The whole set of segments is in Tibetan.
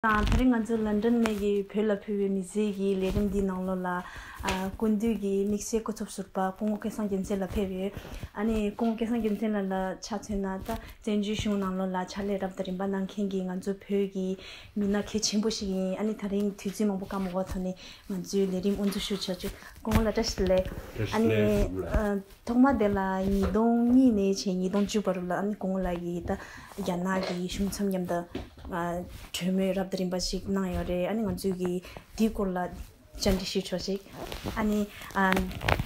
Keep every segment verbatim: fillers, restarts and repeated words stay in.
དང་། དེ་རིང་ང་ཚོ་ལན་ཌན་ནས་ཀྱི་བོད་ལ་ཕེབས་པའི་མི་སེར་གྱི་ལས་རིམ་འདིའི་ནང་ལོགས་ལ། ཨ། སྐུ་མདུན་གྱི་དམིགས་བསལ་སྐུ་ཚབ་ཟུར་པ་སྐུ་ངོ་སྐལ་བཟང་རྒྱལ་མཚན་ལགས་ཕེབས་ཡོད། ཨ་ནི་སྐུ་ངོ་སྐལ་བཟང་རྒྱལ་མཚན་ལགས་ལ་ཆ་མཚོན་ན། ད་བཙན་བྱོལ་གཞུང་ནང་ལོགས་ལ་ཕྱག་ལས་རབ་དང་རིམ་པ་གནང་མཁན་གྱི་ང་ཚོ་བོད་ཀྱི་མི་སྣ་གལ་ཆེན་པོ་ཞིག་ཡིན། ཨ་ནི་དེ་རིང་དུས་ཚོད་མང་པོ་བཀག་མ་འགོག་ཐོག་ནས་ང་ཚོའི་ལས་རིམ་དབུ་འཛུགས་ཞུ་ཆོག་ཆེ། སྐུ་ངོ་ལ་བཀྲ་ཤིས་བདེ་ལེགས། བཀྲ་ཤིས་བདེ་ལེགས། ཨ་ནི། ཨ། ཐོག་མ་དེ་ལ་ཉིས་སྟོང་གཉིས་ནས་བྱས་ཉིས་སྟོང་བཅུ་བར་ལ། ཨ་ནི་སྐུ་ངོ་ལགས་ཀྱིས་ད་རྒྱ་ནག་གི་གཞུང་ཚབ་མཉམ་དུ། ཨ། གྲོས་མོལ་རབ་དང་རིམ་པ་ཞིག་གནང་ཡོད་རེད། ཨ་ནི་ང་ཚོས་ཀྱིས་དེའི་སྐོར་ལ་བཅར་འདྲི་ཞུས་ཆོག་ཅིག། ཨ་ནི། ཨ།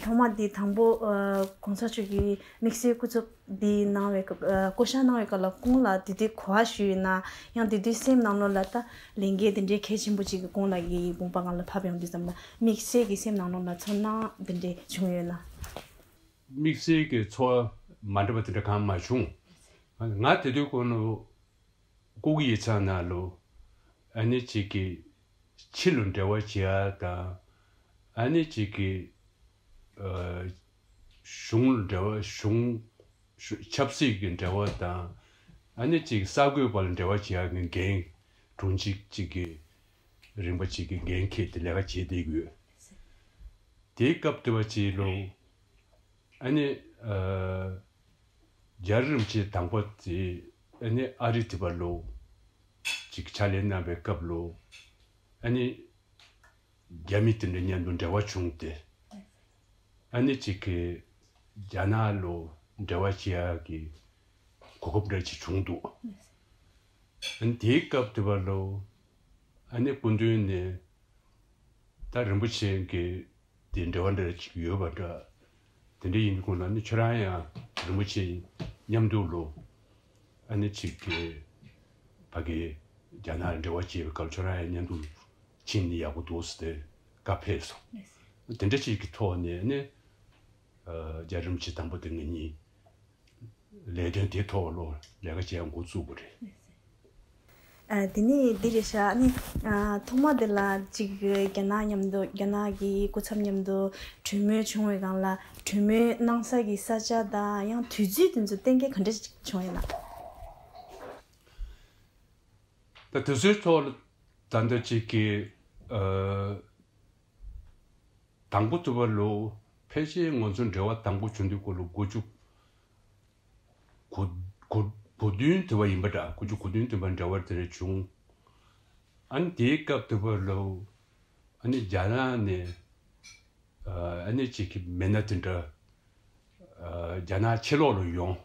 ཐོག་མ་དེ་དང་པོ། ཨ། གོང་ས་མཆོག་གིས་དམིགས་བསལ་སྐུ་ཚབ་འདི་གནང་བའི་སྐབས། ཨ། བསྐོ་བཞག་གནང་བའི་སྐབས་ལ་སྐུ་ངོ་ལ་དེ་དུས་གོ་བ་ཞུས་ཡོད་ན། ཡང་དེ་དུས་སེམས་ནང་ལོགས་ལ་ད་ལས་འགན་དེ་འདྲའི་གལ་ཆེན་པོ་ཅིག་གི་སྐུ་ངོ་ལགས་ཀྱི་དགོངས་པ་སྒང་ལ་བབས་ཡོང་དུས་ཙམ་ལ། དམིགས་བསལ་གྱི་སེམས་ནང་ལོགས་ལ་ཚོར་སྣང་དེ་འདྲའི་བྱུང་ཡོད་ན། དམིགས་བསལ་གྱི་ཚོར་བ་མ་འདྲ་བ་དེ་འདྲ་གང་མ་བྱུང་། ང་དེ་དུས་ཁོ་ནོ་སྐུ་གི་ཡིག་ཚང་ནང་ལོ། ཨ་ནི་གཅིག་གི་ཕྱི་ལོ་འབྲེལ་བ་བྱེད་ཡ་དང་། ཨ་ནི་གཅིག་གི། ཨ། གཞུང་ལ་འབྲེལ་བ། གཞུང་། ཆབ་སྲིད་ཀྱི་འབྲེལ་བ་དང་། ཨ་ནི་གཅིག་གསར་འགོད་པ་ལ་འབྲེལ་བ་བྱེད་ཡ་གི་འགན། དྲུང་ཆེ་གཅིག་གི་རིམ་པ་གཅིག་གི་འགན་འཁྱེར་ཏེ་ལས་ཀ་བྱེད་བསྡད་ཀྱི་ཡོད། དེའི་སྐབས་དེ་བ་ཅིག་ལོ། ཨ་ནི། ཨ། རྒྱལ་བ་རིན་པོ་ཆེ་དང་པོ་དེ། ཨ་ནི་ཨ་རི་དེ་བ་ལོ། ཅིག་ཕྱག་ལས་གནང་བའི་སྐབས་ལོ། ཨ་ནི་རྒྱ་མི་དེ་འདྲ་མཉམ་དུ་འབྲེལ་བ་བྱུང་སྟེ། ཨ་ནི་གཅིག་གི་རྒྱ་ནག་ལོ་འབྲེལ་བ་བྱེད་ཡ་གི་གོ་སྐབས་འདྲ་ཅིག་བྱུང་འདུག། ཨ་ནི་དེའི་སྐབས་དེ་བ་ལོ། ཨ་ནི་སྐུ་མདུན་ནས། ད་རིན་པོ་ཆེ་གི་དེ་འབྲེལ་བ་འདྲ་ཅིག་ཡོད་པ་འདྲ། དེ་འདྲ་ཡིན་དུས་ཁོང་ལ་ནི་ཁྱོད་རང་ཡང་རིན་པོ་ཆེ་མཉམ་དུ་ལོ། ཨ་ནི་གཅིག་གི་ཕ་གི་རྒྱ་ནག་འབྲེལ་བ་བྱེད་པའི་སྐབས་ཁྱོད་རང་ཡང་མཉམ་དུ་ཕྱིན་ནི་ཡག་པོ་འདུག་ཟེར་ཏེ་བཀའ་ཕེབས་སོང་། དེ་འདྲ་ཅིག་གི་ཐོག་ནས་ནི། ཨ། རྒྱལ་བ་རིན་པོ་ཆེ་དང་པོ་དེ་ང་གཉིས། ལས་དོན་དེ་ཐོག་ལོ་ལས་ཀ་བྱེད་འགོ་བཙུགས་པ་རེད། ཨ། དེ་ནས་འདི་རེད་ཤག། ཨ་ནི། ཨ། ཐོག་མ་དེ་ལ་ཅིག་རྒྱ་ནག་མཉམ་དུ། རྒྱ་ནག་གི་སྐུ་ཚབ་མཉམ་དུ་གྲོས་མོལ་བྱུང་བའི་སྒང་ལ། གྲོས་མོལ་གནང་ས་གི་ས་ཆ་དང་ཡང་དུས་ཚོད་དེ་ཚོ་གཏན་འཁེལ་ག་འདྲ་ཅིག་བྱུང་ཡོད་ན། ད་དུས་ཚོད་ཐོག་ལ་ད་ལྟ་ཅིག་གི། ཨ། དང་པོ་དེ་བ་ལོ། ཕལ་ཆེར་ང་ཚོ་འབྲེལ་བ་དང་པོ་བྱུང་དུས་སྐོར་ལོ་དགུ་བཅུ་གོ་གོ་གོ་བདུན་དེ་བ་ཡིན་པ་འདྲ། དགུ་བཅུ་གོ་བདུན་དེ་བ་འབྲེལ་བ་དེ་འདྲ་བྱུང་། ཨ་ནི་དེའི་སྐབས་དེ་བ་ལོ། ཨ་ནི་རྒྱ་ནག་ནས། ཨ། ཨ་ནི་གཅིག་གི་མི་སྣ་དེ་འདྲ། ཨ། རྒྱ་ནག་ཕྱི་ལོགས་ལ་ཡོང་།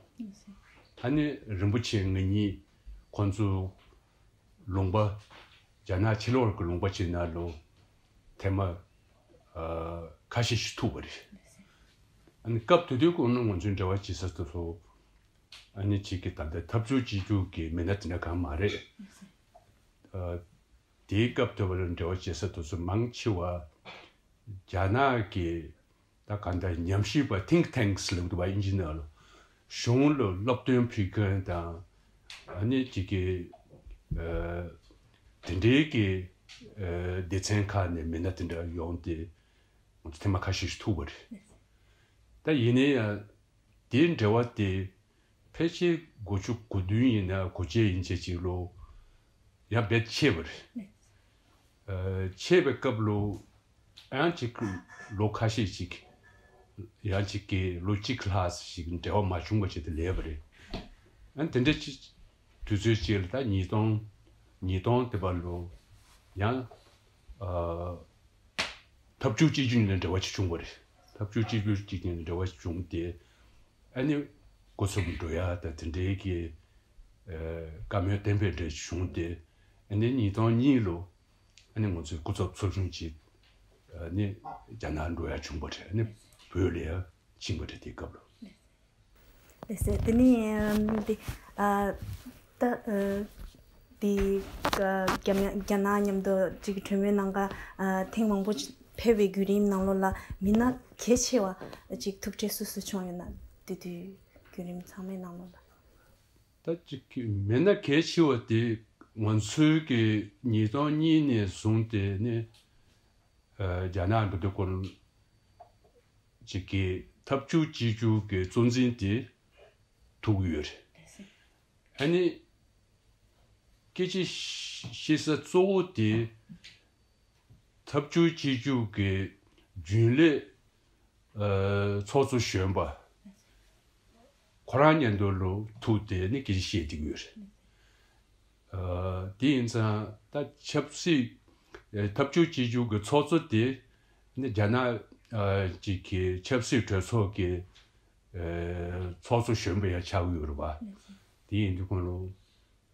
ཨ་ནི་རིན་པོ་ཆེ་ང་གཉིས་ཁོང་ཚོ་ལུང་པ། རྒྱ་ནག་ཕྱི་ལོགས་ཀྱི་ལུང་པ་ཅིག་ནང་ལོ། ཐེངས་མ། ཨ། ཁ་ཤས་ཤིག་ཐུག་པ་རེད། ཨ་ནི་སྐབས་དེ་དུས་ཁོང་ང་ཚོའི་འབྲེལ་བ་བྱེད་ས་དེ་ཚོ། ཨ་ནི་གཅིག་གི་ད་ལྟ་འཐབ་ཕྱོགས་གཅིག་གྱུར་གྱི་མི་སྣ་དེ་འདྲ་གང་མ་རེད། ཨ། དེའི་སྐབས་དེ་བ་ལ་འབྲེལ་བ་བྱེད་ས་དེ་ཚོ་མང་ཆེ་བ། རྒྱ་ནག་གི་ད་གང་ལྟར་ཉམས་ཞིབ་པ། ཐིང་ཐེངས་ལབ་འདུག་པ། ཨིན་ཇི་ནང་ལ། གཞུང་ལ་སློབ་སྟོན་ཕུལ་མཁན་དང་། ཨ་ནི་གཅིག་གི། ཨ། དེ་འདྲའི་གི། ཨ། སྡེ་ཚན་ཁག་ནས་མི་སྣ་དེ་འདྲ་ཡོང་སྟེ། ང་ཚོ་ཐེངས་མ་ཁ་ཤས་ཤིག་ཐུག་པ་རེད། ད་ཡིན་ན་ཡང་། དེའི་འབྲེལ་བ་དེ་ཕལ་ཆེར་དགུ་བཅུ་གོ་བདུན་ཡིན་ན་གོ་བརྒྱད་ཡིན་ཆེད་ཅིག་ལོ། ཡང་རྦད་ཆད་པ་རེད། ཨ། ཆད་པའི་སྐབས་ལོ། ཡང་ཅིག་ལོ་ཁ་ཤས་ཅིག། ཡང་ཅིག་གི་ལོ་གཅིག་ལྷག་ཞིག་འབྲེལ་བ་མ་བྱུང་བ་བྱས་ཏེ་ལས་པ་རེད། ཨ། དེ་འདྲ་ཅིག་དུས་ཚོད་ཅིག་ལ། ད་ཉིས་སྟོང་། ཉིས་སྟོང་དེ་བ་ལོ། ཡང་། ཨ། འཐབ་ཕྱོགས་གཅིག་གྱུར་ནས་འབྲེལ་བ་ཅིག་བྱུང་བ་རེད། འཐབ་ཕྱོགས་གཅིག་གྱུར་ཅིག་ནས་འབྲེལ་བ་བྱུང་སྟེ། ཨ་ནི་སྐུ་ཚབ་འགྲོ་ཡ་དང་དེ་འདྲའི་གི། ཨ། བཀའ་མོལ་གཏན་འབེབས་འདྲ་བྱུང་སྟེ། ཨ་ནི་ཉིས་སྟོང་གཉིས་ལོ། ཨ་ནི་ང་ཚོའི་སྐུ་ཚབ་ཚོགས་ཆུང་ཅིག། ཨ་ནི་རྒྱ་ནག་འགྲོ་ཡ་བྱུང་བ་རེད། ཨ་ནི་བོད་ལ་ཡ་ཕྱིན་པ་རེད། དེའི་སྐབས་ལ། ལགས་སོ། དེ་ནས་འདི། ཨ། ད། ཨ། འདི། ཨ། རྒྱ་མི། རྒྱ་ནག་མཉམ་དུ་ཅིག་གྲོས་མོལ་གནང་ག། ཨ། ཐེངས་མང་པོ་ཕེབས་པའི་བརྒྱུད་རིམ་ནང་ལོགས་ལ་མི་སྣ་གལ་ཆེ་བ་ཅིག་ཐུག་འཕྲད་སུ་སུ་བྱུང་ཡོད་ན། དེ་དུས་བརྒྱུད་རིམ་ཚང་མའི་ནང་ལོགས་ལ། ད་ཅིག་གི་མི་སྣ་གལ་ཆེ་བ་དེ་ང་ཚོའི་གི་ཉིས་སྟོང་གཉིས་ནས་བཟུང་སྟེ་ནི། ཨ། རྒྱ་ནག་འགྲོ་དུས་སྐོར་ཅིག་གི་འཐབ་ཕྱོགས་གཅིག་གྱུར་གྱི་གཙོ་འཛིན་དེ་ཐུག་ཡོད་རེད། ཨ་ནི་ སྐད་ཆ་བཤད་ས་གཙོ་བོ་དེ་འཐབ་ཕྱོགས་གཅིག་གྱུར་གྱི་རྒྱུན་ལས་ཚོགས་གཙོ་གཞོན་པ་ཁོ་རང་མཉམ་དུ་ལ་ཐུག་སྟེ་ནི་སྐད་ཆ་བཤད་བསྡད་ཀྱི་ཡོད་རེད། དེ་ཡིན་ཙང་ད་ཆབ་སྲིད་འཐབ་ཕྱོགས་གཅིག་གྱུར་གྱི་ཚོགས་གཙོ་དེ་ནི་རྒྱ་ནག་ཅིག་གི་ཆབ་སྲིད་གྲོས་ཚོགས་ཀྱི་ཚོགས་གཙོ་གཞོན་པ་ཡང་ཆགས་ཀྱི་ཡོད་རེད་པ། དེ་ཡིན་དུས་ཁོང་ལ་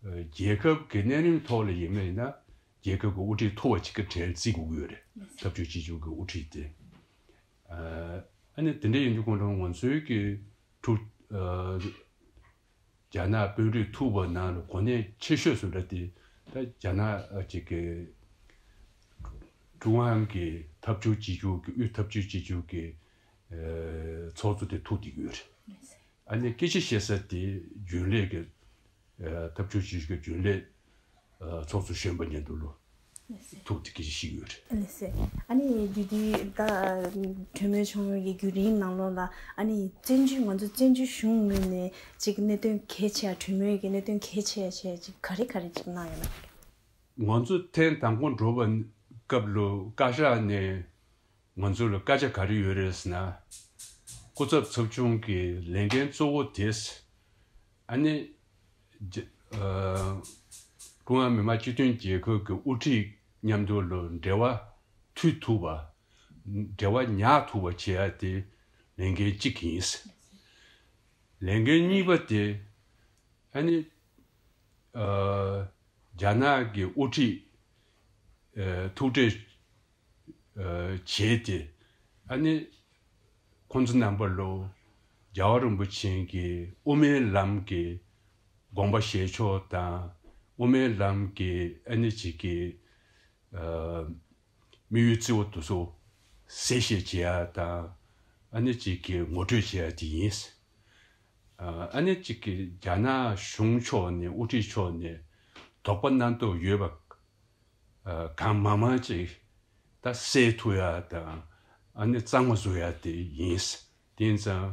རྒྱལ་ཁབ་ཀྱི་གནས་རིམ་ཐོག་ལ་ཡིན་པ་ཡིན་ན་རྒྱལ་ཁབ་ཀྱི་དབུ་ཁྲིད་མཐོ་བ་ཅིག་གི་གྲས་བརྩི་དགོས་ཀྱི་ཡོད་རེད། འཐབ་ཕྱོགས་གཅིག་གྱུར་གྱི་དབུ་ཁྲིད་དེ། ཨ་ནི་དེ་འདྲ་ཡིན་དུས་ཁོང་ལ་ང་ཚོའི་གི་ཐུགས་རྒྱ་ནག་དཔོན་རིགས་ཐུག་པ་ནང་ལ་གོ་གནས་ཆེ་ཤོས་སུ་འདྲ་དེ་ད་རྒྱ་ནག་ཅིག་གི་ཀྲུང་དབྱང་གི་འཐབ་ཕྱོགས་གཅིག་གྱུར་གྱི་དབུས་འཐབ་ཕྱོགས་གཅིག་གྱུར་གྱི་ཚོགས་གཙོ་དེ་ཐུག་བསྡད་ཀྱི་ཡོད་རེད། ཨ་ནི་སྐད་ཆ་བཤད་ས་དེ་རྒྱུན་ལས་ཀྱི་འཐབ་ཕྱོགས་གཅིག་གྱུར་གྱི་རྒྱུན་ལས་ཚོགས་གཙོ་གཞོན་པ་མཉམ་དུ་ལ་ཐུག་སྟེ་སྐད་ཆ་བཤད་ཀྱི་ཡོད་རེད། ལགས་སེ། ཨ་ནི་དེ་དུས་ད་གྲོས་མོལ་བྱུང་བའི་བརྒྱུད་རིམ་ནང་ལོགས་ལ་ཨ་ནི་བཙན་བྱོལ་ང་ཚོ་བཙན་བྱོལ་གཞུང་ངོས་ནས་ཅིག་གནད་དོན་གལ་ཆེ་བ་གྲོས་མོལ་གྱི་གནད་དོན་གལ་ཆེ་བ་བྱས་ཅིག་ག་རེ་ག་རེ་ཅིག་གནང་ཡོད་ན། ང་ཚོ་ཐེངས་དང་པོ་འགྲོ་བའི་སྐབས་ལ་བཀའ་ཤག་ནས་ང་ཚོ་ལ་བཀའ་རྒྱ་ག་རེ་ཡོད་རེད་ཟེར་ན། སྐུ་ཚབ་ཚབ་ཆུང་གི་ལས་འགན་གཙོ་བོ་དེ་ཨ་ནི་རྒྱ་ཨ་ཀྲུང་དབྱང་མི་དམངས་སྤྱི་མཐུན་རྒྱལ་ཁབ་ཀྱི་དབུ་ཁྲིད་མཉམ་དུ་ལ་འབྲེལ་བ་མཐུད་ཐུབ་པ། འབྲེལ་བ་ཉར་ཐུབ་པ་བྱེད་ཡ་དེ་ལས་འགན་གཅིག་ཡིན། ལས་འགན་གཉིས་པ་དེ་ཨ་ནི་ཨ་རྒྱ་ནག་གི་དབུ་ཁྲིད་ཨ་ཐུག་འཕྲད་ཨ་བྱས་ཏེ་ཨ་ནི་ཁོང་ཚོ་རྣམ་པ་ལ་རྒྱལ་བ་རིན་པོ་ཆེ་གི་དབུ་མའི་ལམ་གྱི་དགོངས་པ་བཞེས་ཕྱོགས་དང་དབུ་མའི་ལམ་གྱི་ཨ་ནི་ཅིག་གི་ཨ་དམིགས་ཡུལ་གཙོ་བོ་དེ་ཚོ་གསལ་བཤད་བྱེད་ཡ་དང་ཨ་ནི་ཅིག་གི་ངོ་སྤྲོད་བྱེད་ཡ་དེ་ཡིན། ཨ་ནི་གཅིག་གི་རྒྱ་ནག་གཞུང་ཕྱོགས་ནས་དབུ་ཁྲིད་ཕྱོགས་ནས་དོགས་པ་རྣམ་རྟོག་ཡོད་པ་གང་མང་མང་ཅིག་ད་སེལ་ཐུབ་ཡ་དང་ཨ་ནི་གཙང་མ་བཟོ་ཡ་དེ་ཡིན། དེ་ཡིན་ཙང་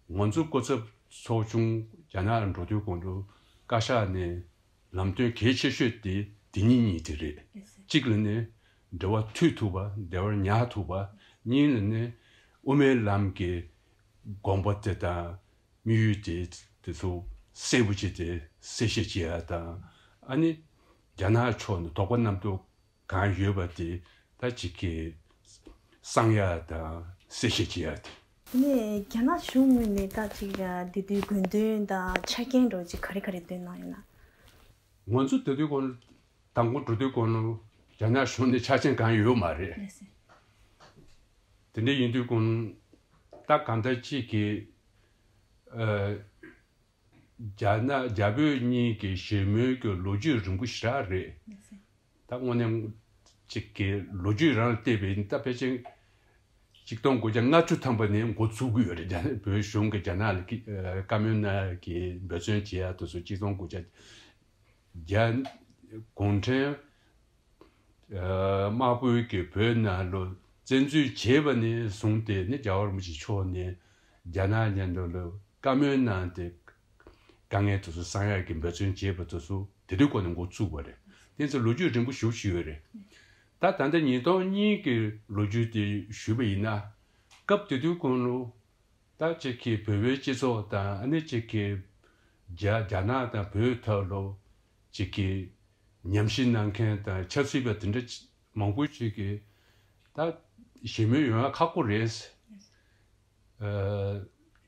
ང་ཚོ་སྐུ་ཚབ་ཚོགས་ཆུང་རྒྱ་ནག་ལ་འགྲོ་དུས་གོང་དུ་བཀའ་ཤག་ནས་ལམ་སྟོན་གལ་ཆེ་ཤོས་དེ་དེ་གཉིས་གཉིས་དེ་རེད། གཅིག་ལ་ནི་འབྲེལ་བ་མཐུད་ཐུབ་པ་འབྲེལ་བ་ཉར་ཐུབ་པ། གཉིས་ལ་ནི་དབུ་མའི་ལམ་གྱི་དགོངས་པ་དེ་དང་དམིགས་ཡུལ་དེ་དེ་ཚོ་གསལ་པོ་བྱས་ཏེ་གསལ་བཤད་བྱེད་ཡ་དང་ཨ་ནི་རྒྱ་ནག་ཕྱོགས་ནས་དོགས་པ་རྣམ་རྟོག་གང་ཡོད་པ་དེ་ད་ཅིག་གི་གསང་ཡ་དང་གསལ་བཤད་བྱེད་ཡ་དེ། དེ་ནས་རྒྱ་ནག་གཞུང་ངོས་ནས་ད་ཅིག་དེ་དུས་དགོས་འདུན་དང་ཆ་རྐྱེན་འདྲ་ཅིག་ག་རེ་ག་རེ་བཏོན་གནང་ཡོད་ན། ང་ཚོ་དེ་དུས་གོང་དང་པོ་འགྲོ་དུས་གོང་ལ་རྒྱ་ནག་གཞུང་ནས་ཆ་རྐྱེན་གང་ཡོད་མ་རེད། ལགས་སེ། དེ་འདྲ་ཡིན་དུས་གོང་ད་གང་ལྟར་ཅིག་གི་ཨ་རྒྱ་ནག་རྒྱ་བོད་གཉིས་ཀྱི་ཞི་མོལ་གྱི་ལོ་རྒྱུས་རིང་པོ་ཞེ་དྲག་རེད། ལགས་སེ། ད་དངོས་གནས་ཅིག་གི་ལོ་རྒྱུས་རང་ལ་བལྟས་པས་ད་ཕལ་ཆེར་གཅིག་སྟོང་དགུ་བརྒྱ་ལྔ་བཅུ་ཐམ་པ་ནས་འགོ་བཙུགས་ཀྱི་ཡོད་རེད། རྒྱ་ནག་བོད་གཞུང་གིས་རྒྱ་ནག་ལ་ཀི་ཨ་བཀའ་མོལ་གནང་གི་འབད་བརྩོན་བྱེད་ཡ་དེ་ཚོ་གཅིག་སྟོང་དགུ་བརྒྱ་རྒྱ་གུང་ཁྲན་ཨ་དམར་པོའི་གི་བོད་ནང་ལ་བཙན་འཛུལ་བྱས་པ་ནས་བཟུང་སྟེ་ནི་རྒྱལ་བ་རིན་པོ་ཆེ་མཆོག་ནས་རྒྱ་ནག་མཉམ་དུ་ལ་བཀའ་མོལ་གནང་སྟེ་དཀའ་ངལ་དེ་ཚོ་སངས་ཡག་གི་འབད་བརྩོན་བྱས་པ་དེ་ཚོ་དེ་དུས་གོང་ནས་འགོ་བཙུགས་པ་རེད། དེ་ཚོ་ལོ་རྒྱུས་རིང་པོ་ཞེ་པོ་ཅིག་ཡོད་རེད། ད་ད་ལྟ་ཉིས་སྟོང་གཉིས་ཀྱི་ལོ་རྒྱུས་དེ་ཞུས་པ་ཡིན་ན། སྐབས་དེ་དུས་གོང་ལ་ད་ཅིག་གི་བོད་པའི་སྤྱི་ཚོགས་དང་ཨ་ནི་ཅིག་གི་རྒྱ་རྒྱ་ནག་དང་བོད་ཐོག་ལ་ཅིག་གི་ཉམས་ཞིབ་གནང་མཁན་དང་ཆབ་སྲིད་པ་དེ་འདྲ་མང་པོ་ཅིག་གིས་ད་ཞི་མོལ་ཡོང་ཡ་ཁག་པོ་རེད། ཨ་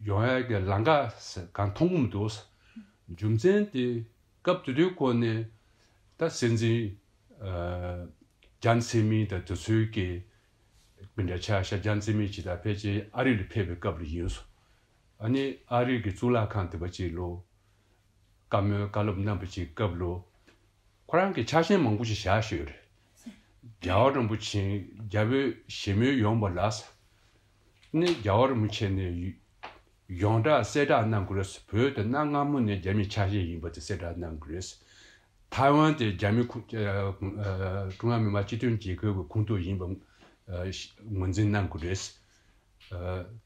ཡོང་ཡ་གི་ལམ་ཁ་གང་མཐོང་གི་མི་འདུག། རྒྱུ་མཚན་དེ་སྐབས་དེ་དུས་གོང་ནས་ད་སྲིད་འཛིན་ཨ་ཅཱན་ཚེ་མིན་དང་དེ་ཚོའི་གི་མི་འདྲ་ཆགས་ཤག། ཅཱན་ཚེ་མིན་ཇི་ད་ཕལ་ཆེར་ཨ་རི་ལ་ཕེབས་པའི་སྐབས་ལ་ཡིན་སོང་། ཨ་ནི་ཨ་རི་གི་གཙུག་ལག་ཁང་དེ་པ་ཅིག་ལ་བཀའ་མོལ་བཀའ་སློབ་གནང་བ་ཅིག་སྐབས་ལ། ཁོ་རང་གིས་ཆ་རྐྱེན་མང་པོ་ཞིག་བཞག་བཞག་ཡོད་རེད། རྒྱལ་བ་རིན་པོ་ཆེ་རྒྱ་བོད་ཞི་མོལ་ཡོང་བ་ལ་ནི་རྒྱལ་བ་རིན་པོ་ཆེ་ནས་ཡོངས་གྲགས་གསལ་བསྒྲགས་གནང་དགོས་རེད། བོད་དེ་གནའ་སྔ་མོ་ནས་རྒྱ་མིའི་ཆ་ཤས་ཡིན་པ་དེ་གསལ་བསྒྲགས་གནང་དགོས་རེད། ཐའེ་ཝན་དེ་རྒྱ་མི་ཁོ་ཨ་ཀྲུང་དབྱང་མི་དམངས་སྤྱི་མཐུན་རྒྱལ་ཁབ་ཀྱི་ཁོངས་གཏོགས་ཡིན་པ་ཨ་ངོས་འཛིན་གནང་དགོས་རེད། ཨ་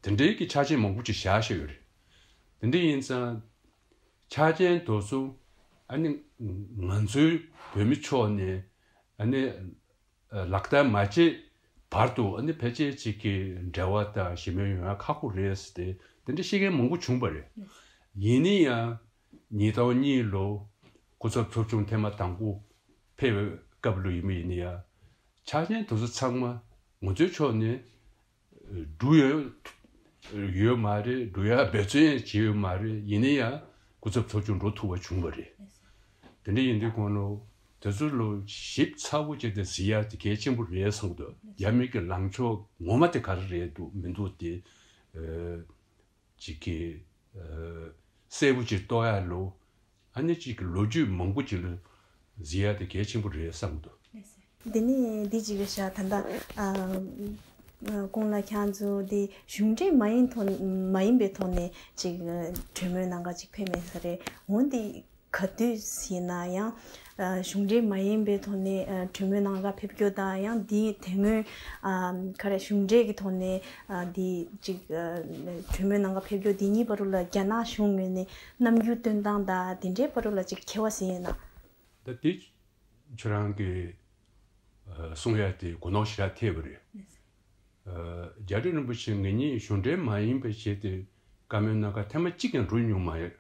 དེ་འདྲའི་གི་ཆ་རྐྱེན་མང་པོ་ཅིག་བཞག་བཞག་ཡོད་རེད། དེ་འདྲ་ཡིན་ཙང་། ཆ་རྐྱེན་དེ་ཚོ་ཨ་ནི་ ང་ཚོའི་བོད་མི་ཕྱོགས་ནས་ཨ་ནི་ལག་བསྟར་མ་བྱས་བར་དུ་ཨ་ནི་ཕལ་ཆེར་ཅིག་གི་འབྲེལ་བ་དང་ཞི་མོལ་ཡོང་ཡ་ཁག་པོ་རེད་ཟེར་ཏེ་དེ་འདྲ་བཤད་མཁན་མང་པོ་བྱུང་བ་རེད། ཡིན་ན་ཡང་ཉིས་སྟོང་གཉིས་ལོ་སྐུ་ཚབ་ཚོགས་ཆུང་ཐེངས་མ་དང་པོ་ཕེབས་པའི་སྐབས་ལོ་ཡིན་པ་ཡིན་ན་ཡང་ཆ་རྐྱེན་དེ་ཚོ་ཚང་མ་ང་ཚོའི་ཕྱོགས་ནས་འགྲུབ་ཡོད་ཡོད་མ་རེད། འགྲུབ་ཡ་འབད་བརྩོན་ཡང་བྱས་ཡོད་མ་རེད། ཡིན་ན་ཡང་སྐུ་ཚབ་ཚོགས་ཆུང་འགྲོ་ཐུབ་པ་བྱུང་བ་རེད། དེ་འདྲ་ཡིན་དུས་གོང་ལོ་དེ་ཚོ་ལོ་ཞིབ་ཚགས་པོ་བྱས་ཏེ་གཟིགས་ཡ་དེ་གལ་ཆེན་པོ་རེད་བསམ་གི་འདུག་རྒྱ་མི་གི་ལངས་ཕྱོགས་ངོ་མ་དེ་ག་རེ་རེད་འདུག་མི་འདུག་དེ་ཅིག་གི་གསལ་པོ་ཅིག་རྟོགས་ཡ་ལོ། ཨ་ནི་ཅིག་གི་ལོ་རྒྱུས་མང་པོ་ཅིག་ལ་གཟིགས་ཡ་དེ་གལ་ཆེན་པོ་རེད་བསམ་གི་འདུག་འདི་ནི་འདི་ཅིག་རེད་ཤག་ད་ལྟ་ཨ་ཨ་ཀོང་ལགས་ཁྱེད་ཚོ་འདི་གཞུང་འབྲེལ་མ་ཡིན་ཐོག་མ་ཡིན་པའི་ཐོག་ནས་ཅིག་གྲོས་མོལ་ནང་ག་ཅིག་ཕེབས་མེད་ས་རེད། འོན་ཏེ་ག་དུས་ཡིན་ན་ཡང་ཨ་གཞུང་འབྲེལ་མ་ཡིན་པའི་ཐོག་ནས་ཨ་གྲོས་མོལ་ནང་ག་ཕེབས་རྒྱུ་དང་ཡང་འདི་དེ་སྔོན་ཨ་ག་རེ་གཞུང་འབྲེལ་གྱི་ཐོག་ནས་ཨ་འདི་ཅིག་ཨ་གྲོས་མོལ་ནང་ག་ཕེབས་རྒྱུ་འདི་གཉིས་བར་དུ་ལ་རྒྱ་ནག་གཞུང་ངོས་ནས་རྣམ་འགྱུར་སྟོན་སྟངས་དང་དེ་འདྲའི་བར་དུ་ལ་ཅིག་ཁྱད་པར་ཟིན་ཡོད་ན། ད་དེ་ཁྱོད་རང་གི་ཨ་གསུང་ཡ་དེ་གོ་ནོར་ཞེ་དྲག་ཐེབས་པ་རེད། ཨ་རྒྱ་རི་རིན་པོ་ཆེ་ངེད་གཉིས་གཞུང་འབྲེལ་མ་ཡིན་པ་བྱས་ཏེ་བཀའ་མོལ་གནང་ག་ཐེངས་མ་གཅིག་ཀྱང་འགྲོ་མྱོང་མ་ཡོད།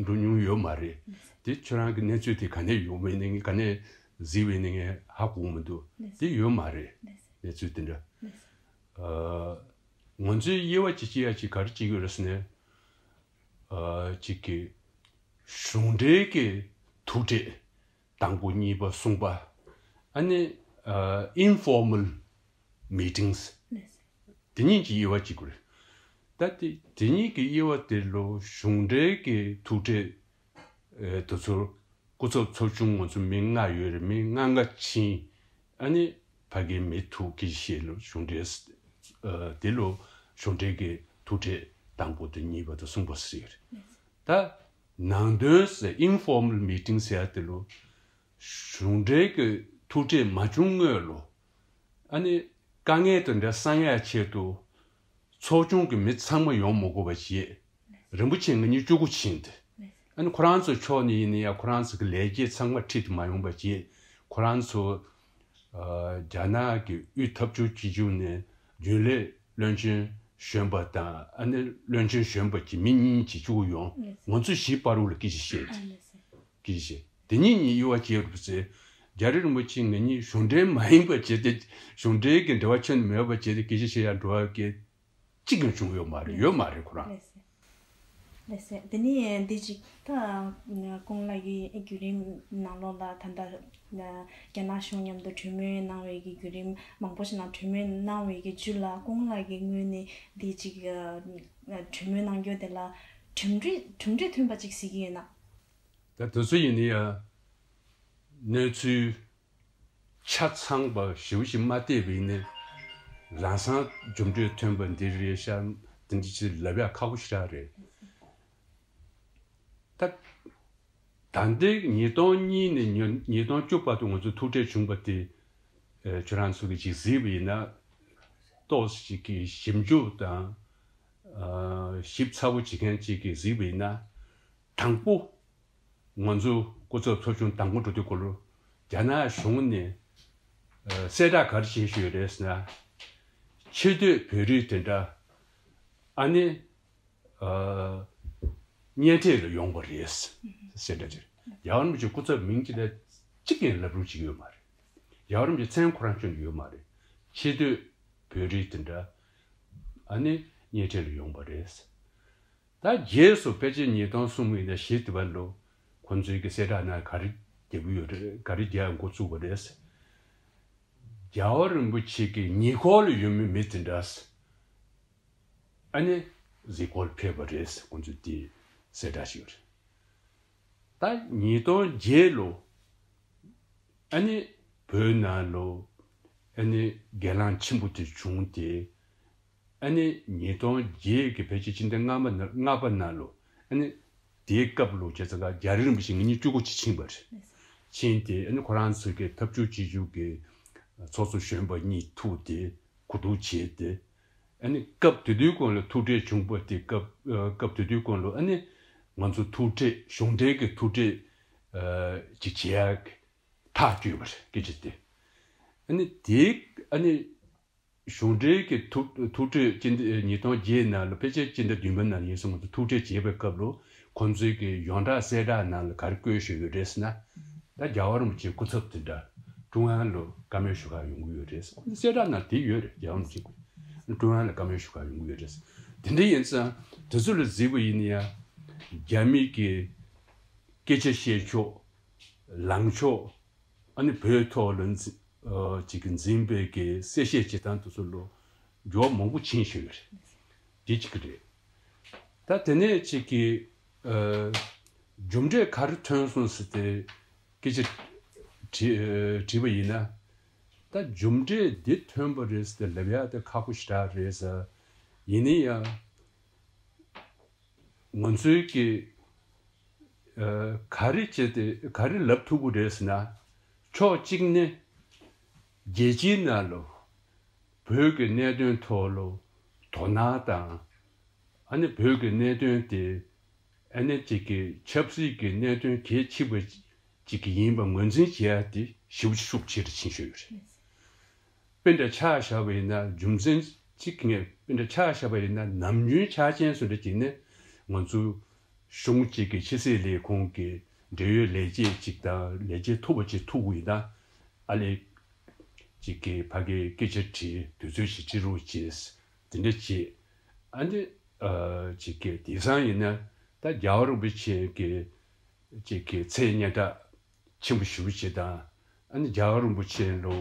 འགྲོ་མྱོང་ཡོད་མ་རེད། དེ་ཁྱོད་རང་གི་གནས་ཚུལ་དེ་ག་ནས་ཡོང་བའི་ནི་ངས་ག་ནས་གཟིགས་པའི་ནི་ངས་ཧ་གོ་མི་འདུག་དེ་ཡོད་མ་རེད། གནས་ཚུལ་དེ་འདྲ། ཨ་ང་ཚོའི་དབྱེ་བ་ཅིག་ཕྱེ་ཡ་ཅིག་ག་རེ་ཅིག་ཡོད་རེད་ཟེར་ན། ཨ་གཅིག་གི་གཞུང་འབྲེལ་གྱི་ཐུག་འཕྲད་དང་པོ་གཉིས་པ་གསུམ་པ། ཨ་ནི་ཨ་informal meetings དེ་གཉིས་ཀྱི་དབྱེ་བ་གཅིག་པ་རེད། ད་དེ་དེ་གཉིས་ཀྱི་དབྱེ་བ་དེ་ལོ་གཞུང་འབྲེལ་གྱི་ཐུག་འཕྲད་ཨེ་དེ་ཚོར་སྐུ་ཚབ་ཚོགས་ཆུང་ང་ཚོ་མི་ལྔ་ཡོད་རེད། མི་ལྔ་ལྔ་ཕྱིན། ཨ་ནི་ཕ་གིའི་མི་ཐུག་གི་ཤེས་ལོ་གཞུང་འབྲེལ་ཨ་དེ་ལོ་གཞུང་འབྲེལ་གྱི་ཐུག་འཕྲད་དང་པོ་དང་གཉིས་པ་དང་གསུམ་པ་ཟེར་ཡོད་རེད། ད་ནང་དོན་ཟེར་informal meeting ཟེར་ཡ་དེ་ལོ་གཞུང་འབྲེལ་གྱི་ཐུག་འཕྲད་མ་བྱུང་སྔོན་ལོ། ཨ་ནི་དཀའ་ངལ་དེ་འདྲ་སེལ་ཡ་ཆེད་དུ་ཚོགས་ཆུང་གི་མི་ཚང་མ་ཡོང་མི་དགོས་པ་བྱས། རིན་པོ་ཆེ་ང་གཉིས་གཅིག་པུ་ཕྱིན་ཏེ། ཨ་ནི་ཁོ་རང་ཚོའི་ཕྱོགས་ནས་ཡིན་ན་ཡང་ཁོ་རང་ཚོ་གི་ལས་བྱེད་ཚང་མ་ཁྲིད་དུ་མ་ཡོང་པ་བྱས། ཁོ་རང་ཚོ་ཨ་རྒྱ་ནག་གི་དབུས་འཐབ་ཕྱོགས་སྤྱི་ཁྱབ་ནས་རྒྱུན་ལས་བློན་ཆེན་གཞོན་པ་དང་ཨ་ནི་བློན་ཆེན་གཞོན་པ་གྱི་མི་གཉིས་ཀྱིས་གཅིག་པུ་ཡོང་། ང་ཚོ་བཞི་བར་དུ་ལ་སྐད་ཆ་བཤད། སྐད་ཆ་བཤད། དེ་གཉིས་གཉིས་དབྱེ་བ་ཕྱེ་རུབ་ཟེར། རྒྱ་རི་རིན་པོ་ཆེ་ང་གཉིས་གཞུང་འབྲེལ་མ་ཡིན་པ་བྱས་ཏེ་གཞུང་འབྲེལ་གྱི་འབྲེལ་བ་ཁྱོན་ནས་མེད་པ་བྱས་ཏེ་སྐད་ཆ་བཤད་ཡ་འགྲོ་བ་གི་གཅིག་ཀྱང་བྱུང་ཡོད་མ་རེད། ཡོད་མ་རེད་ཁོ་རང་། ལགས་སེ། ལགས་སེ། དེ་ནས་འདི་ཅིག་ད་ཀོང་ལགས་ཀྱིས་བརྒྱུད་རིམ་ནང་ལོགས་ལ་ད་ལྟ་རྒྱ་ནག་གཞུང་མཉམ་དུ་གྲོས་མོལ་གནང་བའི་གི་བརྒྱུད་རིམ་མང་པོ་ཞིག་ནང་གྲོས་མོལ་གནང་བའི་གི་བརྒྱུད་ལ་ཀོང་ལགས་ཀྱི་ངོས་ནས་འདི་ཅིག་གྲོས་མོལ་གནང་རྒྱུ་དེ་ལ་གྲུབ་འབྲས་གྲུབ་འབྲས་ཐོན་པ་ཅིག་གཟིགས་ཀྱི་ཡོད་ན། ད་དེ་ཚོ་ཡིན་ན་ཡང་གནས་ཚུལ་ཆ་ཚང་པ་ཞེ་པོ་ཞིག་མ་བལྟས་པ་ཡིན་ན་ལམ་སང་གྲུབ་འབྲས་ཐོན་པ་འདི་རེད་ཤག་དེ་འདྲ་ཅིག་ལབ་ཡ་ཁག་པོ་ཞེ་དྲག་རེད། ད་ད་ལྟའི་ཉིས་སྟོང་གཉིས་ནས་ཉིས་ཉིས་སྟོང་བཅུ་བར་དུ་ང་ཚོ་ཐུག་འཕྲད་བྱུང་པ་དེ་ཨེ་ཁྱོད་རང་ཚོ་གིས་ཅིག་གཟིགས་པ་ཡིན་ན་ཏོག་ཙམ་ཅིག་གི་ཞིབ་འཇུག་དང་ཨ་ཞིབ་ཚགས་པོ་བྱེད་མཁན་ཅིག་གིས་གཟིགས་པ་ཡིན་ན། དང་པོ། ང་ཚོ་སྐུ་ཚབ་ཚོགས་ཆུང་དང་པོ་འགྲོ་དུས་སྐོར་ལ་རྒྱ་ནག་གཞུང་ནས་ཨ་གསལ་བསྒྲགས་ག་རེ་བྱེད་བཞིན་ཡོད་རེད་ཟེར་ན། ཆེས་མཐོའི་བོད་རིགས་དེ་འདྲ་ཨ་ནི་ཨ་གཉེན་འཕྲད་ལ་ཡོང་བ་རེད་གསལ་བསྒྲགས་བྱས། རྒྱལ་བ་རིན་པོ་ཆེ་སྐུ་ཚབ་མིང་ཅི་འདྲ་གཅིག་ཀྱང་ལབ་རོགས་བྱེད་ཀྱི་ཡོད་མ་རེད། རྒྱལ་བ་རིན་པོ་ཆེ་མཚན་ཁོ་རང་བྱོན་གྱི་ཡོད་མ་རེད། ཆེས་མཐོའི་བོད་རིགས་དེ་འདྲ་ཨ་ནི་གཉེན་འཕྲད་ལ་ཡོང་བ་རེད། ད་རྗེས་སུ་ཕལ་ཆེར་ཉིས་སྟོང་གསུམ་ཡིན་ན་བཞི་དེ་བར་ལོ་ཁོང་ཚོའི་གི་གསལ་བསྒྲགས་ནང་ག་རེ་རྒྱག་གི་ཡོད་རེད། ག་རེ་རྒྱག་འགོ་བཙུགས་པ་རེད། རྒྱལ་བ་རིན་པོ་ཆེ་གི་ཉེ་འཁོར་ལ་ཡོད་མི་མི་དེ་འདྲ་ཨ་ནི་གཟིགས་སྐོར་ཕེབས་པ་རེད། ཁོང་ཚོས་དེ་གསལ་བསྒྲགས་ཞིག་ཡོད་རེད། ད་ཉིས་སྟོང་བརྒྱད་ལོ་ཨ་ནི་བོད་ནང་ལོ་ཨ་ནི་སྒེར་ལངས་ཆེན་པོ་དེ་བྱུང་སྟེ། ཨ་ནི་ཉིས་སྟོང་བརྒྱད་ཀྱི་ཕལ་ཆེར་སྤྱི་ཟླ་ལྔ་པ་ན་ལྔ་པ་ནང་ལོ་ཨ་ནི་དེའི་སྐབས་ལོ་བྱས་ཙང་ཀ་རྒྱ་རི་རིན་པོ་ཆེ་ངེད་གཉིས་གཅིག་པོ་ཅིག་ཕྱིན་པ་རེད། ཕྱིན་ཏེ་ཨ་ནི་ཁོ་རང་ཚོའི་གི་འཐབ་ཕྱོགས་གཅིག་གྱུར་གྱི་ཚོགས་གཙོ་གཞོན་པ་གཉིས་ཐུག་སྟེ་གོ་བསྡུར་བྱས་ཏེ། ཨ་ནི་སྐབས་དེ་དུས་གོང་ལ་ཐུག་འཕྲད་བྱུང་བ་དེ་སྐབས་ཨ་སྐབས་དེ་དུས་གོང་ལ་ཨ་ནི་ང་ཚོ་ཐུག་འཕྲད་གཞུང་འབྲེལ་གྱི་ཐུག་འཕྲད་ ཅིག་བྱེད་ཡག་ཐག་གཅོད་པ་རེད་སྐད་ཆ་དེ། ཨ་ནི་དེ་ཨ་ནི་གཞུང་འབྲེལ་གྱི་ཐུགས་ཐུགས་གྲོས་སྤྱི་ཟླ་ཉིས་སྟོང་བརྒྱད་ནང་ལ་ཕལ་ཆེར་སྤྱི་ཟླ་བདུན་པ་ནང་ཡིན་སོང་ཐུགས་གྲོས་བྱེད་པའི་སྐབས་ལ་ཁོང་ཚོའི་གི་ཡོངས་གྲགས་གསལ་བསྒྲགས་ནང་ལ་ག་རེ་བཀོད་བཞག་ཡོད་རེད་ཟེར་ན། ད་རྒྱལ་བ་རིན་པོ་ཆེའི་སྐུ་ཚབ་དེ་འདྲ་ཀྲུང་དབྱང་ལ་བཀའ་མོལ་ཞུ་གར་ཡོང་གི་ཡོད་རེད། གསལ་བསྒྲགས་ནང་དེ་ཡོད་རེད། རྒྱལ་བ་རིན་པོ་ཆེ་ཀྲུང་དབྱང་ལ་བཀའ་མོལ་ཞུ་གར་ཡོང་གི་ཡོད་རེད། དེ་འདྲ་ཡིན་ཙང་དེ་ཚོ་ལ་གཟིགས་པ་ཡིན་ན་ཡང་རྒྱ་མི་གི་སྐད་ཆ་བཤད་ཕྱོགས་ལངས་ཕྱོགས། ཨ་ནི་བོད་ཐོག་ལ་འཛི- ཨ་ཅིག་གི་འཛིན་པའི་གི་གསལ་བཤད་བྱེད་སྟངས་དེ་ཚོ་ལ་འགྱུར་བ་མང་པོ་ཕྱིན་བཞག་ཡོད་རེད། དེ་གཅིག་གི་རེད། ད་དེ་ནས་ཅིག་གི་ཨ་རྒྱུ་འབྲས་ག་རེ་ཐོན་སོང་ཟེར་ཏེ་སྐད་ཆ་དྲི- ཨ་དྲིས་པ་ཡིན་ན། ད་རྒྱུ་འབྲས་འདི་ཐོན་པ་རེད་ཟེར་ཏེ་ལབ་ཡག་དེ་ཁག་པོ་ཞེ་དྲག་རེད་ཟེར། ཡིན་ན་ཡང་། ང་ཚོའི་གི་ཨ་ག་རེ་བྱས་ཏེ་ག་རེ་ལབ་ཐུབ་ཀྱི་རེད་ཟེར་ན། ཕྱོགས་གཅིག་ནས་རྒྱལ་སྤྱིའི་ནང་ལ་བོད་ཀྱི་གནད་དོན་ཐོག་ལ་དོ་སྣང་དང་། ཨ་ནི་བོད་ཀྱི་གནད་དོན་དེ་ཨ་ནི་ཅིག་གི་ཆབ་སྲིད་ཀྱི་གནད་དོན་གལ་ཆེ་བ་ཅིག་གི་ཡིན་པ་ངོས་འཛིན་བྱེད་ཡ་དེ་ཞེ་པོ་ཅིག་ཤུགས་ཆེ་རུ་ཕྱིན་ཤོས་ཡོད་རེད། དཔེ་འདྲ་ཆ་བཞག་པ་ཡིན་ན་རྒྱུ་མཚན་གཅིག་ངས་དཔེ་འདྲ་ཆ་བཞག་པ་ཡིན་ན་ནམ་རྒྱུན་ཆ་རྐྱེན་སུ་འདྲ་ཅིག་ནས་ང་ཚོ་གཞུང་གཅིག་གི་ཕྱི་སྲིད་ལས་ཁུངས་ཀྱི་འབྲེལ་ཡོད་ལས་བྱེད་ཅིག་དང་ལས་བྱེད་ཐུབ་པ་ཅིག་ཐུག་པ་ཡིན་ན་ཨ་ལས་ཅིག་གི་ཕ་གིའི་སྐད་ཆ་དྲིས་དུས་ཚོད་ཞིག་ཅི་རུ་བྱས་དེ་འདྲ་བྱས། ཨ་ནི་ཅིག་གི་དེང་སང་ཡིན་ན་ད་རྒྱལ་བ་རིན་པོ་ཆེ་གི་ཅིག་གི་མཚན་སྙན་གྲགས་ཆེན་པོ་ཞེ་པོ་ཅིག་དང་། ཨ་ནི་རྒྱལ་བ་རིན་པོ་ཆེ་ལོ།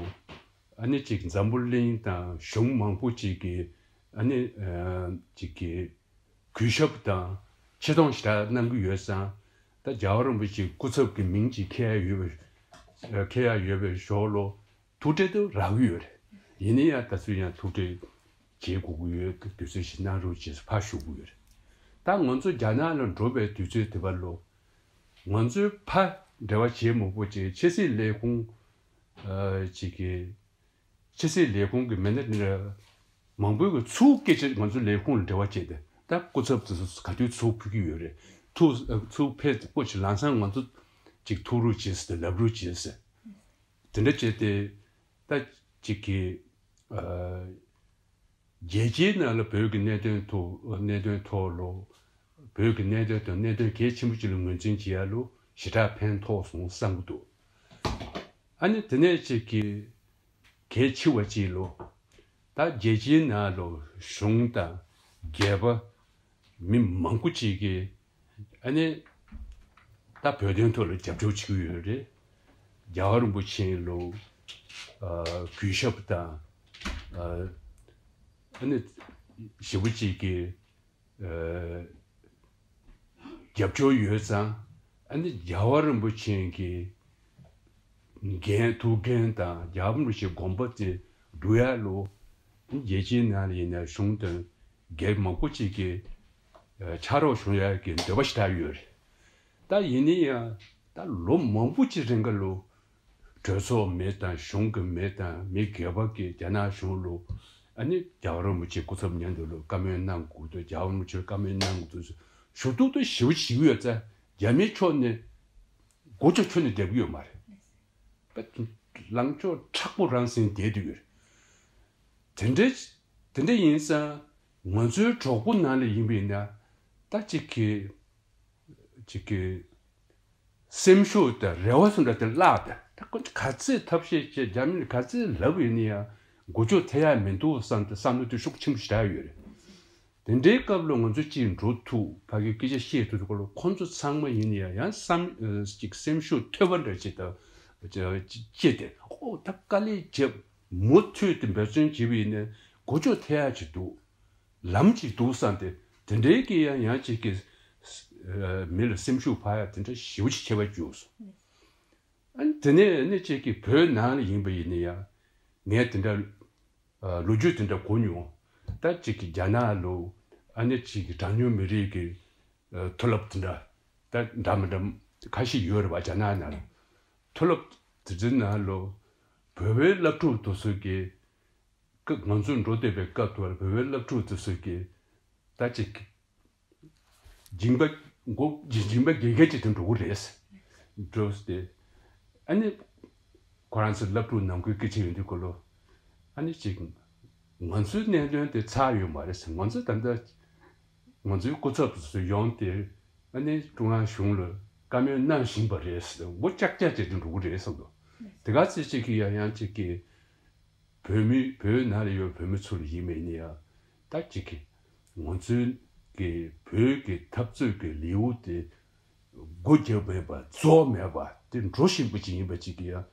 ཨ་ནི་ཅིག་འཛམ་བུ་གླིང་དང་གཞུང་མང་པོ་ཅིག་གི་ཨ་ནི་ཅིག་གི་གུས་ཞབས་དང་ཆེ་མཐོང་ཞེ་དྲག་གནང་གི་ཡོད་ཙང་། ད་རྒྱལ་བ་རིན་པོ་ཆེ་སྐུ་ཚབ་ཀྱི་མིང་ཅིག་འཁྱེར་ཡ་ཡོད་པའི་འཁྱེར་ཡ་ཡོད་པའི་ཞོར་ལོ། ཐུགས་ཁྲལ་དུ་རག་གི་ཡོད་རེད། ཡིན་ན་ཡང་ད་ཚོད་ཡང་ཐུགས་ཁྲལ་བྱེད་དགོས་ཀྱི་ཡོད། དུས་ཚོད་ཞིག་གནང་རོགས་བྱེད་ཕར་ཞུ་དགོས་ཡོད་རེད། ད་ང་ཚོ་རྒྱ་ནག་ལ་འགྲོ་བའི་དུས་ཚོད་དེ་བར་ལོ། ང་ཚོའི་ཕ་འབྲེལ་བ་བྱེད་མང་པོ་ཅིག་ཕྱི་སྲིད་ལས་ཁུངས་ཅིག་གི་ཕྱི་སྲིད་ལས་ཁུངས་ཀྱི་མི་སྣ་མང་པོས་ཀྱི་ཚུར་སྐད་ཆ་ང་ཚོ་ལས་ཁུངས་ལ་འབྲེལ་བ་བྱས་ཏེ་ད་སྐུ་ཚབ་དེ་ཚོ་ག་དུས་ཚུར་ཕུལ་གྱི་ཡོད་རེད། ཚུར་ཚུར་ཕེབས་སྐུ་ཞིག་ལམ་སང་ང་ཚོ་ཅིག་ཐུག་རོགས་བྱེད་ཟེར་ལབ་རོགས་བྱེད་ཟེར། དེ་འདྲ་བྱས་ཏེ་ད་ཅིག་གི་རྒྱལ་སྤྱིའི་ནང་ལ་བོད་ཀྱི་གནད་དོན་ཐོག་གནད་དོན་ཐོག་ལོ། བོད་ཀྱི་གནད་དོན་དང་གནད་དོན་གལ་ཆེན་པོ་ཅིག་ལ་ངོས་འཛིན་བྱེད་ཡ་ལོ་ཞེ་དྲག་ཕན་ཐོགས་སོང་བསམ་གྱི་འདུག་ཨ་ནི་དེ་ནས་ཅིག་གི་གལ་ཆེ་བ་ཅིག་ལོ། ད་རྒྱལ་སྤྱིའི་ནང་ལོ་གཞུང་དང་རྒྱལ་པ་མི་མང་པོ་ཅིག་གིས་ཨ་ནི་ད་བོད་དོན་ཐོག་ལ་རྒྱབ་སྐྱོར་བྱེད་ཀྱི་ཡོད་རེད། རྒྱལ་བ་རིན་པོ་ཆེ་ལོ་གུས་ཞབས་དང་ཨ་ནི་ཞེ་པོ་ཅིག་གི་རྒྱབ་སྐྱོར་ཡོད་ཙང་། ཨ་ནི་རྒྱལ་བ་རིན་པོ་ཆེ་གི་འགན་ཐུགས་འགན་དང་རྒྱལ་བ་རིན་པོ་ཆེའི་དགོངས་པ་དེ་སྒྲུབ་ཡ་ལོ། རྒྱལ་སྤྱིའི་ནང་ལ་ཡིན་ན་གཞུང་དང་སྒེར་མང་པོ་ཅིག་གིས་ཕྱག་རོགས་ཞུ་ཡ་གི་འདོད་པ་ཞེ་དྲག་ཡོད་རེད། ད་ཡིན་ན་ཡང་ད་ལོ་མང་པོ་ཅིག་རིང་ག་ལོ། གྲོས་ཚོགས་མི་དང་གཞུང་གི་མི་དང་མི་སྒེར་པ་གིས་རྒྱ་ནག་གཞུང་ལ་ཨ་ནི་རྒྱལ་བ་རིན་པོ་ཆེ་སྐུ་ཚབ་མཉམ་དུ་ལ་བཀའ་མོལ་གནང་དགོས་འདུག་རྒྱལ་བ་རིན་པོ་ཆེར་བཀའ་མོལ་གནང་དགོས་འདུག་ཞུ་གཏུག་ཏུ་ཞེ་པོ་བྱེད་ཀྱི་ཡོད་ཙང་རྒྱ་མིའི་ཕྱོགས་ནས་མགོ་ལྕོག་ཁྱོན་ནས་བསྡད་ཀྱི་ཡོད་མ་རེད། པ་ལངས་ཕྱོགས་མཁྲེགས་པོ་རང་ཟིན་བསྡད་དུ་ཡོད་རེད། དེ་འདྲ་དེ་འདྲ་ཡིན་ཙང་ང་ཚོའི་གྲོགས་པོ་ནང་ལ་ཡིན་པ་ཡིན་ན་ད་ཅིག་གིས། ཅིག་གི་སེམས་ཤུགས་དང་རེ་བ་སོགས་འདྲ་དེ་བརླག་སྟེ་ད་ཁོ་ཚོ་ག་ཚོད་ཐབས་ཤེས་བྱས་རྒྱ་མིས་ག་ཚོད་ལབ་ཡིན་ན་ཡང་མགོ་ལྕོག་ཐེབས་ཡ་མི་འདུག་བསམ་སྟེ་བསམ་བློ་དེ་ཤུགས་ཆེན་པོ་ཞེ་དྲག་ཡོད་རེད། དེ་འདྲའི་སྐབས་ལ་ང་ཚོ་གཅིག་འགྲོ་ཐུབ་ཕ་གི་སྐད་ཆ་བཤད་ཐུབ་ཐུབ་སྐོར་ལ་ཁོ་ཚོ་ཚང་མ་ཡིན་ན་ཡང་ཡང་བསམ་ཅིག་སེམས་ཤུགས་ཐོལ་པ་འདྲ་ཅིག་དང་བཅས་ཏེ་ཨོ་ད་དཀའ་ལས་བརྒྱབ་མུ་མཐུད་དེ་འབད་བརྩོན་བྱས་པ་ཡིན་ན་མགོ་ལྕོག་ཐེབས་ཡ་ཅིག་འདུག་ལམ་ཅིག་འདུག་བསམ་སྟེ་དེ་འདྲའི་གི་ཡང་ཡང་ཅིག་གི་མི་ལ་སེམས་ཤུགས་འཕར་ཡ་དེ་འདྲ་ཞེ་པོ་ཅིག་ཁྱད་པར་འཇུག་སོང་། ཨ་ནི་དེ་ནས་ནི་ཅིག་གི་བོད་ནང་ལ་ཡིན་པ་ཡིན་ན་ཡང་ངས་དེ་འདྲ་ལོ་རྒྱུས་དེ་འདྲ་གོ་མྱོང་། ད་ཅིག་གི་རྒྱ་ནག་ལོ་ཨ་ནི་ཅིག་གི་གྲངས་ཉུང་མི་རིགས་ཀྱི་མཐོ་སློབ་དེ་འདྲ་ད་འདྲ་མི་འདྲ་ཁ་ཤས་ཡོད་རེད་བ། རྒྱ་ནག་ནང་ལ་མཐོ་སློབ་དེ་ཚོའི་ནང་ལོ་བོད་པའི་སློབ་ཕྲུག་དེ་ཚོ་གི་སྐབས་ང་ཚོ་འགྲོ་བསྡད་པའི་སྐབས་དུ་བར་བོད་པའི་སློབ་ཕྲུག་དེ་ཚོ་གིས་ད་ཅིག་སྦྱིན་པ་མགོ་སྦྱིན་པ་དགེ་རྒན་ཅིག་ཏུ་འགྲོ་གི་རེད། འགྲོ་སྟེ། ཨ་ནི་ཁོ་རང་ཚོ་སློབ་ཕྲུག་ནང་ཁུལ་སྐད་ཆ་ཡོང་དུས་སྐོར་ལོ། ཨ་ནི་ཅིག་ང་ཚོའི་གནད་དོན་དེ་ཚར་ཡོད་མ་རེད་ཟེར། ང་ཚོ་ད་ལྟ་ང་ཚོའི་སྐུ་ཚབ་ཚོ་ཡོང་སྟེ། ཨ་ནི་ཀྲུང་དབྱང་གཞུང་ལ་བཀའ་མོལ་གནང་བཞིན་པ་རེད་ཟེར། མགོ་ལྕག་ལྕག་བྱས་ཏེ་འགྲོ་གི་རེད་བསམ་འདུག་དེ་ག་ཚོད་ཅིག་གིས་ཡང་ཡང་ཅིག་གིས། བོད་མི་བོད་ནང་ལ་ཡོད་བོད་མི་ཚོ་ལ་ཡིན་མིན་ནི་ཡང་ད་ཅིག་གི་ང་ཚོའི་གི་བོད་ཀྱི་འཐབ་རྩོད་ཀྱི་ལེའུ་དེ་སྒོ་རྒྱབ་མེད་པ་རྫོགས་མེད་པ་དེ་འགྲོ་བཞིན་པ་ཅིག་ཡིན་པ་ཅིག་གི་ཡང་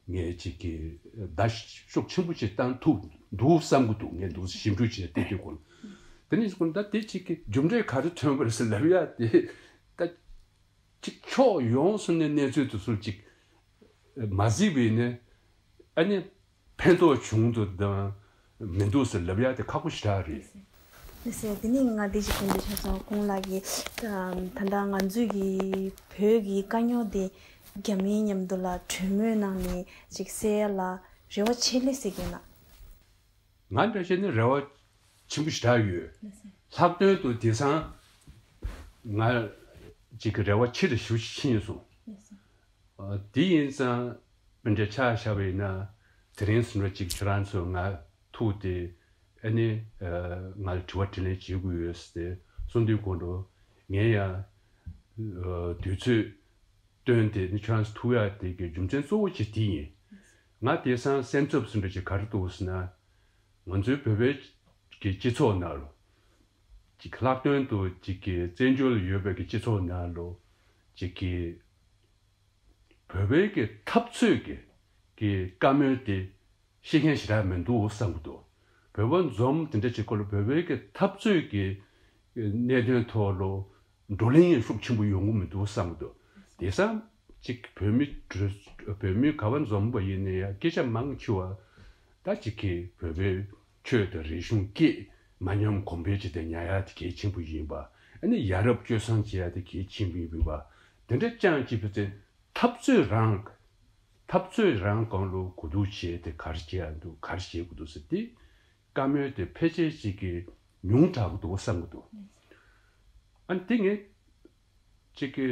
ངས་ཅིག་གི་བརྡ་ཤུགས་ཆེན་པོ་ཅིག་བཏང་ཐུབ་འདུག་བསམ་གི་འདུག་ངས་འདུག་ཞིབ་འཇུག་བྱས་བལྟས་དུས་སྐོར་དེ་ནས་ཀུན་ད་དེ་ཅིག་གི་རྒྱུ་འབྲས་ག་རེ་ཐོན་པ་རེད་ཟེར་ལབ་ཡ་དེ་ད། གཅིག་ཕྱོགས་ཡོངས་སུ་ནས་གནས་ཚུལ་དེ་ཚོ་གཅིག་མ་གཟིགས་པས་ནས་ཨ་ནི་ཕན་ཐོགས་བྱུང་འདུག་དང་མི་འདུག་ཟེར་ལབ་ཡ་དེ་ཁག་པོ་ཞེ་དྲག་རེད། ལགས་སོ། དེ་ནས་ང་འདི་ཞིག་གོ་འདོད་ཆགས་སོང་། ཁོང་ལགས་ཀྱིས་ད་ལྟ་ང་ཚོས་ཀྱི་བོད་ཀྱི་དཀའ་རྙོག་དེ་རྒྱ་མིའི་མཉམ་དུ་ལ་གྲོས་མོལ་གནང་ནས་ཅིག་སེལ་ཡ་ལ་རེ་བ་ཆེ་ལེ་ཟེར་གྱིན་ལ། ང་འདྲ་བྱས་ནས་རེ་བ་ཆེན་པོ་ཞེ་དྲག་ཡོད། ལྷག་དོན་དུ་དེང་སང་ང་ཅིག་གི་རེ་བ་ཆེ་རུ་ཞེ་པོ་ཅིག་ཕྱིན་སོང་། ཨ། དེ་ཡིན་ཙང་མི་འདྲ་ཆ་བཞག་པ་ཡིན་ན་དེ་རིང་སོང་ར་ཅིག་ཁྱོད་རང་ཚོ་ང་ཐུག་སྟེ་ཨ་ནི་ང་ལ་དྲི་བ་དྲིས་ལན་བྱེད་དགོས་ཡོད་ཟེར་ཏེ་གསུངས་དུས་གོང་དུ་ངས་ཡང་དུས་ཚོད་བཏོན་ཏེ་ནི་ཁྱོད་རང་ཚོ་ཐུག་ཡག་དེ་གི་རྒྱུ་མཚན་གཙོ་བོ་ཅིག་དེ་ཡིན། ང་དེང་སང་སེམས་འཚབ་སུ་འདྲ་ཅིག་ག་རེ་འདུག་ཟེར་ན། ང་ཚོའི་བོད་པའི་གི་སྤྱི་ཚོགས་ནང་ལ་ཅིག་ལྷག་དོན་དུ་ཅིག་གི་བཙན་བྱོལ་ལ་ཡོད་པའི་གི་སྤྱི་ཚོགས་ནང་ལ་ཅིག་གི་བོད་པའི་གི་འཐབ་རྩོད་ཀྱི་གི་བཀའ་མོལ་དེ་ཤེས་མཁན་ཞེ་དྲག་མི་འདུག་བསམ་གི་འདུག་བོད་པ་འཛོམས་དེ་འདྲ་ཅིག་སྐོར་ལ་བོད་པའི་གི་འཐབ་རྩོད་ཀྱི་གནད་དོན་ཐོག་ལ་བགྲོ་གླེང་ཡང་ཤུགས་ཆེན་པོ་ཡོང་གི་མི་འདུག་བསམ་གི་འདུག་དེང་སང་ཅིག་བོད་མི་བོད་མི་ག་བ་འཛོམས་པ་ཡིན་ན་ཡང་སྐད་ཆ་མང་ཆེ་བ་ད་ཅིག་གི་བོད་པའི་ཆོས་དང་རིག་གཞུང་སྐད་མ་ཉམས་གོང་འཕེལ་བྱེད་དེ་ཉར་ཡ་དེ་གལ་ཆེན་པོ་ཡིན་པ། ཨ་ནི་ཡ་རབས་སྤྱོད་བཟང་བྱེད་ཡ་དེ་གལ་ཆེན་པོ་ཡིན་པ། དེ་འདྲ་ཅང་ཅིག་བྱས་ཚེ་འཐབ་རྩོད་རང་འཐབ་རྩོད་རང་སྒང་ལ་གོ་བསྡུར་བྱས་ཏེ་ག་རེ་བྱེད་ཡ་འདུག་ག་རེ་བྱེད་དགོས་འདུག་ཟེར་ཏེ་བཀའ་མོལ་དེ་ཕལ་ཆེར་ཅིག་གི་ཉུང་དྲགས་ཀྱི་འདུག་བསམ་གྱི་འདུག་ཨ་ནི་དེ་ངས་ཅིག་གི་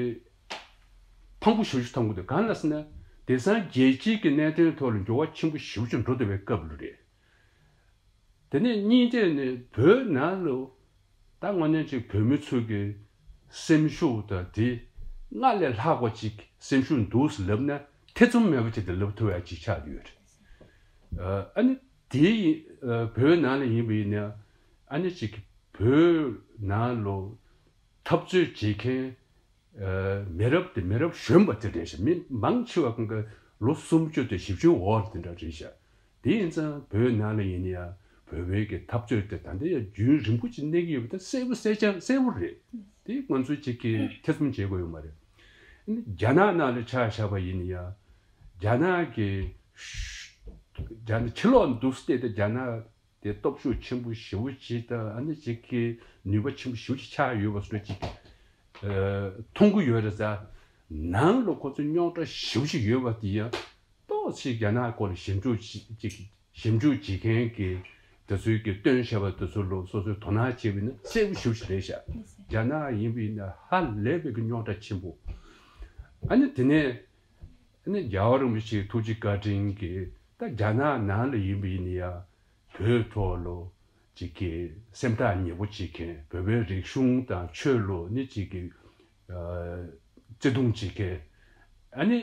ཕངས་པོ་ཞེ་པོ་ཅིག་མཐོང་གི་འདུག་གང་ལ་ཟེར་ན། དེང་སང་རྒྱལ་སྤྱིའི་གི་གནད་དོན་ཐོག་ལ་འགྱུར་བ་ཆེན་པོ་ཞེ་པོ་ཅིག་འགྲོ་བསྡད་པའི་སྐབས་ལ་རེད། དེ་ནས་གཉིས་ཐད་ནས་བོད་ནང་ལ་ད་དངོས་གནས་ཅིག་བོད་མི་ཚོ་གི་སེམས་ཤུགས་དང་དེ་སྔར་ལས་ལྷག་པ་ཅིག་སེམས་ཤུགས་འདུག་ཟེར་ལབ་ན་ཐེ་ཚོམ་མེད་པ་ཅིག་དེ་ལབ་ཐུབ་ཡ་ཅིག་ཆགས་ཡོད་རེད། ཨ་ནི་དེ་ཡིན་བོད་ནང་ལ་ཡིན་པ་ཡིན་ན་ཨ་ནི་ཅིག་བོད་ནང་ལ་འཐབ་རྩོད་བྱེད་མཁན་མི་རབས་དེ་མི་རབས་གཞོན་པ་དེ་རེད་ཤག་མི་མང་ཆེ་བ་ཁོང་གི་ལོ་སུམ་ཅུ་དང་བཞི་བཅུའི་འོག་དེ་འདྲ་རེད་ཤག་དེ་ཡིན་ཙང་བོད་ནང་ལ་ཡིན་ན་ཡང་བོད་པའི་གི་འཐབ་རྩོད་དེ་ད་ལྟ་ཡང་རྒྱུན་རིང་པོ་ཅིག་གནས་ཀྱི་ཡོད་པ་དེ་གསལ་པོ་གསལ་རྐྱང་གསལ་པོ་རེད། དེ་ང་ཚོས་ཅིག་གི་ཐེ་ཚོམ་བྱེད་དགོས་ཡོད་མ་རེད། རྒྱ་ནག་ནང་ལ་ཆ་བཞག་པ་ཡིན་ན་ཡང་རྒྱ་ནག་གི་རྒྱ་ནག་ཕྱི་ལོགས་འདུག་སྟེ་དེ་རྒྱ་ནག་དེ་སྟོབས་ཤུགས་ཆེན་པོ་ཞེ་པོ་ཅིག་དང་ཨ་ནི་ཅིག་གི་ནུས་པ་ཆེན་པོ་ཞེ་པོ་ཅིག་ཆགས་ཡོད་པ་སོགས་ཅིག་མཐོང་གི་ཡོད་རེད་ཟེར། ནང་ལ་ཁོ་ཚོ་རྙོག་དྲ་ཞེ་པོ་ཅིག་ཡོད་པ་དེ་ཡང་ཏོག་ཙམ་རྒྱ་ནག་སྐོར་ལ་ཞིབ་འཇུག་ཅིག་ཞིབ་འཇུག་བྱེད་མཁན་གྱི་དེ་ཚོའི་གི་སྟོན་བྱས་པ་དེ་ཚོ་ལ་སོ་སོས་དོ་སྣང་བྱས་པ་ཡིན་ན་གསལ་པོ་ཞེ་པོ་ཅིག་རེད་ཤག་རྒྱ་ནག་ཡིན་པ་ཡིན་ན་ཧ་ལས་པའི་གི་རྙོག་དྲ་ཆེན་པོ། ཨ་ནི་དེ་ནས་ཨ་ནི་རྒྱལ་བ་རིན་པོ་ཆེའི་ཐུགས་རྗེ་བཀའ་དྲིན་གྱིས་ད་རྒྱ་ནག་ནང་ལ་ཡིན་པ་ཡིན་ན་ཡང་བོད་ཐོག་ལ་ཅིག་གི་སེམས་ཐག་ཉེ་པོ་བྱེད་མཁན། བོད་པའི་རིག་གཞུང་དང་ཆོས་ལ་ནི་ཅིག་གི་བརྩེ་དུང་བྱེད་མཁན། ཨ་ནི་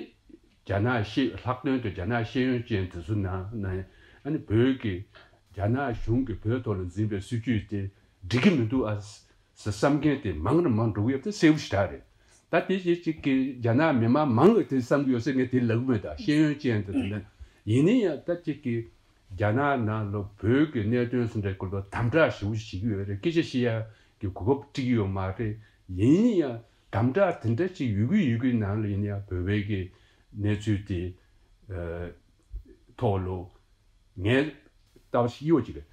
རྒྱ་ནག་ཤེས་ལྷག་དོན་དུ་རྒྱ་ནག་ཤེས་ཡོན་ཅན་དེ་ཚོ་ནང་ནས་ཨ་ནི་བོད་ཀྱི་རྒྱ་ནག་གཞུང་གིས་བོད་ཐོག་ལ་འཛིན་པའི་སྲིད་བྱུས་དེ་འགྲིག་གི་མི་འདུག་ཨ། ཟེར་བསམ་མཁན་དེ་མང་རུ་མང་འགྲོ་གི་ཡོད་པ་དེ་གསལ་པོ་ཞེ་དྲག་རེད། ད་དེ་རྗེས་གཅིག་གི་རྒྱ་ནག་མི་མང་མང་ལ་དེ་བསམ་གི་ཡོད་ཟེར་ངས་དེ་ལབ་གི་མེད། ད་ཤེས་ཡོན་ཅན་དེ་དེ་འདྲ་ཡིན་ན་ཡང་ད་གཅིག་གི་རྒྱ་ནག་ནང་ལ་བོད་ཀྱི་གནད་དོན་སུ་འདྲ་སྐོར་ལ་དམ་དྲག་ཞེ་པོ་ཞིག་བྱེད་ཀྱི་ཡོད་རེད། སྐད་ཆ་བཤད་ཡ་གི་གོ་སྐབས་སྤྲད་ཀྱི་ཡོད་མ་རེད། ཡིན་ན་ཡང་དམ་དྲག་དེ་འདྲ་ཅིག་ཡོད་གི་ཡོད་གི་ནང་ལ་ཡིན་ན་ཡང་བོད་པའི་གི་གནས་ཚུལ་དེ་ཐོག་ལ། ངས་ལྟ་བ་ཞིག་ཡོད་ཅིག་རེད།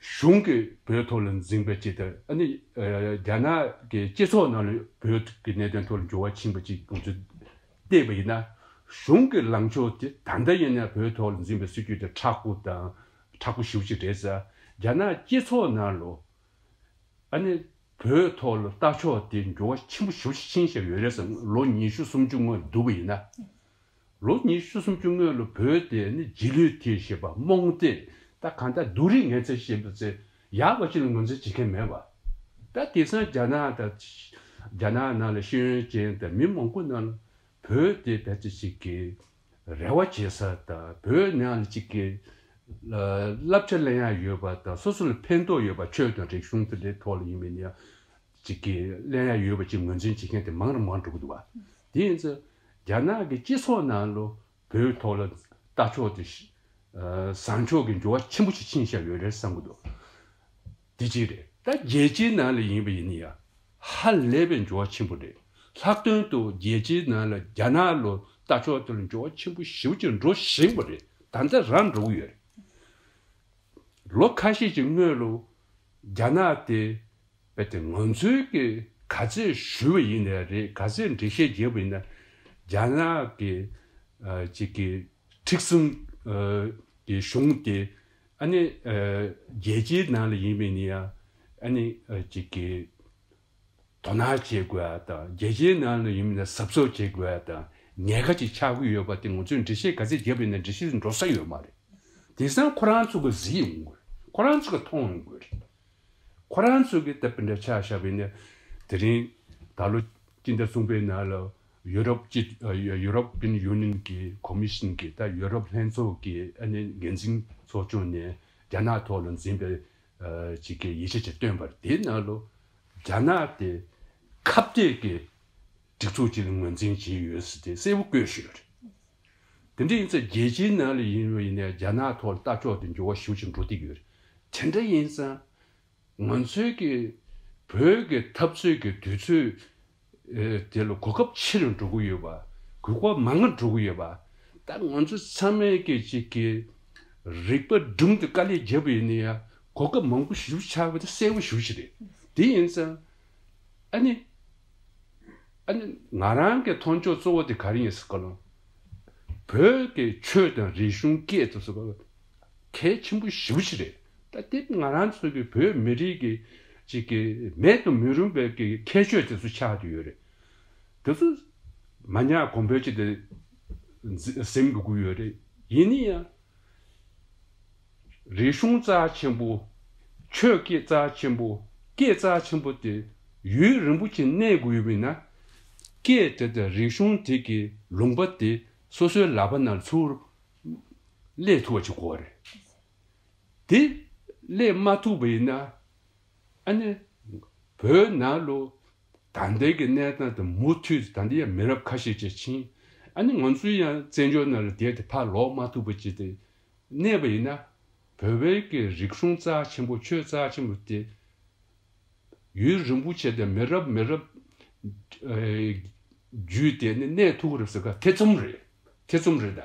གཞུང་གིས་བོད་ཐོག་ལ་འཛིན་པའི་ཅིག་དང་ཨ་ནི་རྒྱ་ནག་གི་སྤྱི་ཚོགས་ནང་ལ་བོད་ཀྱི་གནད་དོན་ཐོག་ལ་འགྱུར་བ་ཕྱིན་པ་ཅིག་ང་ཚོས་བལྟས་པ་ཡིན་ན། གཞུང་གི་ལངས་ཕྱོགས་དེ་ད་ལྟ་ཡིན་ན་བོད་ཐོག་ལ་འཛིན་པའི་སྲིད་བྱུས་དེ་མཁྲེགས་པོ་དང་མཁྲེགས་པོ་ཞེ་པོ་ཅིག་རེད་ཟེར། རྒྱ་ནག་སྤྱི་ཚོགས་ནང་ལ་ཨ་ནི་ བོད་ཐོག་ལ་ལྟ་ཕྱོགས་དེ་འགྱུར་བ་ཆེན་པོ་ཞེ་པོ་ཅིག་ཕྱིན་བཞག་ཡོད་རེད་ཟེར། ལོ་ཉི་ཤུ་སུམ་ཅུ་སྔོན་བསྡུར་བ་ཡིན་ན། ལོ་ཉི་ཤུ་སུམ་ཅུ་སྔོན་ལ་བོད་དེ་ནི་རྗེས་ལུས་ཐེབས་བཞིན་པ། རྨོངས་དད། ད་གང་ལྟར་སྡུག་རུས་ངན་ཚད་བྱེད་པ་ཚེ་ཡག་པ་ཅིག་ལ་ངོས་འཛིན་བྱེད་མཁན་མེད་པ། ད་དེང་སང་རྒྱ་ནག་དང་། རྒྱ་ནག་ནང་ལ་ཤེས་ཡོན་ཅན་དང་མི་མང་པོ་ནང་ལ་བོད་དེ་ཕལ་ཆེར་ཅིག་གི་རེ་བ་བྱེད་ས་དང་། བོད་ནང་ལ་ཅིག་གི་བསླབ་བྱ་ལེན་ཡ་ཡོད་པ་དང་། སོ་སོ་ལ་ཕན་ཐོགས་ཡོད་པ། ཆོས་དང་རིག་གཞུང་དེ་འདྲའི་ཐོག་ལ་ཡིན་པའི་ནི་ཡང་ཅིག་གི་ལེན་ཡ་ཡོད་པ་ཅིག་ངོས་འཛིན་བྱེད་མཁན་དེ་མང་རུ་མང་འགྲོ་གི་འདུག་བ། དེ་ཡིན་ཙང་རྒྱ་ནག་གི་སྤྱི་ཚོགས་ནང་ལ་བོད་ཐོག་ལ་ལྟ་ཕྱོགས་དེ་བཟང་ཕྱོགས་ཀྱི་འགྱུར་བ་ཆེན་པོ་ཞིག་ཕྱིན་བཞག་ཡོད་རེད་བསམ་གྱི་འདུག། དེ་གཅིག་རེད། ད་རྒྱལ་སྤྱིའི་ནང་ལ་ཡིན་པ་ཡིན་ན་ཡང་ཧ་ལས་པའི་འགྱུར་བ་ཆེན་པོ་རེད། ལྷག་དོན་དུ་རྒྱལ་སྤྱིའི་ནང་ལ་རྒྱ་ནག་ལ་ལྟ་ཕྱོགས་དེ་ལ་འགྱུར་བ་ཆེན་པོ་ཞེ་པོ་ཅིག་འགྲོ་བཞིན་པ་རེད། ད་ལྟ་རང་འགྲོ་གི་ཡོད་རེད། ལོ་ཁ་ཤས་ཀྱི་སྔོན་ལ་རྒྱ་ནག་དེ་རྦད་དེ་ང་ཚོའི་གི་ག་ཚད་ཞུས་པ་ཡིན་ནའི་རེད། ག་ཚད་འགྲེལ་བཤད་བརྒྱབ་པ་ཡིན་ན། རྒྱ་ནག་གི་ཨ་ཅིག་གི་མཁྲེགས་བཟུང་ཨ་གི་གཞུང་དེ་ཨ་ནི་ཨ་རྒྱལ་སྤྱིའི་ནང་ལ་ཡིན་པ་ཡིན་ན་ཡང་ཨ་ནི་ཨ་ཅིག་གི་དོ་སྣང་བྱེད་དགོས་ཡ་དང་། རྒྱལ་སྤྱིའི་ནང་ལ་ཡིན་པ་ཡིན་ན་གཟབ་གཟབ་བྱེད་དགོས་ཡ་དང་། ཉེན་ཁ་ཅིག་ཆགས་ཀྱི་ཡོད་པ་དེ་ང་ཚོས་འགྲེལ་བཤད་ག་ཚད་བརྒྱབ་པ་ཡིན་ན་འགྲེལ་བཤད་འགྲོ་ས་ཡོད་མ་རེད། དེང་སང་ཁོ་རང་ཚོ་གིས་གཟིགས་ཡོང་གི་རེད། ཁོ་རང་ཚོ་གིས་མཐོང་ཡོང་གི་རེད། ཁོ་རང་ཚོ་གིས་ད་དཔེར་ན་ཆ་བཞག་པ་ཡིན་ན། དེ་རིང་ད་ལོ་སྤྱི་ཟླ་གསུམ་པའི་ནང་ལ་ཡུ་རོབ་སྤྱི་ཨ་ཡུ་རོབ་ཡུ་ནི་ཡན་གྱི་ཁོ་མི་ཤན་གྱི། ད་ཡུ་རོབ་ལྷན་ཚོགས་ཀྱི་ཨ་ནི་འགན་འཛིན་ཚོགས་ཆུང་ནས་རྒྱ་ནག་ཐོག་ལ་འཛིན་པའི་ཨ་ཅིག་གི་ཡིག་ཆ་ཅིག་བཏོན་པ་རེད། དེའི་ནང་ལ་རྒྱ་ནག་དེ་ཁ་གཏད་ཀྱི་སྒྲིག་འཛུགས་ཅིག་ལ་ངོས་འཛིན་བྱས་ཡོད་ཟེར་ཏེ་གསལ་པོ་བཀོད་བཞག་ཡོད་རེད། དེ་འདྲ་ཡིན་ཙང་རྒྱལ་སྤྱིའི་ནང་ལ་ཡིན་པ་ཡིན་ནའི་རྒྱ་ནག་ཐོག་ལ་ལྟ་ཕྱོགས་དེ་འགྱུར་བ་ཞེ་པོ་ཅིག་འགྲོ་བསྡད་ཀྱི་ཡོད་རེད། དེ་འདྲ་ཡིན་ཙང་ང་ཚོའི་གི་བོད་ཀྱི་འཐབ་རྩོད་ཀྱི་དུས་ཚོད་ཨེ་དེ་ལ་གོ་སྐབས་ཆེ་རུ་འགྲོ་གི་ཡོད་པ། གོ་སྐབས་མང་རུ་འགྲོ་གི་ཡོད་པ། ད་ང་ཚོ་ཚང་མས་ཀྱི་ཅིག་གི་རིག་པ་སྒྲིམ་དུ་དཀའ་ལས་བརྒྱབ་པ་ཡིན་ན་ཡང་གོ་སྐབས་མང་པོ་ཞེ་པོ་ཆགས་པ་དེ་གསལ་པོ་ཞེ་པོ་ཅིག་རེད། དེ་ཡིན་ཙང་ཨ་ནི། ཨ་ནི་ང་རང་གི་མཐོང་ཕྱོགས་གཙོ་བོ་དེ་ག་རེ་ཡིན་ཟེར་ག་ལ། བོད་ཀྱི་ཆོས་དང་རིག་གཞུང་སྐད་དེ་ཚོ་གལ་ཆེན་པོ་ཞེ་པོ་ཅིག་རེད། ད་དེ་ང་རང་ཚོ་གི་བོད་མི་རིགས་ཀྱི་ཅིག་གི་མེད་དུ་མི་རུང་བའི་གི་ཁྱད་ཆོས་དེ་ཚོ་ཆགས་བསྡད་ཡོད་རེད། དེ་ཚོ་མ་ཉར་གོང་འཕེལ་ཅིག་དེ་འཛི་ཟིན་དགོས་ཀྱི་ཡོད་རེད། ཡིན་ན་ཡང་། རིག་གཞུང་རྩ་ཆེན་པོ། ཆོས་སྐད་རྩ་ཆེན་པོ། སྐད་རྩ་ཆེན་པོ་དེ་ཡུན་རིང་པོ་ཅིག་གནས་དགོས་ཡོད་པ་ཡིན་ན། སྐད་དེ་དང་རིག་གཞུང་དེ་གི་ལུང་པ་དེ་སོ་སོའི་ལག་པ་ནང་ཚུར་སླེབས་ཐུབ་པ་ཅིག་དགོས་རེད། དེ་སླེབས་མ་ཐུབ་པ་ཡིན་ན། ཨ་ནི། བོད་ནང་ལོ། ད་ལྟའི་གི་གནས་སྟངས་དང་མུ་མཐུད་ད་ལྟ་ཡང་མི་རབས་ཁ་ཤས་ཅིག་ཕྱིན། ཨ་ནི་ང་ཚོའི་ཡང་བཙན་བྱོལ་ནང་ལ་བསྡད་དེ་ཕར་ལོག་མ་ཐུབ་པ་ཅིག་དེ་གནས་པ་ཡིན་ན། བོད་པའི་གི་རིག་གཞུང་རྩ་ཆེན་པོ། ཆོས་རྩ་ཆེན་པོ་དེ་ཡུན་རིང་པོ་བྱས་ཏེ་མི་རབས་མི་རབས་ཨེ་བརྒྱུད་དེ་ནི་གནས་ཐུབ་ཀྱི་རེད་ཟེར་ག་ཐེ་ཚོམ་རེད། ཐེ་ཚོམ་རེད་ད།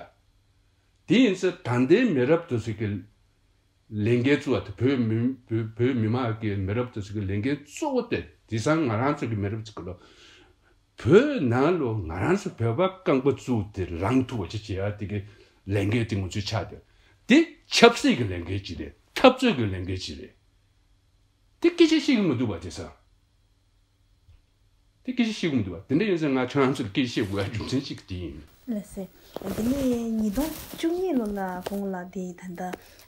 དེ་ཡིན་ཙང་ད་ལྟའི་མི་རབས་དེ་ཚོ་གི་ལས་འགན་གཙོ་བོ་དེ། བོད་མི་བོད་བོད་མི་མང་གི་མི་རབས་དེ་ཚོ་གི་ལས་འགན་གཙོ་བོ་དེ་དེང་སང་ང་རང་ཚོ་གི་མི་རབས་ཚོ་གི་ལོ། བོད་ནང་ལོ་ང་རང་ཚོ་བོད་པ་རྐང་པ་བཙུགས་ཏེ་ལངས་ཐུབ་པ་ཅིག་བྱེད་ཡ་དེ་གི་ལས་འགན་དེ་ང་ཚོའི་ཆགས་བསྡད། དེ་ཆབ་སྲིད་ཀྱི་ལས་འགན་ཅིག་རེད། འཐབ་རྩོད་ཀྱི་ལས་འགན་ཅིག་རེད། དེ་སྐད་ཆ་བཤད་ཀྱི་མི་འདུག་བ་དེང་སང་། དེ་སྐད་ཆ་བཤད་ཀྱི་མི་འདུག་བ། དེ་འདྲ་ཡིན་ཙང་ང་ཁྱོད་རང་ཚོར་སྐད་ཆ་བཤད་དགོས་ཡ་རྒྱུ་མཚན་གཅིག་དེ་ཡིན། ལགས་སེ། དེ་ནས་ཉིས་སྟོང་བཅུ་གཉིས་ལོ་ལ་གོང་ལ་དེ་ད་ལྟ་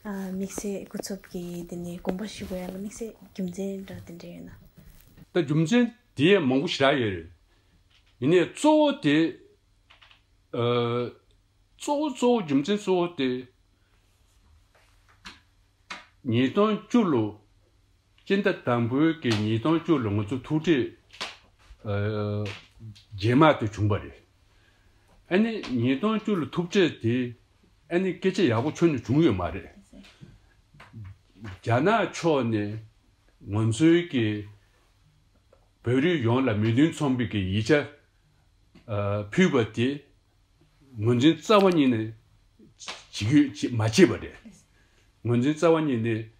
ཨ་དམིགས་བསལ་སྐུ་ཚབ་ཀྱིས་དེ་ནས་དགོངས་པ་ཞུ་དགོས་ཡ་ལ་དམིགས་བསལ་རྒྱུ་མཚན་འདྲ་དེ་འདྲ་ཡོད་ན། ད་རྒྱུ་མཚན་དེ་མང་པོ་ཞེ་དྲག་ཡོད་རེད། ཡིན་ནའི་གཙོ་བོ་དེ་ཨ་གཙོ་བོ་གཙོ་བོ་རྒྱུ་མཚན་གཙོ་བོ་དེ། ཉིས་སྟོང་བཅུ་ལོ། སྤྱི་ཟླ་དང་པོའི་གི་ཉིས་སྟོང་བཅུ་ལོ་ང་ཚོ་ཐུག་འཕྲད་ཨ་རྗེས་མ་དེ་བྱུང་བ་རེད། ཨ་ནི་ཉིས་སྟོང་བཅུ་ལོ་ཐུག་འཕྲད་དེ་ཨ་ནི་སྐད་ཆ་ཡག་པོ་ཁྱོན་ནས་བྱུང་ཡོད་མ་རེད། རྒྱ་ནག་ཕྱོགས་ནས་ང་ཚོའི་གི་བོད་རིགས་ཡོངས་ལ་མོས་མཐུན་ཚོགས་པའི་གི་ཡིག་ཆ་ཨ་ཕུལ་བ་དེ། ངོས་འཛིན་རྩ་བ་ཉིད་ནས་བྱེད་རྒྱུ་བྱེད་མ་བྱས་པ་རེད། ངོས་འཛིན་རྩ་བ་ཉིད་ནས་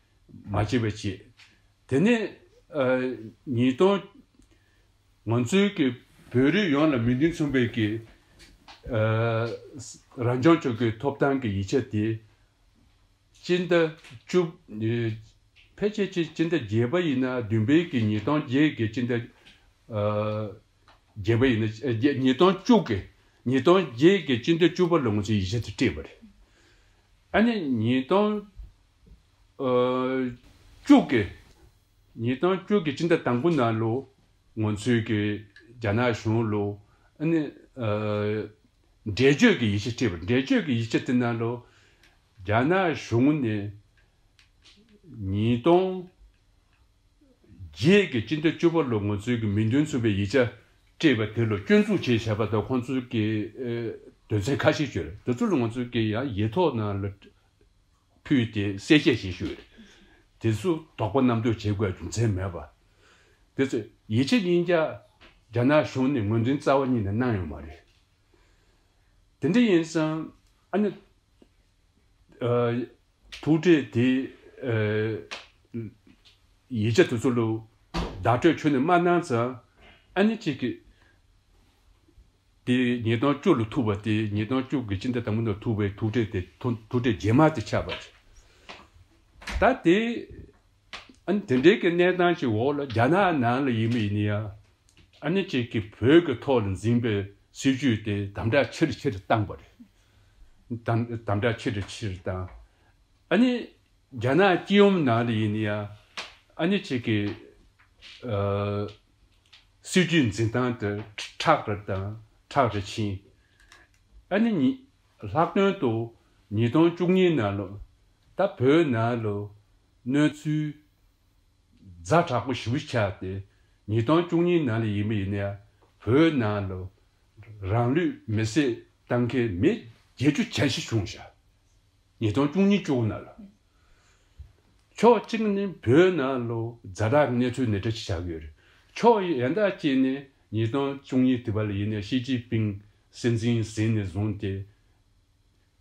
མ་བྱས་པ་བྱས། དེ་ནས་ཨ་ཉིས་སྟོང་ང་ཚོའི་གི་བོད་རིགས་ཡོངས་ལ་མོས་མཐུན་ཚོགས་པའི་གི་ཨ་རང་སྐྱོང་ལྗོངས་ཀྱི་ཐོབ་ཐང་གི་ཡིག་ཆ་དེ་སྤྱི་ཟླ་བཅུ་ཨེ་ཕལ་ ཕལ་ཆེར་སྤྱི་སྤྱི་ཟླ་བརྒྱད་པ་ཡིན་ན་བདུན་པའི་གི་ཉིས་སྟོང་བརྒྱད་ཀྱི་སྤྱི་ཟླ་ཨ་བརྒྱད་པ་ཡིན་ན་ཨ་བརྒྱད་ཉིས་སྟོང་བཅུ་གི་ཉིས་སྟོང་བརྒྱད་ཀྱི་སྤྱི་ཟླ་བཅུ་པ་ལ་ང་ཚོས་ཡིག་ཆ་དེ་སྤྲད་པ་རེད། ཨ་ནི་ཉིས་སྟོང་ཨ་བཅུ་གི་ཉིས་སྟོང་བཅུ་གི་སྤྱི་ཟླ་དང་པོ་ནང་ལོ་ང་ཚོས་ཀྱི་རྒྱ་ནག་གཞུང་ལ་ཨ་ནི་ཨ་འགྲེལ་བརྗོད་ཀྱི་ཡིག་ཆ་སྤྲད་པ། འགྲེལ་བརྗོད་ཀྱི་ཡིག་ཆ་དེ་ནང་ལོ་རྒྱ་ནག་གཞུང་ནས་ཉིས་སྟོང་བརྒྱད་ཀྱི་སྤྱི་ཟླ་བཅུ་པ་ལོ་ང་ཚོའི་གི་མིང་དོན་མཚུངས་པའི་ཡིག་ཆ་སྤྲད་པ་དེ་ལ་སྐྱོན་འཛུགས་བྱས་བཞག་པ་དང་ཁོང་ཚོའི་གི་ཨ་དོན་ཚན་ཁ་ཤས་ཡོད་རེད། དེ་ཚོ་ལ་ང་ཚོའི་གི་ཡང་ཡིག་ཐོག་ནང་ལ་ཕུལ་ཏེ་གསལ་བཤད་བྱེད་ཤུགས་རེད། དེ་ཚོ་དོགས་པ་རྣམ་རྟོག་བྱེད་དགོས་རྒྱུ་མཚན་མེད་པ། དེ་ཚོ་ཡིག་ཆ་གཉིས་ཀ་རྒྱ་ནག་གཞུང་ནས་ངོས་འཛིན་རྩ་བ་ཉིད་ནས་གནང་ཡོད་མ་རེད། དེ་འདྲ་ཡིན་ཙང་ཨ་ནི་ཨ་ཐུག་འཕྲད་དེ་ཨ་ཡིག་ཆ་དེ་ཚོ་ལ་བརྡ་སྤྲོད་ཁྱོན་ནས་མ་གནང་ཙང་ཨ་ནི་གཅིག་གི་དེ་ཉིས་སྟོང་བཅུ་ལ་ཐུག་པ་དེ་ཉིས་སྟོང་བཅུ་གི་སྤྱི་ཟླ་དང་པོ་ནང་ཐུག་པའི་ཐུག་འཕྲད་དེ་ཐུག་ཐུག་འཕྲད་རྗེས་མ་དེ་ཆགས་པ་རེད། ད་དེ་ཨ་ནི་དེ་འདྲའི་གི་གནས་སྟངས་ཤིག་འོག་ལ་རྒྱ་ནག་ནང་ལ་ཡིན་པ་ཡིན་ན་ཡང་ཨ་ནི་གཅིག་གི་བོད་ཀྱི་ཐོག་ལ་འཛིན་པའི་སྲིད་ཇུས་དེ་དམ་དྲག་ཆེ་རུ་ཆེ་རུ་བཏང་པ་རེད། དམ་དམ་དྲག་ཆེ་རུ་ཆེ་རུ་བཏང་། ཨ་ནི་རྒྱ་ནག་སྤྱི་ཡོངས་ནང་ལ་ཡིན་ན་ཡང་ཨ་ནི་གཅིག་གི་ཨ་སྲིད་ཇུས་འཛིན་སྟངས་དེ་ཁྲག་རེ་དང་ཁྲག་རེ་ཕྱིན། ཨ་ནི་ཉི་ལྷག་དོན་དུ་ཉིས་སྟོང་བཅུ་གཉིས་ནང་ལོ་ད་བོད་ནང་ལོ་གནས་ཚུལ་ཛ་དྲག་པོ་ཞེ་པོ་ཆགས་ཏེ་ཉིས་སྟོང་བཅུ་གཉིས་ནང་ལ་ཡིན་པ་ཡིན་ན་ཡང་བོད་ནང་ལོ་རང་ལུས་མེར་སྲེག་བཏང་མཁན་མི་བརྒྱད་ཅུ་གྱ་བཞི་བྱུང་ཤག་ཉིས་སྟོང་བཅུ་གཉིས་བཅུ་དགུ་ནང་ལ། ཕྱོགས་གཅིག་ནས་བོད་ནང་ལོ་ཛ་དྲག་གི་གནས་ཚུལ་འདི་འདྲ་ཞིག་ཆགས་ཀྱི་ཡོད་རེད། ཕྱོགས་ཡན་ལག་གཅིག་ནས་ཉིས་སྟོང་བཅུ་གཉིས་དུས་བབ་ལ་ཡིན་ནའི་ཞི་ཅིན་ཕིང་སྲིད་འཛིན་ཟིན་ནས་བཟུང་སྟེ་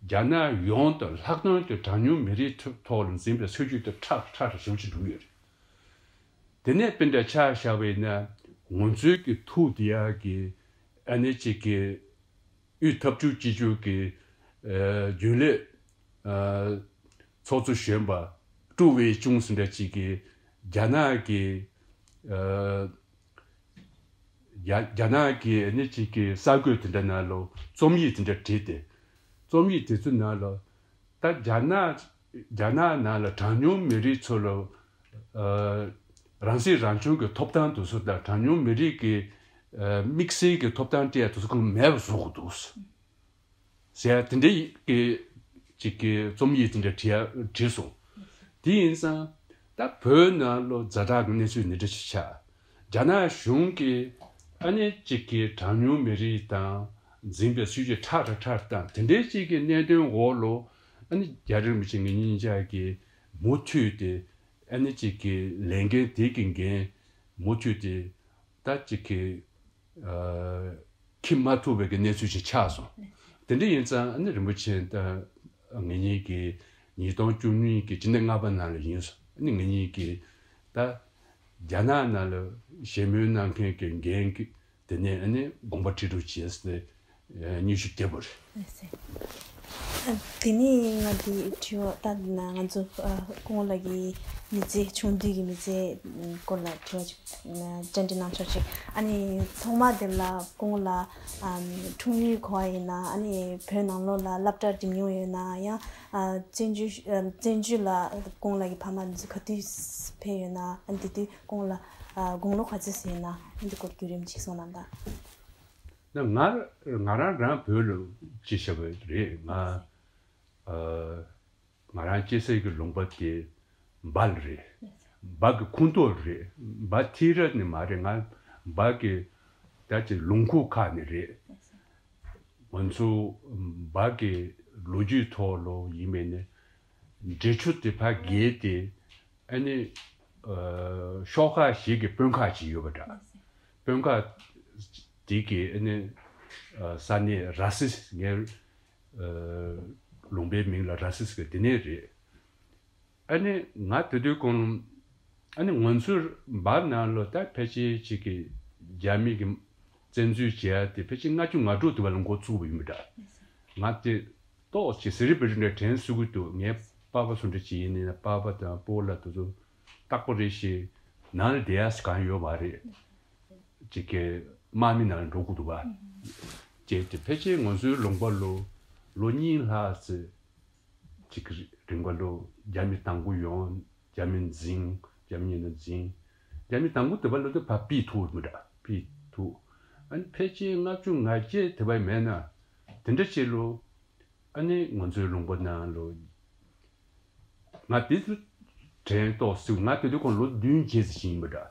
རྒྱ་ནག་ཡོངས་དང་ལྷག་དོན་དུ་གྲངས་ཉུང་མི་རིགས་ཐོག་ལ་འཛིན་པའི་སྲིད་ཇུས་དེ་ཁྲག་ཁྲག་རེ་ཞེ་པོ་ཅིག་འགྲོ་གི་ཡོད་རེད། དེ་ནས་དཔེ་འདྲ་ཆ་བཞག་པ་ཡིན་ན་ང་ཚོའི་གི་ཐུགས་དེ་ཡག་གི་ཨ་ནི་གཅིག་གི་དབུས་འཐབ་ཕྱོགས་གཅིག་གྱུར་གྱི་ཨ་རྒྱུན་ལས་ཨ་ཚོགས་གཙོ་གཞོན་པ་ཀྲུའུ་ཝེ་ཅུང་ཟེར་འདྲ་གཅིག་གིས་རྒྱ་ནག་གི་ཨ་རྒྱ་རྒྱ་ནག་གི་ཨ་ནི་གཅིག་གི་གསར་འགོད་དེ་འདྲ་ནང་ལ་རྩོམ་ཡིག་དེ་འདྲ་བྲིས་ཏེ། རྩོམ་ཡིག་དེ་ཚོའི་ནང་ལ་ད་རྒྱ་ནག་རྒྱ་ནག་ནང་ལ་གྲངས་ཉུང་མི་རིགས་ཚོ་ལ་ཨ་རང་སྲིད་རང་སྐྱོང་གི་ཐོབ་ཐང་དེ་ཚོ་དང་གྲངས་ཉུང་མི་རིགས་ཀྱི་ཨ་དམིགས་བསལ་གྱི་ཐོབ་ཐང་སྤྲད་ཡ་དེ་ཚོ་གང་མེད་པ་བཟོ་དགོས་འདུག་ཟེར་ཡ་དེ་འདྲའི་གི་ཅིག་གི་རྩོམ་ཡིག་དེ་འདྲ་བྲིས་ཡ་བྲིས་སོང་། དེ་ཡིན་ཙང་ད་བོད་ནང་ལོ་ཛ་དྲག་གི་གནས་ཚུལ་འདི་འདྲ་ཞིག་ཆགས། རྒྱ་ནག་གཞུང་གིས་ཨ་ནི་གཅིག་གི་གྲངས་ཉུང་མི་རིགས་དང་འཛིན་པའི་སྲིད་ཇུས་ཁྲག་རེ་ཁྲག་དང་དེ་འདྲའི་གཅིག་གི་གནད་དོན་འོག་ལོ་ཨ་ནི་རྒྱ་རིགས་མི་ཆེན་ངེད་གཉིས་ཆ་གི་མུ་མཐུད་དེ་ཨ་ནི་གཅིག་གི་ལས་འགན་དེ་གི་འགན་མུ་མཐུད་དེ་ད་གཅིག་གི་ཨ་ཁྱིམ་མ་ཐུབ་པའི་གི་གནས་ཚུལ་ཞིག་ཆགས་སོང་། དེ་འདྲ་ཡིན་ཙང་ཨ་ནི་རིན་པོ་ཆེ་ད་ངེད་གཉིས་ཀྱི་ཉིས་སྟོང་བཅུ་གཉིས་ཀྱི་སྤྱི་ཟླ་ལྔ་པ་ནང་ལ་ཡིན་སོང་། ཨ་ནི་ངེད་གཉིས་ཀྱི་ད་རྒྱ་ནག་ནང་ལ་བཞེས་མོལ་གནང་མཁན་གྱི་འགན་གྱི་དེ་ནས་ཨ་ནི་དགོངས་པ་འཁྲི་སྒྲུབ་བྱས་ཏེ་ཉི་ཤུ་བརྒྱད་པ་རེད། ལགས་སེ། ཨ་དེ་ནས་ང་འདི་དྲི་བ་ད་ང་ཚོ་ཨ་སྐུ་ངོ་ལགས་ཀྱི་མི་ཚེ་ཆུང་དུས་ཀྱི་མི་ཚེ་སྐོར་ལ་དྲི་བ་ཅིག་ཨ་བཅར་འདྲི་གནང་ཆོག་ཅིག་ཨ་ནི་ཐོག་མ་དེ་ལ་སྐུ་ངོ་ལགས་ཨ་འཁྲུངས་ཡུལ་ག་པར་ཡིན་ན་ཨ་ནི་བོད་ནང་ལོགས་ལ་སློབ་གྲྭ་འགྲིམས་མྱོང་ཡོད་ན་ཡང་ཨ་བཙན་བྱོལ་ཨ་བཙན་བྱོལ་ལ་སྐུ་ངོ་ལགས་ཀྱི་ཕ་མ་འདི་ཚོ་ག་དུས་ཕེབས་ཡོད་ན་ཨ་ནི་དེ་དུས་སྐུ་ངོ་ལགས་ཨ་དགུང་ལོ་ག་ཚོད་ཟིན་ཡོད་ན་ཨ་ནི་འདི་སྐོར་བརྒྱུད་རིམ་ཅིག་གསུང་གནང་དང་། ན་ང་ང་རང་རང་བོད་ལ་ཅི་བྱ་བ་རེད། ང་ཨ་ང་རང་སྐྱེས་ས་གི་ལུང་པ་དེ་འབའ་ལ་རེད། འབའ་གི་ཁོངས་གཏོགས་རེད། འབའ་ཐེ་ར་ནི་མ་རེད། ང་འབའ་གི་ད་ཅི་ལུང་ཁུག་ཁག་ནི་རེད། ང་ཚོ་འབའ་གི་ལོ་རྒྱུས་ཐོག་ལོ་ཡིན་མིན་ནི་འབྲི་ཆུ་དེ་ཕར་བརྒལ་ཏེ་ཨ་ནི་ཨ་ཤོག་ཁག་ཞིག་གི་དཔོན་ཁག་ཅིག་ཡོད་པ་འདྲ། དཔོན་ཁག་དེ་གི་ཨ་ནི་ཨ་ས་གནས་ར་སི་ངའི་ཨ་ལུང་པའི་མིང་ལ་ར་སི་ཟེར་གི་དེ་ནས་རེད། ཨ་ནི་ང་དེ་དུས་གོང་ཨ་ནི་ང་ཚོའི་འབའ་ནང་ལོ་ད་ཕལ་ཆེར་ཅིག་གི་རྒྱ་མི་གི་བཙན་འཛུལ་བྱས་ཏེ་ཕལ་ཆེར་ལྔ་བཅུ་ང་དྲུག་དུ་བ་ལ་འགོ་བཙུགས་པ་ཡིན་པ་འདྲ། ང་དེ་ཏོག་ཅིག་ཟེར་རིག་པའི་རིག་གནས་དྲན་སྲིད་ཀྱི་འདུག་ངའི་པ་ཕ་སུ་འདྲ་ཅིག་ཡིན་ནའི་པ་ཕ་དང་སྤོ་ལགས་དེ་ཚོ་ རྟག་པ་རེད་ཤག་ནང་ལ་བསྡད་ཡ་ཞིག་གང་ཡོད་མ་རེད། ཅིག་གི་དམག་མི་ནང་ལ་འགྲོ་དགོས་འདུག་བ། ཅེས་ཏེ་ཕལ་ཆེར་ང་ཚོའི་ལུང་པ་ལོ་ལོ་གཉིས་ལྷག་ཙམ་ཅིག་གི་རིང་པ་ལོ་རྒྱ་མི་དང་པོ་ཡོང་། རྒྱ་མི་འཛིང་། རྒྱ་མི་ཉིན་ནས་འཛིང་། རྒྱ་མི་དང་པོ་དེ་བ་ལོ་དེ་ཕར་ཕུད་ཐུབ་མི་འདྲ། ཕུད་ཐུབ། ཨ་ནི་ཕལ་ཆེར་ལྔ་བཅུ་ང་བརྒྱད་དེ་བ་མེད་ན། དེ་འདྲ་ཅིག་ལོ། ཨ་ནི་ང་ཚོའི་ལུང་པ་ནང་ལོ། ང་དེ་ཚོ་དྲན་ཏོག་ཙམ། ང་དེ་དུས་ཁོང་ལོ་བདུན་བརྒྱད་ཙམ་ཞིག་ཡིན་པ་འདྲ།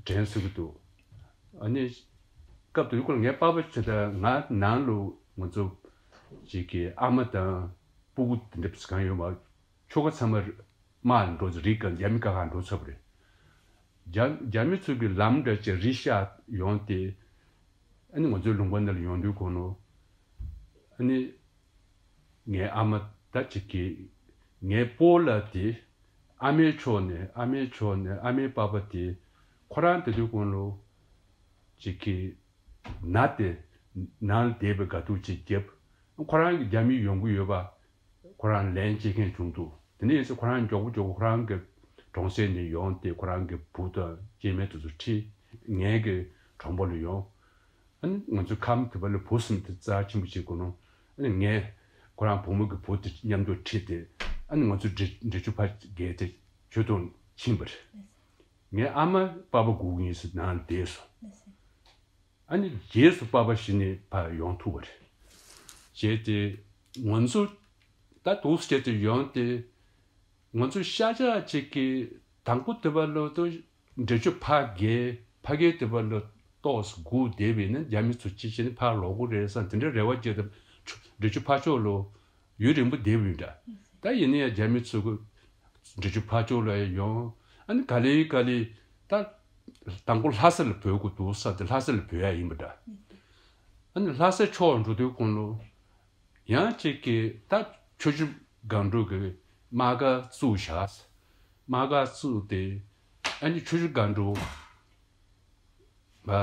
དྲན་སྲིད་ཀྱི་འདུག་ཨ་ནི་སྐབས་དེ་དུས་ཁོང་ངའི་པ་ཕ་ཆེ་ད་ང་ནང་ལོ་ང་ཚོ་ཅིག་གི་ཨ་མ་དང་སྤུ་གུ་དེ་འདྲ་གང་ཡོད་མ། ཁྱོ་ག་ཚང་མ་དམག་ལ་འགྲོ་རིགས་གང་རྒྱ་མི་ཀ་ཁ་འགྲོ་ཚར་བ་རེད། རྒྱ་རྒྱ་མི་ཚོ་གི་ལམ་འདྲ་ཅིག་རི་ཤ་ཡོང་སྟེ། ཨ་ནི་ང་ཚོའི་ལུང་པ་འདི་ལ་ཡོང་དུས་ཁོང་ལོ། ཨ་ནི་ངའི་ཨ་མ་ད་ཅིག་གིས་ངའི་སྤོ་ལགས་དེ་ཨ་མའི་ཕྱོགས་ནས། ཨ་མའི་ཕྱོགས་ནས་ཨ་མའི་པ་ཕ་དེ་ཁོ་རང་དེ་དུས་ཁོང་ལོ་ཅིག་གིས་ན་སྟེ་ནང་ལ་བསྡད་པའི་དགའ་སྡུག་ཅིག་བརྒྱབ། ཁོ་རང་གི་རྒྱ་མི་ཡོང་གི་ཡོད་པ་ཁོ་རང་ལན་བྱེད་མཁན་བྱུང་འདུག་དེ་ནས་ཡིན་ཙང་ཁོ་རང་མགྱོགས་པོ་མགྱོགས་པོ་ཁོ་རང་གི་གྲོང་གསེབ་ནས་ཡོང་སྟེ་ཁོ་རང་གི་བུ་དང་སྐྱེ་དམན་དེ་ཚོ་ཁྲིད། ངའི་གི་གྲོང་པ་ལ་ཡོང་། ཨ་ནི་ང་ཚོའི་ཁམས་དེ་བ་ལ་བུ་གསུམ་དེ་རྩ་ཆེན་པོ་བྱེད་དགོས་ནོ། ཨ་ནི་ངས་ཁོ་རང་བུ་མོ་གི་བུ་དེ་མཉམ་དུ་ཁྲིད་དེ། ཨ་ནི་ང་ཚོ་འབྲི་འབྲི་ཆུ་ཕར་བརྒལ་ཏེ་ཆུ་དོང་ཕྱིན་པ་རེད། ངའི་ཨ་མ་པ་ཕ་སྒུག་གི་ཡིན་ཟེར་ནང་ལ་བསྡད་སོང་། ཨ་ནི་རྗེས་སུ་པ་ཕ་གཞི་ནས་ཕར་ཡོང་ཐུབ་པ་རེད། བྱས་ཏེ་ང་ཚོ་ད་འདུག་སེ་བྱས་ཏེ་ཡོང་སྟེ། ང་ཚོ་ཤ་ཆག་ཅིག་གིས་དང་པོ་དེ་བ་ལོ་ཏོ་འབྲི་ཆུ་ཕར་བརྒལ། ཕ་གིར་དེ་བ་ལོ་ཏོག་ཙམ་སྒུག་བསྡད་པ་ཡིན་ན་རྒྱ་མི་ཚོ་ཅི་བྱས་ནས་ཕར་ལོག་གི་རེད་བསམ་དེ་འདྲ་རེ་བ་བྱས་ཏེ་ཆུ་འབྲི་ཆུ་ཕར་ཕྱོགས་ལོ་ཡུན་རིང་པོ་བསྡད་པ་ཡིན་འདྲ། ད་ཡིན་ན་ཡང་རྒྱ་མི་ཚོ་གི་འབྲི་ཆུ་ཕར་ཕྱོགས་ལ་ཡང་ཡོང་། ཨ་ནི་ག་ལེ་ག་ལེ་ད་དང་པོ་ལྷ་ས་ལ་བུད་དགོས་འདུག་བསམ་སྟེ་ལྷ་ས་ལ་བུད་ཡ་ཡིན་པ་འདྲ། ཨ་ནི་ལྷ་ས་ཕྱོགས་འགྲོ་དུས་ཁོང་ལོ། ཡང་གཅིག་གིས་ད་ཆུ་བཞི་སྒང་དྲུག་གི་དམག་སྒར་བཙུགས་བཞག་དམག་སྒར་བཙུགས་ཏེ། ཨ་ནི་ཆུ་བཞི་སྒང་དྲུག་ཨ་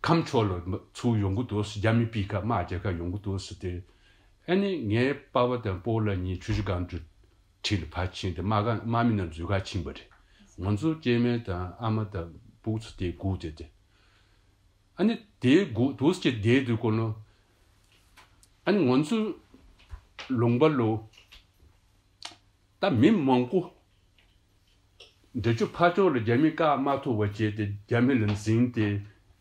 ཁམས་ཕྱོགས་ལ་ཚུར་ཡོང་གི་འདུག་རྒྱ་མི་པའི་ཁ་དམག་རྒྱག་ག་ཡོང་གི་འདུག་ཟེར་ཏེ། ཨ་ནི་ངའི་པ་ཕ་དང་སྤོ་ལགས་གཉིས་ཆུ་བཞི་སྒང་དྲུག་འཁྲིས་ལ་ཕར་ཕྱིན་ཏེ་དམག་སྒར་དམག་མི་རྣམས་འཛུལ་ག་ཕྱིན་པ་རེད། ང་ཚོ་སྐྱེ་དམན་དང་ཨ་མ་དང་སྤུ་གུ་ཚོ་དེ་སྒུག་བསྡད་དེ། ཨ་ནི་དེའི་སྒུག་འདུག་སེ་བསྡད་དུས་ཁོ་ལོ། ཨ་ནི་ང་ཚོ་ལུང་པ་ལོ། ད་མི་མང་པོ་འབྲི་ཆུ་ཕར་ཕྱོགས་ལ་རྒྱ་མི་བཀག་མ་ཐུབ་པ་བྱས་ཏེ་རྒྱ་མི་ལ་འཛིངས་ཏེ་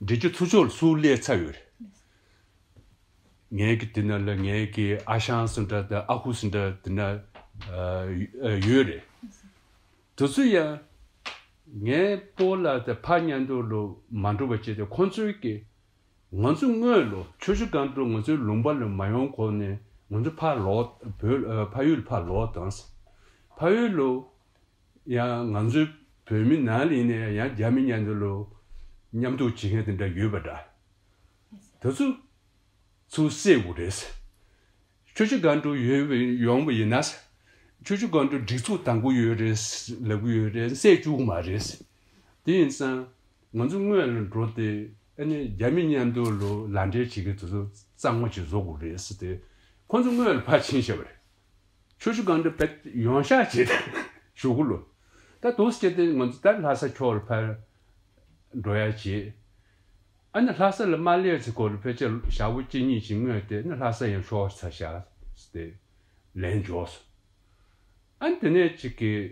འབྲི་ཆུ་ཚུར་ཕྱོགས་ལ་ཚུར་སླེབས་ཚར་ཡོད་རེད། ངའི་གི་དེ་ན་ལ་ངའི་གི་ཨ་ཞང་ཟེར་འདྲ་དང་ཨ་ཁུ་ཟེར་འདྲ་དེ་ན་ཨ་ཡོད་རེད། དེ་ཚོ་ཡང་ངའི་སྤོ་ལགས་དེ་ཕར་མཉམ་དུ་ལོ་མ་འགྲོ་བ་བྱས་ཏེ་ཁོང་ཚོའི་གི་ང་ཚོ་སྔོན་ལོ་ཆུ་བཞི་སྒང་དྲུག་ང་ཚོའི་ལུང་པ་ལ་མ་ཡོང་གོང་ནས་ང་ཚོ་ཕར་ལོག་བོད་ཨ་ཕ་ཡུལ་ཕར་ལོག་བཏང་། ཕ་ཡུལ་ལོ་ཡང་ང་ཚོའི་བོད་མི་ནང་ལ་ཡིན་ན་ཡང་རྒྱ་མི་མཉམ་དུ་ལོ་མཉམ་དུ་བྱེད་མཁན་དེ་འདྲ་ཡོད་པ་འདྲ། དེ་ཚོ་ཚུར་བསད་དགོས་རེད། ཆུ་བཞི་སྒང་དྲུག་ཡོད་པ་ཡོང་བ་ཡིན་ན། ཆུ་བཞི་སྒང་དྲུག་སྒྲིག་འཛུགས་དང་པོ་ཡོད་རེད་ལབ་ཀྱི་ཡོད་རེད། བསད་བཅུག་གི་མ་རེད། དེ་ཡིན་ཙང་ང་ཚོ་སྔོན་ལ་འགྲོ་སྟེ་ཨ་ནི་རྒྱ་མི་མཉམ་དུ་ལོ་ལག་འབྲེལ་བྱེད་ཀྱི་དེ་ཚོ་གཙང་མ་ཅིག་བཟོ་དགོས་རེད་ཟེར་ཏེ་ཁོང་ཚོ་སྔོན་ལ་ཕར་ཕྱིན་བཞག་པ་རེད། ཆུ་བཞི་སྒང་དྲུག་བེད་ཡོང་ཤག་བྱེད་ཞུ་གི་ལོ། ད་འདུག་སེ་བྱས་ཏེ་ང་ཚོ་ད་ལྷ་ས་ཕྱོགས་ལ་ཕར་འགྲོ་ཡ་བྱེད། ཨ་ནི་ལྷ་ས་ལ་མ་སླེབས་ཚེ་སྐོར་ལ་ཕལ་ཆེར་ཞག་པོ་གཅིག་གཉིས་ཅིག་སྔོན་ཏེ་ནི་ལྷ་ས་ཡང་ཤོར་ཚར་ཤག་ཟེར་ཏེ་ལན་འབྱོར་སོང་། ཨ་ནི་དེ་ནས་གཅིག་གིས་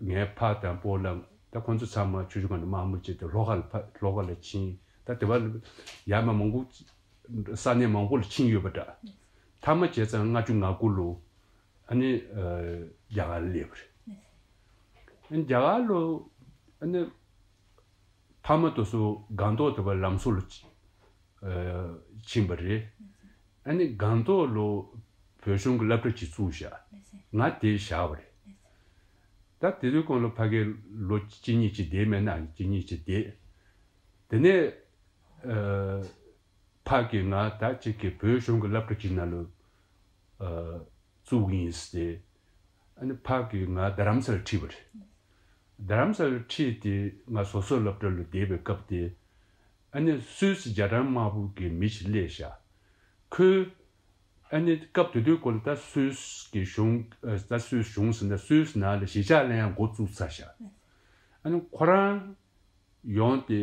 ངའི་ཕ་དང་སྤོ་ལགས་ད་ཁོང་ཚོ་ཚང་མ་ཆུ་བཞི་སྒང་དྲུག་དམག་མི་བྱས་ཏེ་ལྷོ་ཁ་ལ་ཕ་ལྷོ་ཁ་ལ་ཕྱིན། ད་དེ་བ་ཡར་མར་མང་པོ་ས་གནས་མང་པོ་ལ་ཕྱིན་ཡོད་པ་འདྲ། མཐའ་མ་བྱས་ཙང་ལྔ་བཅུ་ང་དགུ་ལོ། ཨ་ནི་ཨ་རྒྱ་གར་སླེབས་པ་རེད། ཨ་ནི་རྒྱ་གར་ལོ་ཨ་ནི་ཕ་མ་དེ་ཚོ་སྒང་ཏོག་དེ་བ་ལམ་བཟོ་ལ་ཨ་ཕྱིན་པ་རེད། ཨ་ནི་སྒང་ཏོག་ལོ་བོད་གཞུང་གི་སློབ་གྲྭ་ཅིག་བཙུགས་བཞག་ང་དེར་བཞག་པ་རེད། ད་དེ་དུས་གོང་ལ་ཕ་གིར་ལོ་གཅིག་གཉིས་ཅིག་བསྡད་མེད་ན་གཅིག་གཉིས་ཅིག་བསྡད། དེ་ནས་ཨ། ཕ་གིས་ང་ད་ཅིག་གི་བོད་གཞུང་གི་སློབ་གྲྭ་ཅིག་ནང་ལ་ཨ་བཙུགས་ཡིན་ཟེར་ཏེ། ཨ་ནི་ཕ་གིས་ང་རྡ་རམ་ས་ལ་ཁྲིད་པ་རེད། རྡ་རམ་ས་ལ་ཁྲིད་དེ་ང་སོ་སོའི་སློབ་གྲྭ་ལ་བསྡད་པའི་སྐབས་དེ། ཨ་ནི་སུད་སི་རྒྱ་གྲམ་དམར་པོ་གི་མི་ཞིག་སླེབས་ཤག་ཁོས་ ཨ་ནི་སྐབས་དེ་དུས་ཀུན་ད་སུད་སི་གི་གཞུང་ད་སུད་སི་གཞུང་ཟེར་ན་སུད་སི་ནང་ལ་གཞིས་ཆགས་ལེན་ཡང་འགོ་བཙུགས་ཚར་ཤག་ཨ་ནི་ཁོ་རང་ཡོང་སྟེ་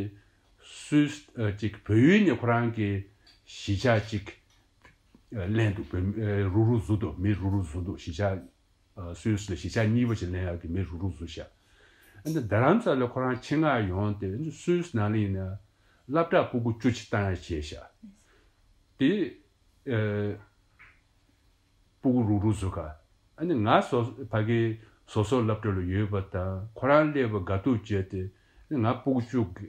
སུད་སི་ཅིག་བལ་ཡུལ་ནས་ཁོ་རང་གི་གཞིས་ཆགས་ཅིག་ལེན་འདུག་བལ་རུག་རུག་བཟོ་འདུག་མི་རུག་རུག་བཟོ་འདུག་གཞིས་ཆགས། སུད་སི་ལ་གཞིས་ཆགས་གཉིས་པ་ཞིག་ལེན་ཡག་གི་མི་རུག་རུག་བཟོས་ཤག་ཨ་ནི་རྡ་རམ་ས་ལ་ཁོ་རང་ཆེད་མངགས་ཡོང་སྟེ་སུད་སི་ནང་ལ་ཡིན་ན་སློབ་གྲྭ་སྤུ་གུ་བཅུ་གཅིག་བཏང་ཡག་བྱས་ཤག་དེ་སྤུ་གུ་རུག་རུག་བཟོས་ཁ། ཨ་ནི་ང་སོ་ཕ་གིའི་སོ་སོ་སློབ་གྲྭ་ལ་ཡོད་པ་དང་ཁོ་རང་སླེབས་པ་དགའ་སྡུག་བྱས་ཏེ་ང་སྤུ་གུ་བཅུ་གི་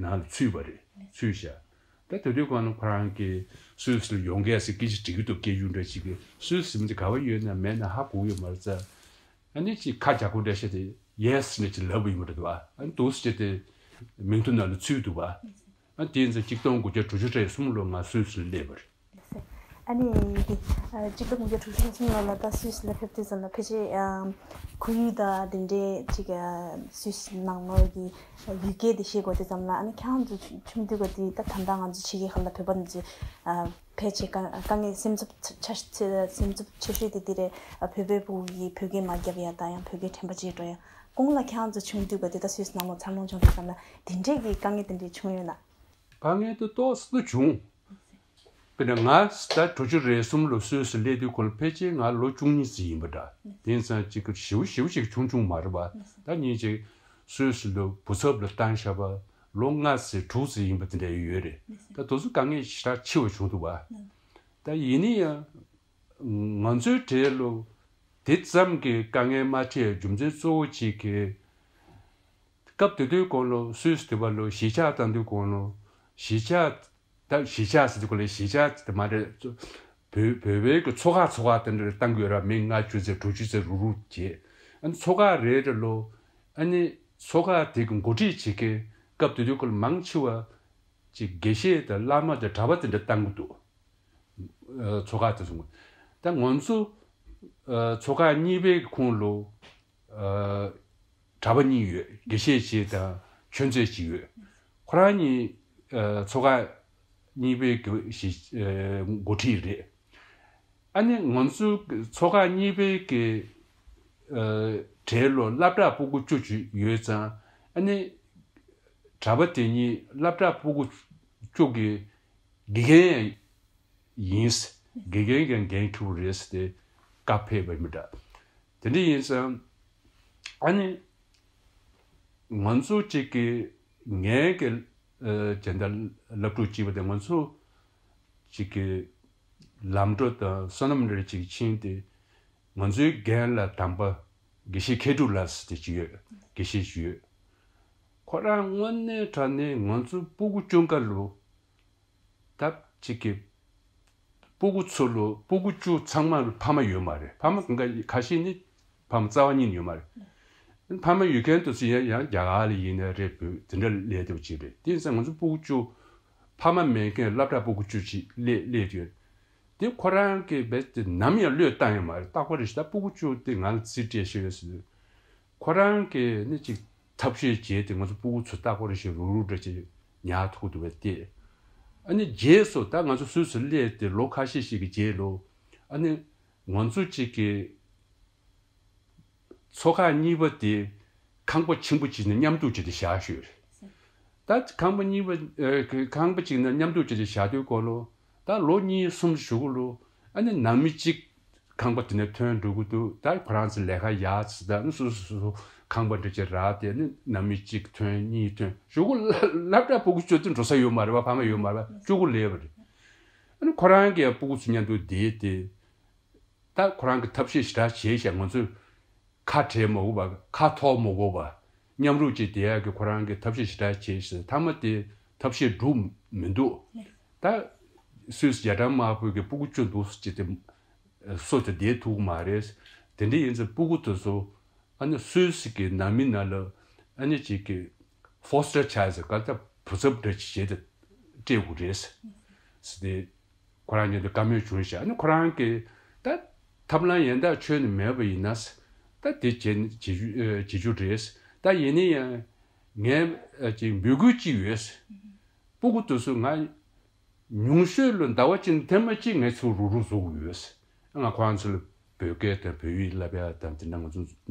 ནང་ལ་ཚུད་པ་རེད། ཚུད་ཤག་ད་དེ་དུས་གང་ན་ཁོ་རང་གིས་སུད་སི་ལ་ཡོང་གས་ཟེར་སྐད་ཆ་དྲི་གི་འདུག་སྐད་སྒྱུར་འདྲ་ཅིག་གིས་སུད་སི་མི་འདི་ག་བ་ཡོད་ན་མེད་ན་ཧ་གོ་གི་ཡོད་མ་རེད་ཙང་། ཨ་ནི་ཅིག་ཁ་རྒྱག་གོ་འདྲ་བྱས་ཏེ་ཡེ་སི་ནས་ཅིག་ལབ་པ་ཡིན་པ་རེད་འདུག་ཨ་ནི་འདུག་སེ་བྱས་ཏེ་མིང་ཐོ་ནང་ལ་ཚུད་འདུག་པ། ཨ་དེ་ཡིན་ཙང་གཅིག་སྟོང་དགུ་བརྒྱ་དྲུག་ཅུ་རེ་གསུམ་ལོ་ང་སུད་སི་ལ་སླེབས་པ་རེད། ཨ་ནི་འདི་ཨ་གཅིག་སྟོང་དགུ་བརྒྱ་དྲུག་ཅུ་རེ་གསུམ་ལོ་ལ་ད་སུད་སི་ལ་ཕེབས་དུས་ཙམ་ལ་ཕལ་ཆེར་ཨ་ཁོར་ཡུག་དང་དེ་འདྲའི་ཅིག་ཨ་སུད་སི་ནང་ལོགས་ཀྱི་ཡུལ་སྐད་དེ་ཤེས་དགོས་དུས་ཙམ་ལ་ཨ་ནི་ཁྱེད་རང་ཚོ་ཆུང་དུས་སྐབས་དེ་ད་ད་ལྟ་ང་ཚོ་ཕྱི་རྒྱལ་ཁག་ལ་བོད་པ་ཚོ་ཨ་ཕལ་ཆེར་དཀའ་དཀའ་ངལ་སེམས་འཚབ་ཆ་སེམས་འཚབ་ཆེ་ཤོས་དེ་འདི་རེད། ཨ་བོད་པའི་སྤུ་གུ་ཡིས་བོད་སྐད་མ་རྒྱབ་ཡ་དང་ཡང་བོད་སྐད་དྲན་པ་བརྗེད་འགྲོ་ཡ། གོང་ལ་ཁྱེད་རང་ཚོ་ཆུང་དུས་སྐབས་དེ་ད་སུད་སི་ནང་ལོགས་འཚར་ལོངས་བྱུང་དུས་ཙམ་ལ་དེ་འདྲས་ཀྱི་དཀའ་ངལ་དེ་འདྲས་བྱུང་ཡོད་ན། དཀའ་ངལ་དེ་ཏོག་ཙམ་བྱུང་། དཔེར་ན་ང་ད་དྲུག་ཅུ་རེ་གསུམ་ལོ་སུད་སི་སླེབས་དུས་ཁོ་ལ་ཕལ་ཆེར་ང་ལོ་བཅུ་གཉིས་ཙམ་ཡིན་པ་འདྲ། དེང་སང་གཅིག་གི་ཞེ་པོ་ཞེ་པོ་ཞིག་ཆུང་ཆུང་མ་རེད་པ། ད་ཉིན་གཅིག་སུད་སི་ལ་བུ་ཚབ་ལ་བཏང་བཞག་པ་ལོ་ལྔ་ཙམ་དྲུག་ཙམ་ཡིན་པ་དེ་འདྲ་ཡོད་རེད། ད་དེ་ཚོ་དཀའ་ངལ་ཞེ་དྲག་ཆེ་བ་བྱུང་འདུག་པ། ད་ཡིན་ན་ཡང་ང་ཚོའི་གྲས་ལ་དེ་ཙམ་གྱི་དཀའ་ངལ་མ་འཕྲད་རྒྱུ་མཚན་གཙོ་བོ་གཅིག་གི་སྐབས་དེ་དུས་གོང་ལོ་སུད་སི་དེ་བ་ལོ་གཞིས་ཆགས་བཏང་དུས་གོང་ལོ་གཞིས་ཆགས་ད་གཞིས་ཆགས་ཟེར་དུས་གོང་ལ་གཞིས་ཆགས་དེ་མ་རེད། བོད་བོད་པའི་གི་ཚོ་ཁག་ཚོ་ཁག་དེ་འདྲ་བཏང་དགོས་ར། མི་ལྔ་བཅུ་ཙམ་དྲུག་ཅུ་ཙམ་རུག་རུག་བྱས། ཨ་ནི་ཚོ་ཁག་རེ་རེ་ལོ་ཨ་ནི་ཚོ་ཁག་དེ་གི་འགོ་ཁྲིད་བྱེད་མཁན་སྐབས་དེ་དུས་གོང་ལ་མང་ཆེ་བ་ཅིག་དགེ་བཤེས་དང་བླ་མ་དང་གྲྭ་པ་དེ་འདྲ་བཏང་གི་འདུག་ཨ་ཚོ་ཁག་དེ་ཚོ་ད་ང་ཚོ་ཨ་ཚོ་ཁག་གཉིས་པའི་ཁོངས་ལོ། ཨ་གྲྭ་པ་གཉིས་ཡོད། དགེ་བཤེས་གཅིག་དང་ཆོས་མཛད་གཅིག་ཡོད། ཁོ་རང་གཉིས་ཨ་ཚོ་ཁག་གཉིས་པའི་གི་ཞི་ཨ་འགོ་ཁྲིད་རེད། ཨ་ནི་ང་ཚོ་ཚོ་ཁག་གཉིས་པའི་གི་ཨ་གྲས་ལོ་སློབ་གྲྭ་སྤུ་གུ་བཅུ་ཅིག་ཡོད་ཙང་ཨ་ནི་གྲྭ་པ་དེ་གཉིས་སློབ་གྲྭ་སྤུ་གུ་བཅུ་གི་དགེ་རྒན་ཡིན། དགེ་རྒན་གྱི་འགན་འཁྱེར་རེད་ཟེར་ཏེ་བཀའ་ཕེབས་པ་མི་འདྲ། དེ་འདྲ་ཡིན་ཙང་ཨ་ནི་ང་ཚོ་གཅིག་གི་ངའི་གི་ཨ་སྦྱིན་བདག་སློབ་ཕྲུག་གཅིག་པ་དེ་ང་ཚོ་གཅིག་གི་ལམ་འགྲོ་དང་བསོད་ནམས་རེ་གཅིག་ཕྱིན་ཏེ་ང་ཚོའི་རྒན་ལགས་དམ་པ་དགེ་བཤེས་མཁས་གྲུབ་ལགས་ཟེར་ཏེ་གཅིག་ཡོད། དགེ་བཤེས་གཅིག་ཡོད། ཁོ་རང་དངོས་གནས་དྲང་གནས་ང་ཚོ་སྤུ་གུ་ཅུང་ཀ་ལོ། ད་གཅིག་གི་སྤུ་གུ་ཚོ་ལོ་སྤུ་གུ་བཅུ་ཚང་མ་ལ་ཕ་མ་ཡོད་མ་རེད། ཕ་མ་གང་ག་ཁ་ཤས་ནི་ཕ་མ་རྩ་བ་ཉིད་ནས་ཡོད་མ་རེད། ཕ་མ་ཡོད་མཁན་དེ་ཚོ་ཡང་ཡང་རྒྱ་གར་ལ་ཡིན་ན་རེད། བོད་དེ་འདྲ་སླེབས་བསྡད་པ་ཅིག་རེད། དེ་ཡིན་ཙང་ང་ཚོ་སྤུ་གུ་བཅུ་ཕ་མ་མེད་མཁན་སློབ་གྲྭ་སྤུ་གུ་བཅུ་ཅིག་སླེབས་སླེབས་ཡོད། དེ་ཁོ་རང་གིས་རྦད་དེ་ནམ་ཡང་བློས་བཏང་ཡོད་མ་རེད། རྟག་པར་རེ་ཞིག་ད་སྤུ་གུ་བཅུ་དེ་ང་ལ་རྩིས་སྤྲད་ཤེས་ཡོད་ཟེར། ཁོ་རང་གིས་ནི་ཅིག་ཐབས་ཤེས་བྱས་ཏེ་ང་ཚོ་སྤུ་གུ་ཚོ་རྟག་པར་རེ་ཞིག་རུག་རུག་འདྲ་ཅིག་ཉར་ཐུབ་ཀྱི་འདུག་པས་ཏེ། ཨ་ནི་རྗེས་སུ་ད་ང་ཚོ་སུད་སི་སླེབས་ཏེ་ལོ་ཁ་ཤས་ཤིག་གི་རྗེས་ལོ་ཨ་ནི་ང་ཚོ་གཅིག་གི་ཚོ་ཁག་གཉིས་པ་དེ་ཁང་པ་ཆེན་པོ་གཅིག་ནང་མཉམ་འདུག་བྱས་ཏེ་བཞག་ཤོད་རེད། ད་ཁང་པ་གཉིས་པ་ཨ་ཁང་པ་གཅིག་ནང་མཉམ་འདུག་བྱས་ཏེ་བཞག་དུས་སྐོར་ལོ་ད་ལོ་གཉིས་གསུམ་གཞུག་ལོ་ཨ་ནི་ནང་མི་གཅིག་ཁང་པ་དེ་ནས་ཐོན་འགྲོ་གི་འདུག་ད་ཁོ་རང་ཚོ་ལས་ཀ་ཡག་ཚེ་ད་ནི་སོ་སོ་སོ་སོ་ཁང་པ་འདྲ་ཅིག་རག་དེ་ནི་ནང་མི་གཅིག་ཐོན་གཉིས་ཐོན་གཞུག་གུ་སློབ་གྲྭ་སྤུ་གུ་བཅུ་དེ་འགྲོ་ས་ཡོད་མ་རེད་པ། ཕ་མ་ཡོད་མ་རེད་པ། གཅིག་པུ་སླེབས་པ་རེད། ཨ་ནི་ཁོ་རང་གི་སྤུ་གུ་ཚོ་མཉམ་དུ་བསྡད་དེ་ད་ཁོ་རང་གི་ཐབས་ཤེས་ཞེ་དྲག་བྱས་ཤག་ང་ཚོས་ཁ་བྲལ་མ་དགོས་པ་ཁ་ཐོག་མ་དགོས་པ། མཉམ་རུབ་ཅིག་བསྡད་ཡག་གི་ཁོ་རང་གིས་ཐབས་ཤེས་ཞེ་དྲག་བྱས་ཤག་མཐའ་མ་དེ་ཐབས་ཤེས་འགྲུབ་མི་འདུག་ད་སུད་སི་རྒྱ་གྲམ་དམར་པོའི་གི་སྤུ་གུ་བཅུ་འདུག་ཅེས་ཏེ་སུ་དེ་བསྡད་ཐུབ་ཀྱི་མ་རེད། དེ་འདྲ་ཡིན་ཙང་སྤུ་གུ་དེ་ཚོ་ཨ་ནི་སུད་སི་གི་ནང་མི་ནང་ལ་ཨ་ནི་ཅིག་གི་ཕོ་སི་ཊར་ཆའི་ལྡ་ཟེར་ག་ད་བུ་ཚབ་འདྲ་ཅིག་བྱས་ཏེ་སྤྲད་དགོས་རེད་ཟེར་ཏེ། ཁོ་རང་ཉིད་དུ་བཀའ་མོལ་བྱུང་ཤག་ཨ་ནི་ཁོ་རང་གིས་ད་ཐབས་ལམ་ཡན་དག་ཁྱོན་ནས་མེད་པ་ཡིན་ན་ད་དེ་བྱེད་བྱེད་རྒྱུ་བྱེད་རྒྱུ་རེད། ད་ཡིན་ན་ཡང་ངས་ཅིག་འབོད་སྐུལ་ཅིག་ཡོད། སྤུ་གུ་དེ་ཚོ་ང་ ཉུང་ཤོས་ལ་ཟླ་བ་གཅིག་ནས་ཐེངས་མ་གཅིག་ངས་ཚུར་རུག་རུག་བཟོ་གི་ཡོད། ང་ཁོ་རང་ཚོ་ལ་བོད་སྐད་དང་བོད་ཡིག་བསླབ་ཡ་དང་དེ་འདྲ་ང་ཚོ་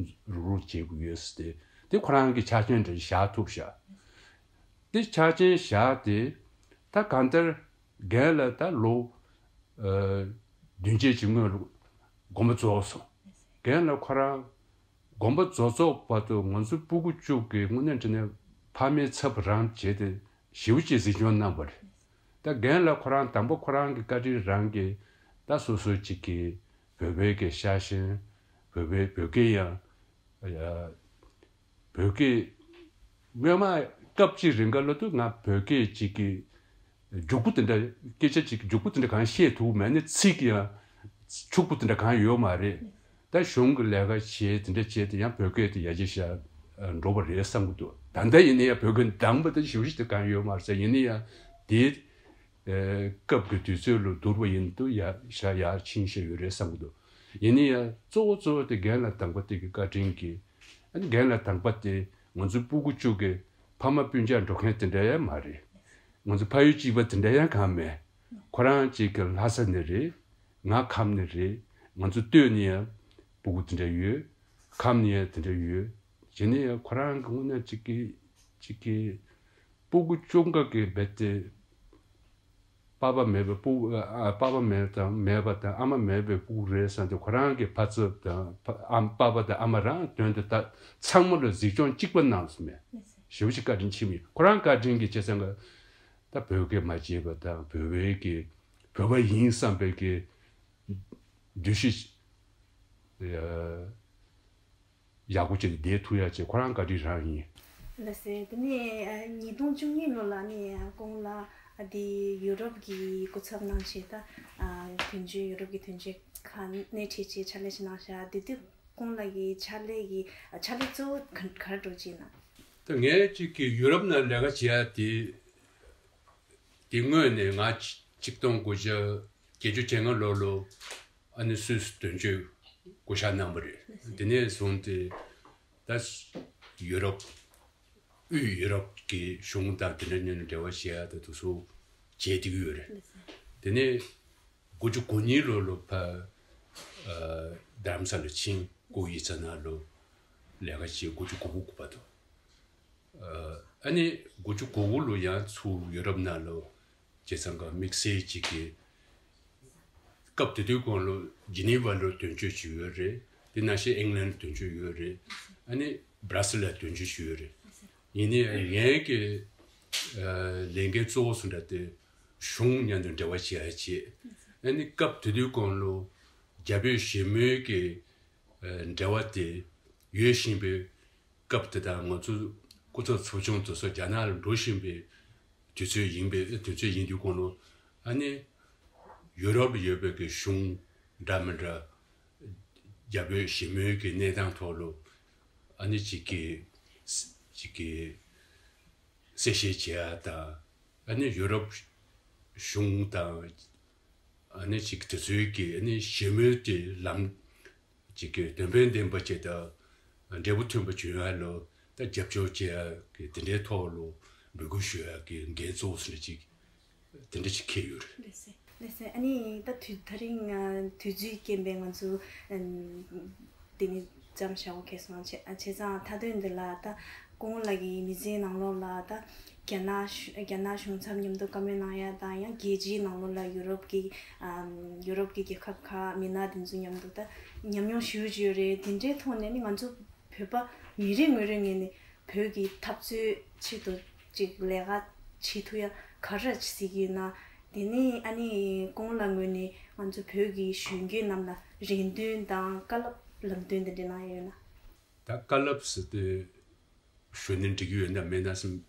རུག་རུག་བྱེད་དགོས་ཡོད་ཟེར་ཏེ། དེ་ཁོ་རང་གི་ཆ་རྐྱེན་འདྲ་བཞག་ཐུབ་ཤག་དེ་ཆ་རྐྱེན་བཞག་སྟེ། ད་གང་ལྟར་རྒན་ལགས་ད་ལོ་ཨ་བདུན་ཅུ་ཅིག་སྔོན་ལ་དགོངས་པ་རྫོགས་སོང་། རྒན་ལགས་ཁོ་རང་དགོངས་པ་རྫོགས་རྫོགས་བར་དུ་ང་ཚོ་སྤུ་གུ་བཅུ་གི་དངོས་གནས་དྲང་གནས་ཕ་མའི་ཚབ་རང་བྱས་ཏེ་ཞེ་པོ་ཅིག་གཟིགས་སྐྱོང་གནང་བ་རེད། ད་རྒན་ལགས་ཁོ་རང་དང་པོ་ཁོ་རང་གི་བཀའ་དྲིན་རང་གིས་ད་སོ་སོ་ཅིག་གིས་བོད་པའི་གི་ཤ་ཞེན། བོད་པའི་བོད་སྐད་ཡང་ཡ་བོད་སྐད་སྔོན་མ་སྐབས་གཅིག་རིང་ག་ལ་དུ་ང་བོད་སྐད་ཅིག་གི་རྒྱུག་པོ་དེ་འདྲ་སྐད་ཆ་ཅིག་རྒྱུག་པོ་དེ་འདྲ་གང་བཤད་ཐུབ་མེད་ནས། ཚིག་ཡང་ཕྱུག་པོ་དེ་འདྲ་གང་ཡོད་མ་རེད། ད་གཞུང་གི་ལས་ཀ་བྱས་དེ་འདྲ་བྱས་ཏེ་ཡང་བོད་སྐད་དེ་ཡར་རྒྱས་ཤ་འགྲོ་བ་རེད་བསམ་གི་འདུག་ད་ལྟ་ཡིན་ན་ཡང་བོད་སྐད་དང་པོ་དེ་ཞེ་པོ་ཞིག་དེ་གང་ཡོད་མ་རེད་ཟེར། ཡིན་ན་ཡང་དེ་སྐབས་ཀྱི་དུས་ཚོད་ལ་བསྡུར་བ་ཡིན་དུས་ཡར་ཤ་ཡར་ཕྱིན་ཤ་ཡོད་རེད་བསམ་གི་འདུག་ཡིན་ན་ཡང་གཙོ་བོ་གཙོ་བོ་དེ་རྒན་ལགས་དང་པོ་དེ་གི་བཀའ་དྲིན་གྱིས། ཨ་ནི་རྒན་ལགས་དང་པོ་དེ་ང་ཚོ་སྤུ་གུ་བཅུ་གི་ཕ་མ་སྤུན་ཀྱག་འགྲོ་མཁན་དེ་འདྲ་ཡང་མ་རེད། ང་ཚོ་ཕ་ཡུལ་གཅིག་པ་དེ་འདྲ་ཡང་གང་མེད། ཁོ་རང་གཅིག་གི་ལྷ་ས་ནས་རེད། ང་ཁམས་ནས་རེད། ང་ཚོ་སྟོད་ནས་ཡང་སྤུ་གུ་དེ་འདྲ་ཡོད། ཁམས་ནས་ཡང་དེ་འདྲ་ཡོད། བྱས་ནས་ཡང་ཁོ་རང་གི་དངོས་གནས་གཅིག་གི་གཅིག་གི་སྤུ་གུ་བཅོ་ལྔ་གི་རྦད་དེ་པ་ཕ་མེད་པའི་སྤུ་ཨ་པ་ཕ་མེད་དང་མེད་པ་དང་ཨ་མ་མེད་པའི་སྤུ་གུ་རེད་བསམ་སྟེ། ཁོ་རང་གི་ཕ་ཚབ་དང་ཕ་ཨམ་པ་ཕ་དང་ཨ་མ་རང་དོན་དུ་ད་ཚང་མ་ལ་གཟིགས་སྐྱོང་གཅིག་པ་གནང་སོང་མེད། ཞེ་པོ་ཅིག་བཀའ་དྲིན་ཆེ་མི་ཁོ་རང་བཀའ་དྲིན་གྱི་བྱས་ཙང་ག་ད་བོད་སྐད་མ་བརྗེད་པ་དང་བོད་པའི་གི་བོད་པ་ཡིན་བསམ་པའི་གི་འདུ་ཤེས་ཡག་པོ་བྱས་ཏེ་བསྡད་ཐུབ་ཡ་བྱས་ཁོ་རང་བཀའ་དྲིན་རང་ཡིན། ལགས་སེ། དེ་ནས་ཉིས་སྟོང་བཅུ་གཉིས་ལོ་ལ་ནི་ཁོང་ལ་དེ་ཡུ་རོབ་ཀྱི་སྐུ་ཚབ་གནང་བྱས་ད་དོན་གཅོད་ཡུ་རོབ་ཀྱི་དོན་གཅོད་ཁག་སྣེ་ཁྲིད་བྱས་ཕྱག་ལས་ཤིག་གནང་ཤག་དེ་དུས་ཁོང་ལ་གི་ཕྱག་ལས་ཀྱི་ཕྱག་ལས་གཙོ་བོ་ག་ག་རེ་འགྲོ་ཅིག་ན། ད་ངས་ཅིག་གི་ཡུ་རོབ་ནང་ལས་ཀ་བྱེད་ཡ་དེ་དེ་སྔོན་ནས་ང་ཆིག་སྟོང་དགུ་བརྒྱ་བརྒྱད་ཅུ་གྱ་ལྔ་ལོ་ལོ་ཨ་ནི་སུད་སི་དོན་གཅོད་བསྐོ་བཞག་གནང་བ་རེད། དེ་ནས་བཟུང་སྟེ་ད་ཡུ་རོབ་དབུས་ཡུ་རོབ་ཀྱི་གཞུང་དང་དེ་འདྲ་མཉམ་དུ་འབྲེལ་བ་བྱེད་ཡ་ད་དུ་སུ་བྱེད་བསྡད་ཀྱི་ཡོད་རེད། དེ་ནས་དགུ་བཅུ་གོ་གཉིས་ལོ་ལོ་ཕ་རྡ་རམ་ས་ལ་ཕྱིན་སྐུ་ཡིག་ཚང་ནང་ལོ་ལས་ཀ་བྱེད། དགུ་བཅུ་གོ་དགུ་གོ་བར་དུ། ཨ་ནི་དགུ་བཅུ་གོ་དགུ་ལོ་ཡང་ཚུར་ཡུ་རོབ་ནང་ལོ་བྱས་ཙང་ག་དམིགས་བསལ་གཅིག་གི་སྐབས་དེ་དུས་གོང་ལོ་ཇི་ནི་ཝ་ལོ་དོན་གཅོད་ཅིག་ཡོད་རེད། དེ་ནང་བཞིན་ཨིང་ལན་དོན་གཅོད་ཡོད་རེད། ཨ་ནི་སྦྲ་སི་ལ་དོན་གཅོད་ཅིག་ཡོད་རེད། ཡིན་ནའི་ངའི་གི་ལས་འགན་གཙོ་བོ་སུ་འདྲ་དེ་གཞུང་མཉམ་དུ་འབྲེལ་བ་བྱེད་ཡ་བྱེད། ཨ་ནི་སྐབས་དེ་དུས་གོང་ལོ་རྒྱ་བོད་ཞི་མོལ་གི་འབྲེལ་བ་དེ་ཡོད་བཞིན་པའི་སྐབས་དེ་དང་ང་ཚོ་སྐུ་ཚབ་ཚོགས་ཆུང་དེ་ཚོ་རྒྱ་ནག་ལ་འགྲོ་བཞིན་པའི་དུས་ཚོད་ཡིན་པའི་དུས་ཚོད་ཡིན་དུས་གོང་ལོ་ཨ་ནི་ཡུ་རོབ་ལ་ཡོད་པའི་གི་གཞུང་འདྲ་མི་འདྲ་རྒྱ་བོད་ཞི་མོལ་གི་གནས་སྟངས་ཐོག་ལོ་ཨ་ནི་གཅིག་གི་གཅིག་གི་གསལ་བཤད་བྱེད་ཡ་དང་། ཨ་ནི་ཡུ་རོབ་གཞུང་དང་ཨ་ནི་ཅིག་དེ་ཚོའི་གི་ཨ་ནི་ཞི་མོལ་དེ་ལམ་ཅིག་གི་དོན་ཕན་ལྡན་པ་ཅིག་དང་འབྲས་བུ་ཐོན་པ་བྱུང་ཡ་ལོ་ད་རྒྱབ་སྐྱོར་བྱེད་ཡ་གི་དེ་འདྲའི་ཐོག་ལོ་འབོད་སྐུལ་ཞུ་ཡ་གི་འགན་གཙོ་བོ་སུ་འདྲ་ཅིག་དེ་འདྲ་ཅིག་འཁེལ་ཡོད་རེད། ལགས་སེ། ལགས་སེ། ཨ་ནི་ད་དུས་ད་རིང་ང་དུས་ཚོད་རྐྱེན་པས་ང་ཚོ་ཨམ་དེ་ནི་མཚམས་བཞག་དགོས་ཁེལ་སོང་། བྱས་བྱས་ཙང་མཐའ་དོན་འདི་ལ་ད་སྐུ་ངོ་ལགས་ཀྱི་མི་ཚེའི་ནང་ལོགས་ལ་ད་རྒྱ་ནག་གཞུ་རྒྱ་ནག་གཞུང་ཚབ་མཉམ་དུ་བཀའ་མོལ་གནང་ཡ་དང་ཡང་རྒྱལ་སྤྱིའི་ནང་ལོགས་ལ་ཡུ་རོབ་ཀྱི་ཨམ་ཡུ་རོབ་ཀྱི་རྒྱལ་ཁབ་ཁག་མི་སྣ་དེ་ཚོ་མཉམ་དུ་ད་ཉམས་མྱོང་ཞེ་པོ་ཅིག་ཡོད་རེད། དེ་འདྲའི་ཐོག་ནས་ནི་ང་ཚོ་བོད་པ་མི་རེ་ངོ་རེ་ངོས་ནས་བོད་ཀྱི་འཐབ་རྩོད་ཆེད་དུ་ཅིག་ལས་ཀ་བྱེད་ཐུབ་ཡ་ག་རེ་བྱེད་སྲིད་ཀྱི་ཡོད་ན། དེ་ནས་ཨ་ནི་སྐུ་ངོ་ལགས་ངོས་ནས་ང་ཚོ་བོད་ཀྱི་གཞོན་སྐྱེས་རྣམས་ལ་རེ་འདུན་དང་བཀའ་སློབ་ལམ་སྟོན་དེ་འདྲ་གནང་ཡ་ཡོད་ན། ད་བཀའ་སློབ་ཟེར་དུས་ཞུ་ནས་འགྲིག་གི་ཡོད་ན་མེད་ན་སེམས་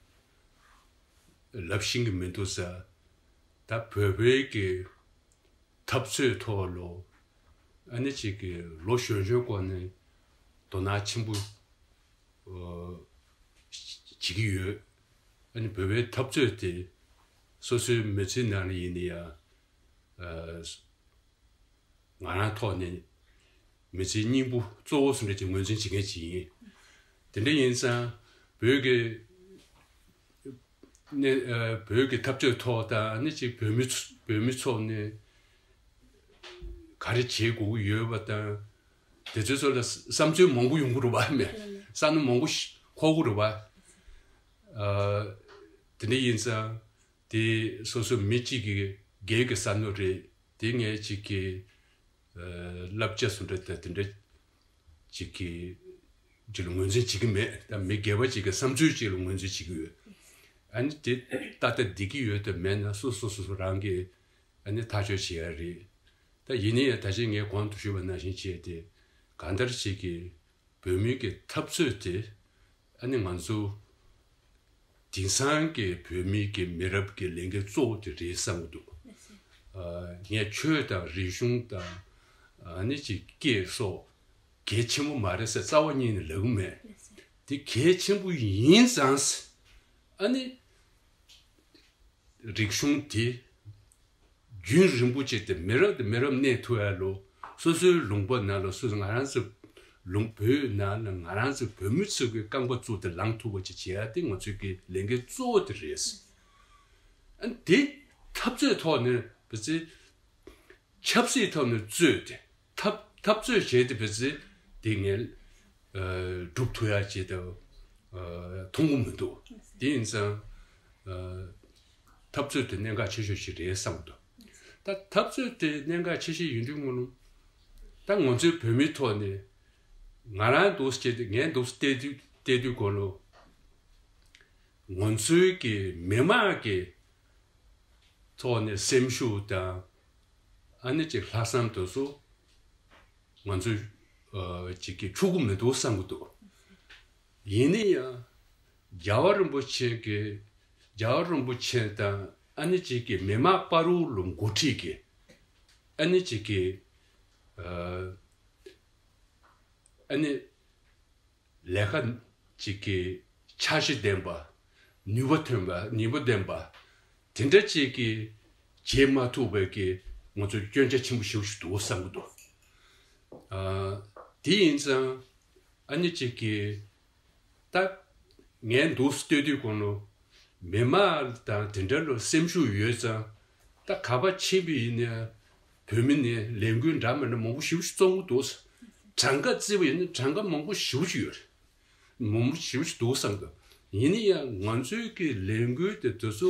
ལབ་ཤེས་ཀྱི་མི་འདུག་ཟེར། ད་བོད་པའི་གི་འཐབ་རྩོད་ཐོག་ལོ་ཨ་ནི་ཅིག་གི་ལོ་གཞོན་གཞོན་སྐོར་ནས་དོ་སྣང་ཆེན་པོ་ཨོ་བྱེད་ཀྱི་ཡོད། ཨ་ནི་བོད་པའི་འཐབ་རྩོད་དེ་སོ་སོའི་མི་ཚེའི་ནང་ལ་ཡིན་ན་ཡང་ཨ་ང་རང་ཐོག་ནས་མི་ཚེའི་སྙིང་པོ་གཙོ་བོ་སུ་འདྲ་ཅིག་ངོས་འཛིན་བྱེད་མཁན་ཅིག་ཡིན། དེ་འདྲ་ཡིན་ཙང་བོད་ཀྱི་ ནས་ཨ་བོད་ཀྱི་འཐབ་རྩོད་ཐོག་དང་ཨ་ནི་ཅིག་བོད་མི་ཚོ་བོད་མི་ཚོ་ནས་ག་རེ་བྱེད་དགོས་ཀྱི་ཡོད་པ་དང་། དེ་ཚོའི་ཐོག་ལ་བསམ་ཚུལ་མང་པོ་ཡོང་གི་རེད་བ། མེད་བསམ་བློ་མང་པོ་ཞིག་འཁོར་གི་རེད་བ། ཨ་དེ་འདྲ་ཡིན་ཙང་དེ་སོ་སོ་མི་གཅིག་གི་སྒེར་གྱི་བསམ་བློ་རེད། དེ་ངས་གཅིག་གི་ཨ་བསླབ་བྱ་བཟོ་འདྲ་དང་དེ་འདྲ་གཅིག་གི་གཅིག་ལ་ངོས་འཛིན་བྱེད་ཀྱི་མེད། ད་མི་སྒེར་པ་གཅིག་གི་བསམ་ཚུལ་གཅིག་ལ་ངོས་འཛིན་བྱེད་ཀྱི་ཡོད། ཨ་ནི་དེ་ཏག་ཏག་བསྡད་ཀྱི་ཡོད་དམ་མེད་ན་སོ་སོ་སོ་སོ་རང་གིས་ཨ་ནི་ཐག་གཅོད་བྱེད་ཡ་རེད། ད་ཡིན་ནའི་ད་ཅི་ངས་གོང་དུ་ཞུས་པ་ནང་བཞིན་བྱས་ཏེ་གང་ལྟར་ཅིག་གི་བོད་མི་གི་འཐབ་རྩོད་དེ་ཨ་ནི་ང་ཚོ་དེང་སང་གི་བོད་མི་གི་མི་རབས་ཀྱི་ལས་འགན་གཙོ་བོ་དེ་རེད་བསམ་གྱི་འདུག་ཨ་ངས་ཆོས་དང་རིག་གཞུང་དང་ཨ་ནི་ཅིག་སྐད་སོགས་གལ་ཆེན་པོ་མ་རེད་ཟེར་རྩ་བ་ཉིད་ནས་ལབ་ཀྱི་མེད། དེ་གལ་ཆེན་པོ་ཡིན་ཙང་ཨ་ནི། རིག་གཞུང་དེ་རྒྱུན་རིང་པོ་ཅིག་དེ་མི་རབས་དེ་མི་རབས་གནས་ཐུབ་ཡ་ལོ། སོ་སོའི་ལུང་པ་ནང་ལ་སོ་སོ་ང་རང་ཚོ་ལུང་བོད་ནང་ལ་ང་རང་ཚོ་བོད་མི་ཚོ་གི་རྐང་པ་བཙུགས་ཏེ་ལངས་ཐུབ་པ་ཅིག་བྱེད་ཡ་དེ་ང་ཚོའི་གི་ལས་འགན་གཙོ་བོ་དེ་རེད། ཨ་དེ་འཐབ་རྩོད་ཐོག་ནས་བི་ཙི། ཆབ་སྲིད་ཐོག་ནས་རྩོད་དེ་འཐབ་འཐབ་རྩོད་བྱས་ཏེ་བི་ཙི་དེ་ངས་ཨ་སྒྲུབ་ཐུབ་ཡ་བྱེད་དེ་ཨ་མཐོང་གི་མི་འདུག་དེ་ཡིན་ཙང་ཨ་འཐབ་རྩོད་དེ་གནད་འགག་ཆེ་ཤོས་ཤིག་རེད་བསམ་གྱི་འདུག་ད་འཐབ་རྩོད་དེ་གནད་འགག་ཆེ་ཤོས་ཡིན་དུས་ངོ་ནོ། ད་ང་ཚོའི་བོད་མིའི་ཐོག་ནས་ང་རང་འདུག་སེ་བྱས་ཏེ་ངས་འདུག་སེ་བལྟས་དུས་བལྟས་དུས་གོ་ལོ། ང་ཚོའི་གི་མི་མང་གི་ཐོག་ནས་སེམས་ཤུགས་དང་ཨ་ནི་ཅིག་ལྷག་བསམ་དེ་ཚོ་ང་ཚོས་ཨ་ཅིག་གི་འཁྱུག་གི་མི་འདུག་བསམ་གི་འདུག་ཡིན་ན་ཡང་རྒྱལ་བ་རིན་པོ་ཆེ་གི་རྒྱལ་བ་རིན་པོ་ཆེ་དང་ཨ་ནི་ཅིག་གི་མི་མང་བར་དུ་ལ་འགོ་ཁྲིད་ཀྱི་ཨ་ནི་ཅིག་གི་ཨ་ཨ་ནི། ལས་ཀ་ཅིག་གི་འཆར་གཞི་ལྡན་པ། ནུས་པ་ཐོན་པ་ནུས་པ་ལྡན་པ། དེ་འདྲ་ཅིག་གི་བྱེད་མ་ཐུབ་པའི་གི་ང་ཚོ་སྐྱོན་ཆ་ཆེན་པོ་ཞེ་པོ་ཞིག་འདུག་བསམ་གི་འདུག་ཨ་དེ་ཡིན་ཙང་ཨ་ནི་ཅིག་གི་ད་ངས་འདུག་སེ་ལྟོས་དུས་གོང་ལོ། མི་མང་དང་དེ་འདྲ་ལོ་སེམས་ཤུགས་ཡོད་ཙང་། ད་ག་པར་ཕྱིན་པ་ཡིན་ན་བོད་མི་ནས་ལས་འགུལ་འདྲ་མི་འདྲ་མང་པོ་ཞེ་པོ་ཞིག་བཙོང་གི་འདུག་གྲངས་ཀ་བརྩིས་པ་ཡིན་ན་གྲངས་ཀ་མང་པོ་ཞེ་པོ་ཞིག་ཡོད་རེད། མང་པོ་ཞེ་པོ་ཞིག་འདུག་བསམ་གི། ཡིན་ན་ཡང་ང་ཚོའི་གི་ལས་འགུལ་དེ་དེ་ཚོ་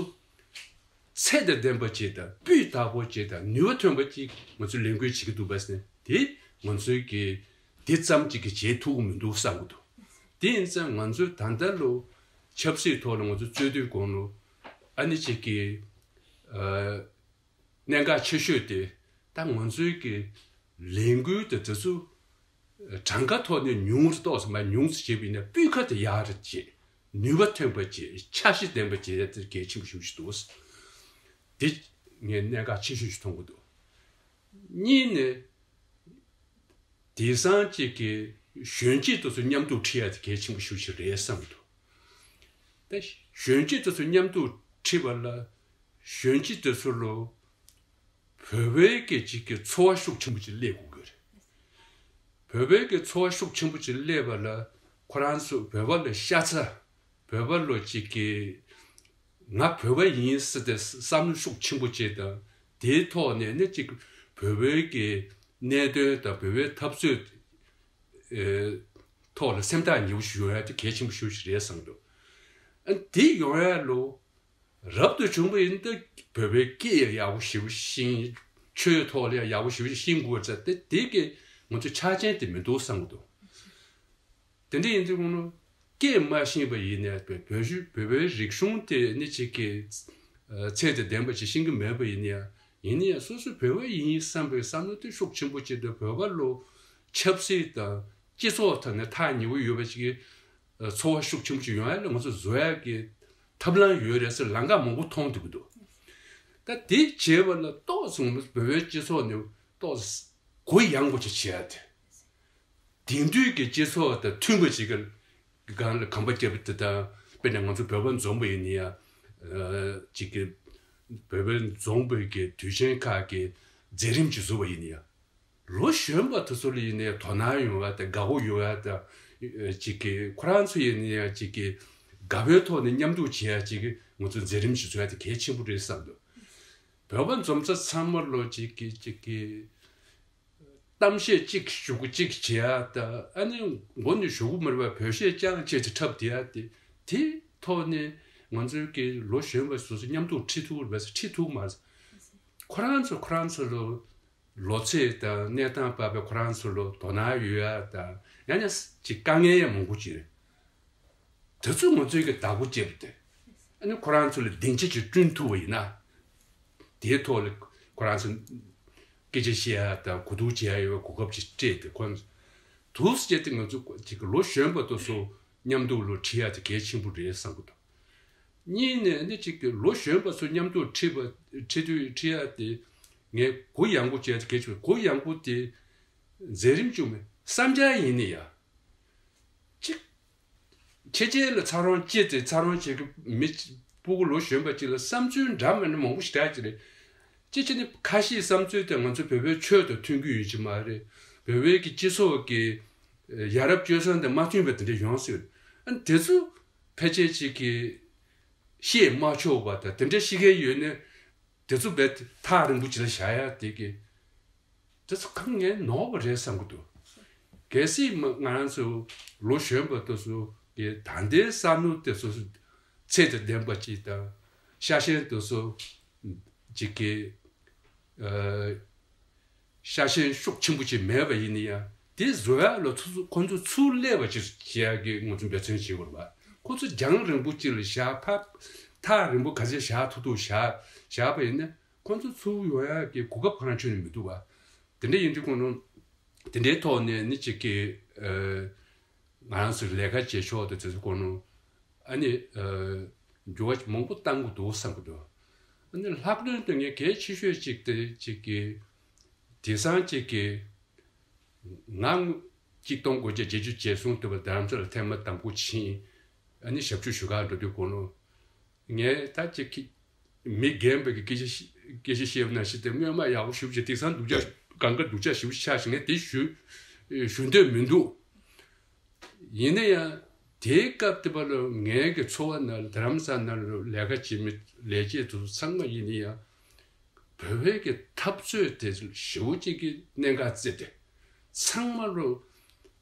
ཚད་དང་ལྡན་པ་ཅིག་དང་སྤུས་དག་པོ་ཅིག་དང་ནུས་པ་ཐོན་པ་ཅིག་ང་ཚོས་ལས་འགུལ་བྱེད་ཀྱི་འདུག་པ་ཟེར་ནས་དེ་ང་ཚོའི་གི་དེ་ཙམ་ཅིག་གི་བྱེད་ཐུབ་ཀྱི་མི་འདུག་བསམ་གི་འདུག་དེ་ཡིན་ཙང་ང་ཚོས་ད་ལྟ་ལོ་ཆབ་སྲིད་ཐོག་ལ་ང་ཚོ་རྩོད་དུས་གོང་ལོ་ཨ་ནི་ཅིག་གི་ཨ་གནད་འགག་ཆེ་ཤོས་དེ་ད་ང་ཚོའི་གི་ལས་འགུལ་དེ་དེ་ཚོ་གྲངས་ཀ་ཐོག་ནས་ཉུང་རུ་ཏོག་ཙམ་མ་ཉུང་ཙམ་བྱས་པ་ཡིན་ན་སྤུས་ཀ་དེ་ཡག་རུ་བྱེད། ནུས་པ་ཐོན་པ་བྱེད། འཆར་གཞི་ལྡན་པ་བྱེད་ཡ་དེ་གལ་ཆེན་པོ་ཞེ་པོ་ཞིག་འདུག་དེ་ངས་གནད་འགག་ཆེ་ཤོས་ཤིག་མཐོང་གི་འདུག་གཉིས་ནས། དེང་སང་ཅིག་གི་གཞོན་སྐྱེས་དེ་ཚོ་མཉམ་དུ་ཁྲིད་ཡ་དེ་གལ་ཆེན་པོ་ཞེ་པོ་ཞིག་རེད་བསམ་གི་འདུག་ད་གཞོན་སྐྱེས་དེ་ཚོ་མཉམ་དུ་ཁྲིད་པ་ལ་གཞོན་སྐྱེས་དེ་ཚོ་ལོ་བོད་པའི་གི་ཅིག་གི་ཚོར་བ་ཤུགས་ཆེན་པོ་ཅིག་སླེབས་དགོས་ཀྱི་རེད། བོད་པའི་གི་ཚོར་བ་ཤུགས་ཆེན་པོ་ཅིག་སླེབས་པ་ལ་ཁོ་རང་ཚོ་བོད་པ་ལ་ཤ་ཚ། བོད་པ་ལོ་གཅིག་གིས་ང་བོད་པ་ཡིན་ཟེར་ཏེ་བསམ་བློ་ཤུགས་ཆེན་པོ་བྱས་དང་དེའི་ཐོག་ནས་ནི་གཅིག་བོད་པའི་གི་གནད་དོན་དང་བོད་པའི་འཐབ་རྩོད་ཨེ་ཐོག་ལ་སེམས་ཐག་ཉེ་པོ་ཞིག་ཡོང་ཡ་དེ་གལ་ཆེན་པོ་ཞིག་རེད་བསམ་འདུག་ཨ་དེ་ཡོང་ཡ་ལོ་རབ་ཏུ་བྱུང་བ་ཡིན་ཏེ་བོད་པའི་སྐད་ཡག་པོ་ཞེ་པོ་ཤེས། ཆོས་ཐོག་ལ་ཡག་པོ་ཞེ་པོ་ཤེས་དགོས་ཙང་དེ་དེ་གི་ང་ཚོ་ཆ་རྐྱེན་དེ་མི་འདུག་བསམ་གི་འདུག་དེ་འདྲ་ཡིན་དུས་ཁོང་ལ་སྐད་མ་ཤེས་པ་ཡིན་ནའི་བོད་བོད་གཞུང་བོད་པའི་རིག་གཞུང་དེ་ནི་གཅིག་གི་ཚད་དང་ལྡན་པ་ཞིག་ཤེས་ཀྱི་མེད་པ་ཡིན་ནའི་ཡིན་ནའི་སོ་སོ་བོད་པ་ཡིན་བསམ་པའི་བསམ་བློ་དེ་ཤུགས་ཆེན་པོ་བྱས་ཏེ་བོད་པ་ལོ་ཆབ་སྲིད་དང་སྤྱི་ཚོགས་ཐོག་ནས་ཐག་ཉེ་པོ་ཡོད་པ་ཞིག་གི་ཚོར་བ་ཤུགས་ཆེན་པོ་ཞིག་ཡོང་ཡ་ལ་ང་ཚོ་བཟོ་ཡ་གི་ཐབས་ལམ་ཡོད་རེད་ཟེར་ལམ་ཁ་མང་པོ་མཐོང་ཐུབ་ཀྱི་འདུག་ད་དེ་བྱས་པ་ལ་ཏོག་ཙམ་བོད་པའི་སྤྱི་ཚོགས་ནས་ཏོག་ཙམ་གུ་ཡངས་པོ་ཅིག་བྱེད་ཡ་དེ། དེང་དུས་ཀྱི་སྤྱི་ཚོགས་དང་མཐུན་པ་ཅིག་གི་སྒང་ལ་གོམ་པ་རྒྱབ་པ་དེ་དང་དཔེར་ན་ང་ཚོ་བོད་པ་འཛོམས་པ་ཡིན་ན་ཡང་ཅིག་གི་བོད་པ་འཛོམས་པའི་གི་དུས་ཆེན་ཁག་གི་མཛད་རིམ་ཅིག་བཟོ་བ་ཡིན་ན་ཡང་ལོ་གཞོན་པ་དེ་ཚོ་ལ་ཡིན་ན་ཡང་དོ་སྣང་ཡོང་བ་དང་དགའ་བོ་ཡོང་བ་དང་ཅིག་གི་ཁོ་རང་ཚོ་ཡིན་ན་ཡང་ཅིག་གི་ དགའ་པོའི་ཐོག་ནས་མཉམ་འདུག་བྱེད་ཡ་ཅིག་གི་ང་ཚོ་མཛད་རིམ་ཞིག་བཟོ་ཡ་དེ་གལ་ཆེན་པོ་རེད་བསམ་འདུག་བོད་པ་འཛོམས་ས་ཚང་མ་ལོ་ཅིག་གི་ཅིག་གི་གཏམ་བཤད་གཅིག་ཞུ་གི་གཅིག་བྱེད་ཡ་ད་ཨ་ནི་མགོ་ནས་ཞུ་གི་མ་རེད་པ། བོད་གཞས་རྐྱང་བྱས་ཏེ་འཁྲབ་བསྡད་ཡ་དེ་དེའི་ཐོག་ནས་ང་ཚོའི་གི་ལོ་གཞོན་པ་སོ་སོ་མཉམ་འདུག་ཁྲིད་ཐུབ་རེད་པས་ཁྲིད་ཐུབ་མ་རེད། ཁོ་རང་ཚོ་ཁོ་རང་ཚོ་ལོ་ལོ་ཚད་དང་གནས་སྟངས་བབ་པའི་ཁོ་རང་ཚོ་ལོ་དོ་སྣང་ཡོད་ཡ་དང་ཡང་ན་ཅིག་དཀའ་ངལ་ཡང་མང་པོ་ཅིག་རེད། དེ་ཚོ་ང་ཚོའི་གི་བདག་པོ་བྱས་པ་དེ། ཨ་ནི་ཁོ་རང་ཚོ་ལ་སྡིངས་ཆ་ཅིག་བསྐྲུན་ཐུབ་པ་ཡིན་ན། དེའི་ཐོག་ལ་ཁོ་རང་ཚོ་སྐད་ཆ་བཤད་ཡ་དང་གོ་བསྡུར་བྱེད་ཡ་ཡོད་པའི་གོ་སྐབས་ཅིག་སྤྲད་དེ་ཁོ་རང་ཚོ་དུས་བྱས་ཏེ་ང་ཚོ་ཅིག་གི་ལོ་གཞོན་པ་དེ་ཚོ་མཉམ་དུ་ལོ་ཁྲིད་ཡ་དེ་གལ་ཆེན་པོ་རེད་བསམ་གི་འདུག་གཉིས་ནས་ཨ་ནི་ཅིག་གི་ལོ་གཞོན་པ་ཚོ་མཉམ་དུ་ཁྲིད་པ་ཁྲིད་དུས་ཁྲིད་ཡ་དེ་ངས་གུ་ཡངས་པོ་བྱས་ཏེ་གལ་ཆེ་བ་གུ་ཡངས་པོ་དེ་མཛད་རིམ་བཅུ་མེད་བསམ་འཆར་ཡིན་ནི་ཡ། གཅིག་ཁྱེད་ཅག་ལ་ཚ་རོང་སྐྱེས་ཏེ་ཚ་རོང་བྱེད་ཀྱི་མི་སྤུ་གུ་ལོ་གཞོན་པ་གཅིག་ལ་བསམ་ཚུལ་འདྲ་མི་འདྲ་མང་པོ་ཞིག་རག་གི་རེད། གཅིག་བྱས་ནས་ཁ་ཤས་བསམ་ཚུལ་དེ་ང་ཚོ་བོད་པའི་ཆོས་དང་མཐུན་གྱི་ཡོད་ཀྱི་མ་རེད། བོད་པའི་གི་སྤྱི་ཚོགས་ཀྱི་ཡ་རབས་སྤྱོད་བཟང་དང་མ་མཐུན་པ་དེ་འདྲ་ཡོང་སྲིད། ཨ་ནི་དེ་ཚོ་ཕལ་ཆེར་ཅིག་གིས་བཤད་མ་ཆོག་པ་དང་དེ་འདྲ་བཤད་མཁན་ཡོད་ན། དེ་ཚོ་རྦད་ཐག་རིང་པོ་ཅིག་ལ་བཞག་ཡ་དེ་གི་དེ་ཚོ་གང་ངས་ནོར་བ་རེད་བསམ་གི་འདུག་གལ་སྲིད་མ་ང་རང་ཚོ་ལོ་གཞོན་པ་དེ་ཚོ་གི་ད་ལྟའི་བསམ་བློ་དེ་ཚོ་ཚད་དང་ལྡན་པ་ཅིག་དང་ཤ་ཞེན་དེ་ཚོ་ཅིག་གི་ཨ། ཤ་ཞེན་ཤུགས་ཆེན་པོ་ཅིག་མེད་པ་ཡིན་ན་ཡང་དེ་བཟོ་ཡ་ལ་ཚུར་ཁོ་ཚོ་ཚུར་སླེབས་པ་ཅིག་བྱེད་ཡ་གི་ང་ཚོ་འབད་བརྩོན་བྱེད་དགོས་རེད་པ། ཁོ་ཚོ་རྒྱང་རིང་པོ་ཅིག་ལ་བཞག་ཕར་ཐག་རིང་པོ་ག་ཚད་བཞག་ཐུབ་ཐུབ་བཞག་བཞག་པ་ཡིན་ན་ཁོ་ཚོ་ཚུར་ཡོང་ཡ་གི་གོ་སྐབས་གང་ཡང་ཁྱོན་ནས་མི་འདུག་པ། དེ་འདྲ་ཡིན་དུས་ཁོ་ནོ་དེ་འདྲའི་ཐོག་ནས་ནི་ཅིག་གི་ཨ། ང་རང་ཚོའི་ལས་ཀ་བྱེད་ཕྱོགས་དང་དེ་ཚོ་སྐོར་ནོ་ཨ་ནི་ཨ། འགྱུར་བ་མང་པོ་བཏང་དགོས་འདུག་བསམ་གྱི་འདུག་ཨ་ནི་ལྷག་དོན་དུ་ངས་གལ་ཆེ་ཤོས་གཅིག་དེ་གཅིག་གི་དེང་སང་གཅིག་གི་ང་གཅིག་སྟོང་དགུ་བརྒྱ་བརྒྱད་ཅུ་གྱ་གསུམ་དུ་བ་རྡ་རམ་ས་ལ་ཐེངས་མ་དང་པོ་ཕྱིན་ཨ་ནི་ཞབས་ཞུ་ཞུ་གར་འགྲོ་དུས་གོ་ནོ། ངས་ད་ཅིག་གི་མི་རྒན་པ་གི་སྐད་ཆ་ཤི་སྐད་ཆ་བཤད་པ་ནང་བཞིན་དེ་སྔོན་མ་ཡག་པོ་ཞེ་པོ་ཅིག་དེང་སང་སྡུག་ཅག་གང་ག་སྡུག་ཅག་ཞེ་པོ་ཆགས་ཤིང་ངས་དེ་ཞུ་ཞུ་འདོད་མི་འདུག་ཡིན་ན་ཡང་དེའི་སྐབས་དེ་བ་ལ་ངའི་གི་འཚོ་བ་ནང་རྡ་རམ་ས་ནང་ལ་ལས་ཀ་བྱེད་མི་ལས་བྱེད་དེ་ཚོ་ཚང་མ་ཡིན་ན་ཡང་བོད་པའི་གི་འཐབ་རྩོད་དེ་ཞེ་པོ་ཅིག་གི་གནད་འགག་བརྩིས་ཏེ་ཚང་མ་ལོ་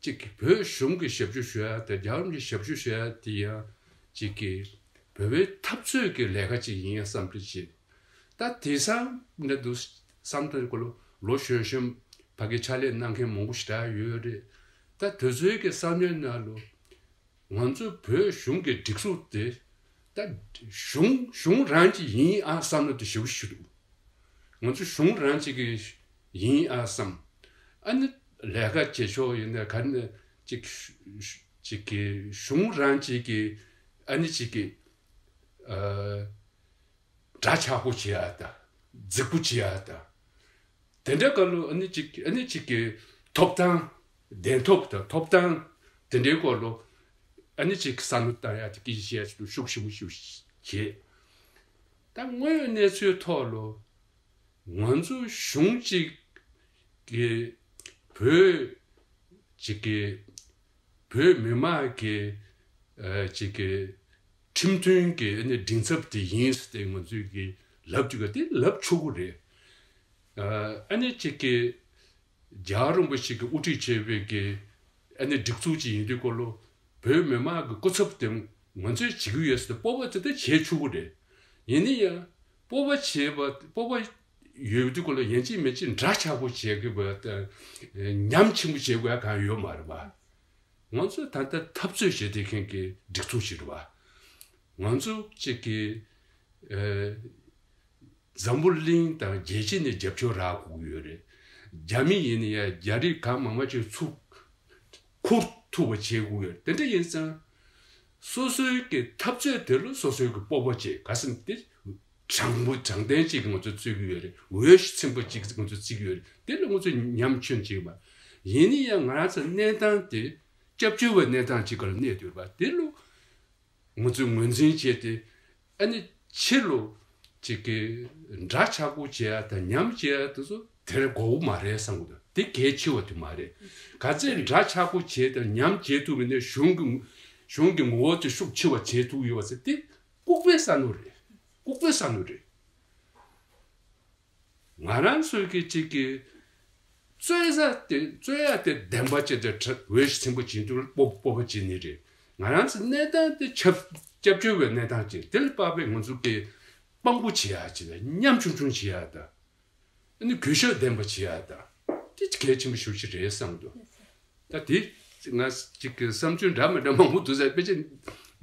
ཅིག་གི་བོད་གཞུང་གི་ཞབས་ཞུ་ཞུ་ཡ་དང་རྒྱལ་བ་རིན་པོ་ཆེ་ཞབས་ཞུ་ཞུ་ཡ་དེ་ཡང་ཅིག་གི་བོད་པའི་འཐབ་རྩོད་ཀྱི་ལས་ཀ་ཅིག་ཡིན་ཡ་བསམ་གི་བྱེད། ད་དེང་སང་འདྲ་འདུག་བསམ་ཐོག་གི་ལོ་ལོ་གཞོན་གཞོན་ཕ་གི་ཕྱག་ལས་གནང་མཁན་མང་པོ་ཞེ་དྲག་ཡོད་རེད། ད་དེ་ཚོའི་གི་བསམ་བློའི་ནང་ལོ་ང་ཚོ་བོད་གཞུང་གི་སྒྲིག་འཛུགས་དེ་ད་གཞུང་གཞུང་རང་གི་ཡིན་ཨ་བསམ་བློ་དེ་ཞེ་པོ་ཞིག་འདུག་ང་ཚོ་གཞུང་རང་གཅིག་གི་ཡིན་ཨ་བསམ། ཨ་ནི་ལས་ཀ་བྱེད་ཕྱོགས་ཡིན་ན་ག་ནས་ཅིག་ཅིག་གི་གཞུང་རང་གཅིག་གི་ཨ་ནི་གཅིག་གི་ཨ། འདྲ་ཆགས་པོ་བྱེད་ཡ་དང་རྫིག་པོ་བྱེད་ཡ་དང་། དེ་འདྲ་ག་ལོ་ཨ་ནི་གཅིག་ཨ་ནི་གཅིག་གི་ཐོབ་ཐང་། གདན་ཐོབ་དང་ཐོབ་ཐང་དེ་འདྲའི་སྐོར་ལོ་ཨ་ནི་གཅིག་བསམ་བློ་བཏང་ཡ་དེ་སྐད་ཆ་བཤད་ཚུལ་ཤུགས་ཆེན་པོ་ཞིག་བྱེད། ད་དངོས་ཡོད་གནས་ཚུལ་ཐོག་ལོ་ང་ཚོ་གཞུང་གཅིག་གི་བོད་གཅིག་གི་བོད་མི་མང་གི་ཨ་གཅིག་གི་ཁྲིམས་མཐུན་གྱི་ཨ་ནི་མགྲིན་ཚབ་དེ་ཡིན་ཟེར་ཏེ་ང་ཚོས་ཀྱི་ལབ་བཅུག་ག་དེ་ལབ་ཆོག་གི་རེད། ཨ་ནི་གཅིག་གི་རྒྱལ་བ་རིན་པོ་ཆེ་གི་དབུ་ཁྲིད་བྱས་པའི་གི་ཨ་ནི་སྒྲིག་འཛུགས་ཅིག་ཡིན་དུས་སྐོར་ལོ་བོད་མི་མང་གི་སྐུ་ཚབ་དེ་ང་ཚོས་བྱེད་ཀྱི་ཡོད་ཟེར་ཏེ་སྤོབས་པ་དེ་ལྟར་བྱེད་ཆོག་གི་རེད། ཡིན་ན་ཡང་སྤོབས་པ་བྱེད་པ་སྤོབས་པ་ཡོད་དུས་སྐོར་ལོ་ཡན་ཆད་མན་ཆད་འདྲ་ཆགས་པོ་བྱེད་དགོས་པ་དང་ཉམས་ཆེན་པོ་བྱེད་དགོས་ཡ་གང་ཡོད་མ་རེད་པ། ང་ཚོ་ད་ལྟ་འཐབ་རྩོད་བྱེད་བསྡད་མཁན་གྱི་སྒྲིག་འཛུགས་ཤིག་རེད་པ། ང་ཚོ་གཅིག་གི་ཨ། འཛམ་བུ་གླིང་དང་རྒྱལ་སྤྱི་ནས་རྒྱབ་སྐྱོར་རག་དགོས་ཀྱི་ཡོད་རེད། རྒྱ་མི་ཡིན་ན་ཡང་རྒྱ་རིགས་གང་མང་མང་ཅིག་ཚུར་འཁུར་ཐུབ་པ་བྱེད་དགོས་ཡོད་རེད། དེ་འདྲ་ཡིན་ཙང་། སོ་སོའི་གི་འཐབ་རྩོད་དེ་ལ་སོ་སོའི་གི་སྤོབས་པ་བྱེད་ག་ཟེར་ན་དེ་དྲང་པོ་དྲང་བདེན་ཅིག་ང་ཚོ་བརྩི་གི་ཡོད་རེད། འོས་ཤིང་ཚིམ་པ་ཅིག་ང་ཚོ་བརྩི་གི་ཡོད་རེད། དེ་ལ་ང་ཚོ་ཉམས་ཆོན་བྱེད་པ་ཡིན་ན་ཡང་ང་རང་ཚོ་གནས་སྟངས་དེ་སྐྱབས་བཅོལ་བའི་གནས་སྟངས་ཅིག་ག་ལ་གནས་སྡོད་པ་དེ་ལ། ང་ཚོས་ངོས་འཛིན་བྱས་ཏེ་ཨ་ནི་ཕྱི་ལོ་ཅིག་གི་འདྲ་ཆགས་པོ་བྱེད་ཡ་དང་ཉམས་བྱེད་ཡ་དེ་ཚོ་དེར་དགོས་མ་རེད་བསམ་གི་འདུག་དེ་གལ་ཆེ་བ་དེ་མ་རེད། ག་ཚད་འདྲ་ཆགས་པོ་བྱེད་དང་ཉམས་བྱེད་ཐུབ་མིན་ནི་གཞུང་གི་ གཞུང་གི་ངོ་བོ་དེ་ཤུགས་ཆེ་བ་བྱེད་ཐུབ་ཡོད་པ་ཟེར་དེ་ལྐུགས་པའི་བསམ་བློ་རེད། ལྐུགས་པའི་བསམ་བློ་རེད། ང་རང་ཚོའི་གི་གཅིག་གི་རྩོད་ས་དེ་རྩོད་ཡ་དེ་བདེན་པ་ཅིག་དེ་འོས་ཤིང་ཚིམ་པོ་བྱེད་འདུག་སྤོབས་སྤོབས་པ་བྱེད་ནི་རེད། ང་རང་ཚོ་གནས་སྟངས་དེ་ཁྱབ་སྐྱབས་བཅོལ་བའི་གནས་སྟངས་ཅིག་དེ་ལ་དཔག་པའི་ང་ཚོ་གི་དཔང་པོ་བྱེད་ཡ་ཅིག་ལ་ཉམ་ཆུང་ཆུང་བྱེད་ཡ་དང་། ཨ་ནི་གུས་ཞབས་ལྡན་པ་བྱེད་ཡ་དང་། དེ་གལ་ཆེན་པོ་ཞེ་པོ་ཅིག་རེད་བསམ་འདུག་ད་དེ་ང་གཅིག་གི་བསམ་ཚུལ་འདྲ་མི་འདྲ་མང་པོ་འདུག་ཟེར། ཕལ་ཆེར་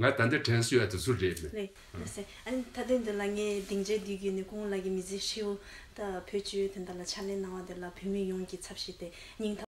ང་ད་ལྟ་དྲན་གསོ་ཡ་དེ་ཚོ་རེད་མེད། རེད་ལགས་སེ། ཨ་ནི་ད་ལྟའི་འདི་ལ་ངས་སྡིངས་ཆའི་དུས་རྒྱུན་ནས་ཁོང་ལགས་ཀྱི་མི་ཚེ་ཧྲིལ་པོ་ད་བོད་སྤྱི་དོན་དག་ལ་ཕྱག་ལས་གནང་བ་དེ་ལ་བོད་མི་ཡོངས་ཀྱི་ཚབ་ཞུས་ཏེ་སྙིང་ཐག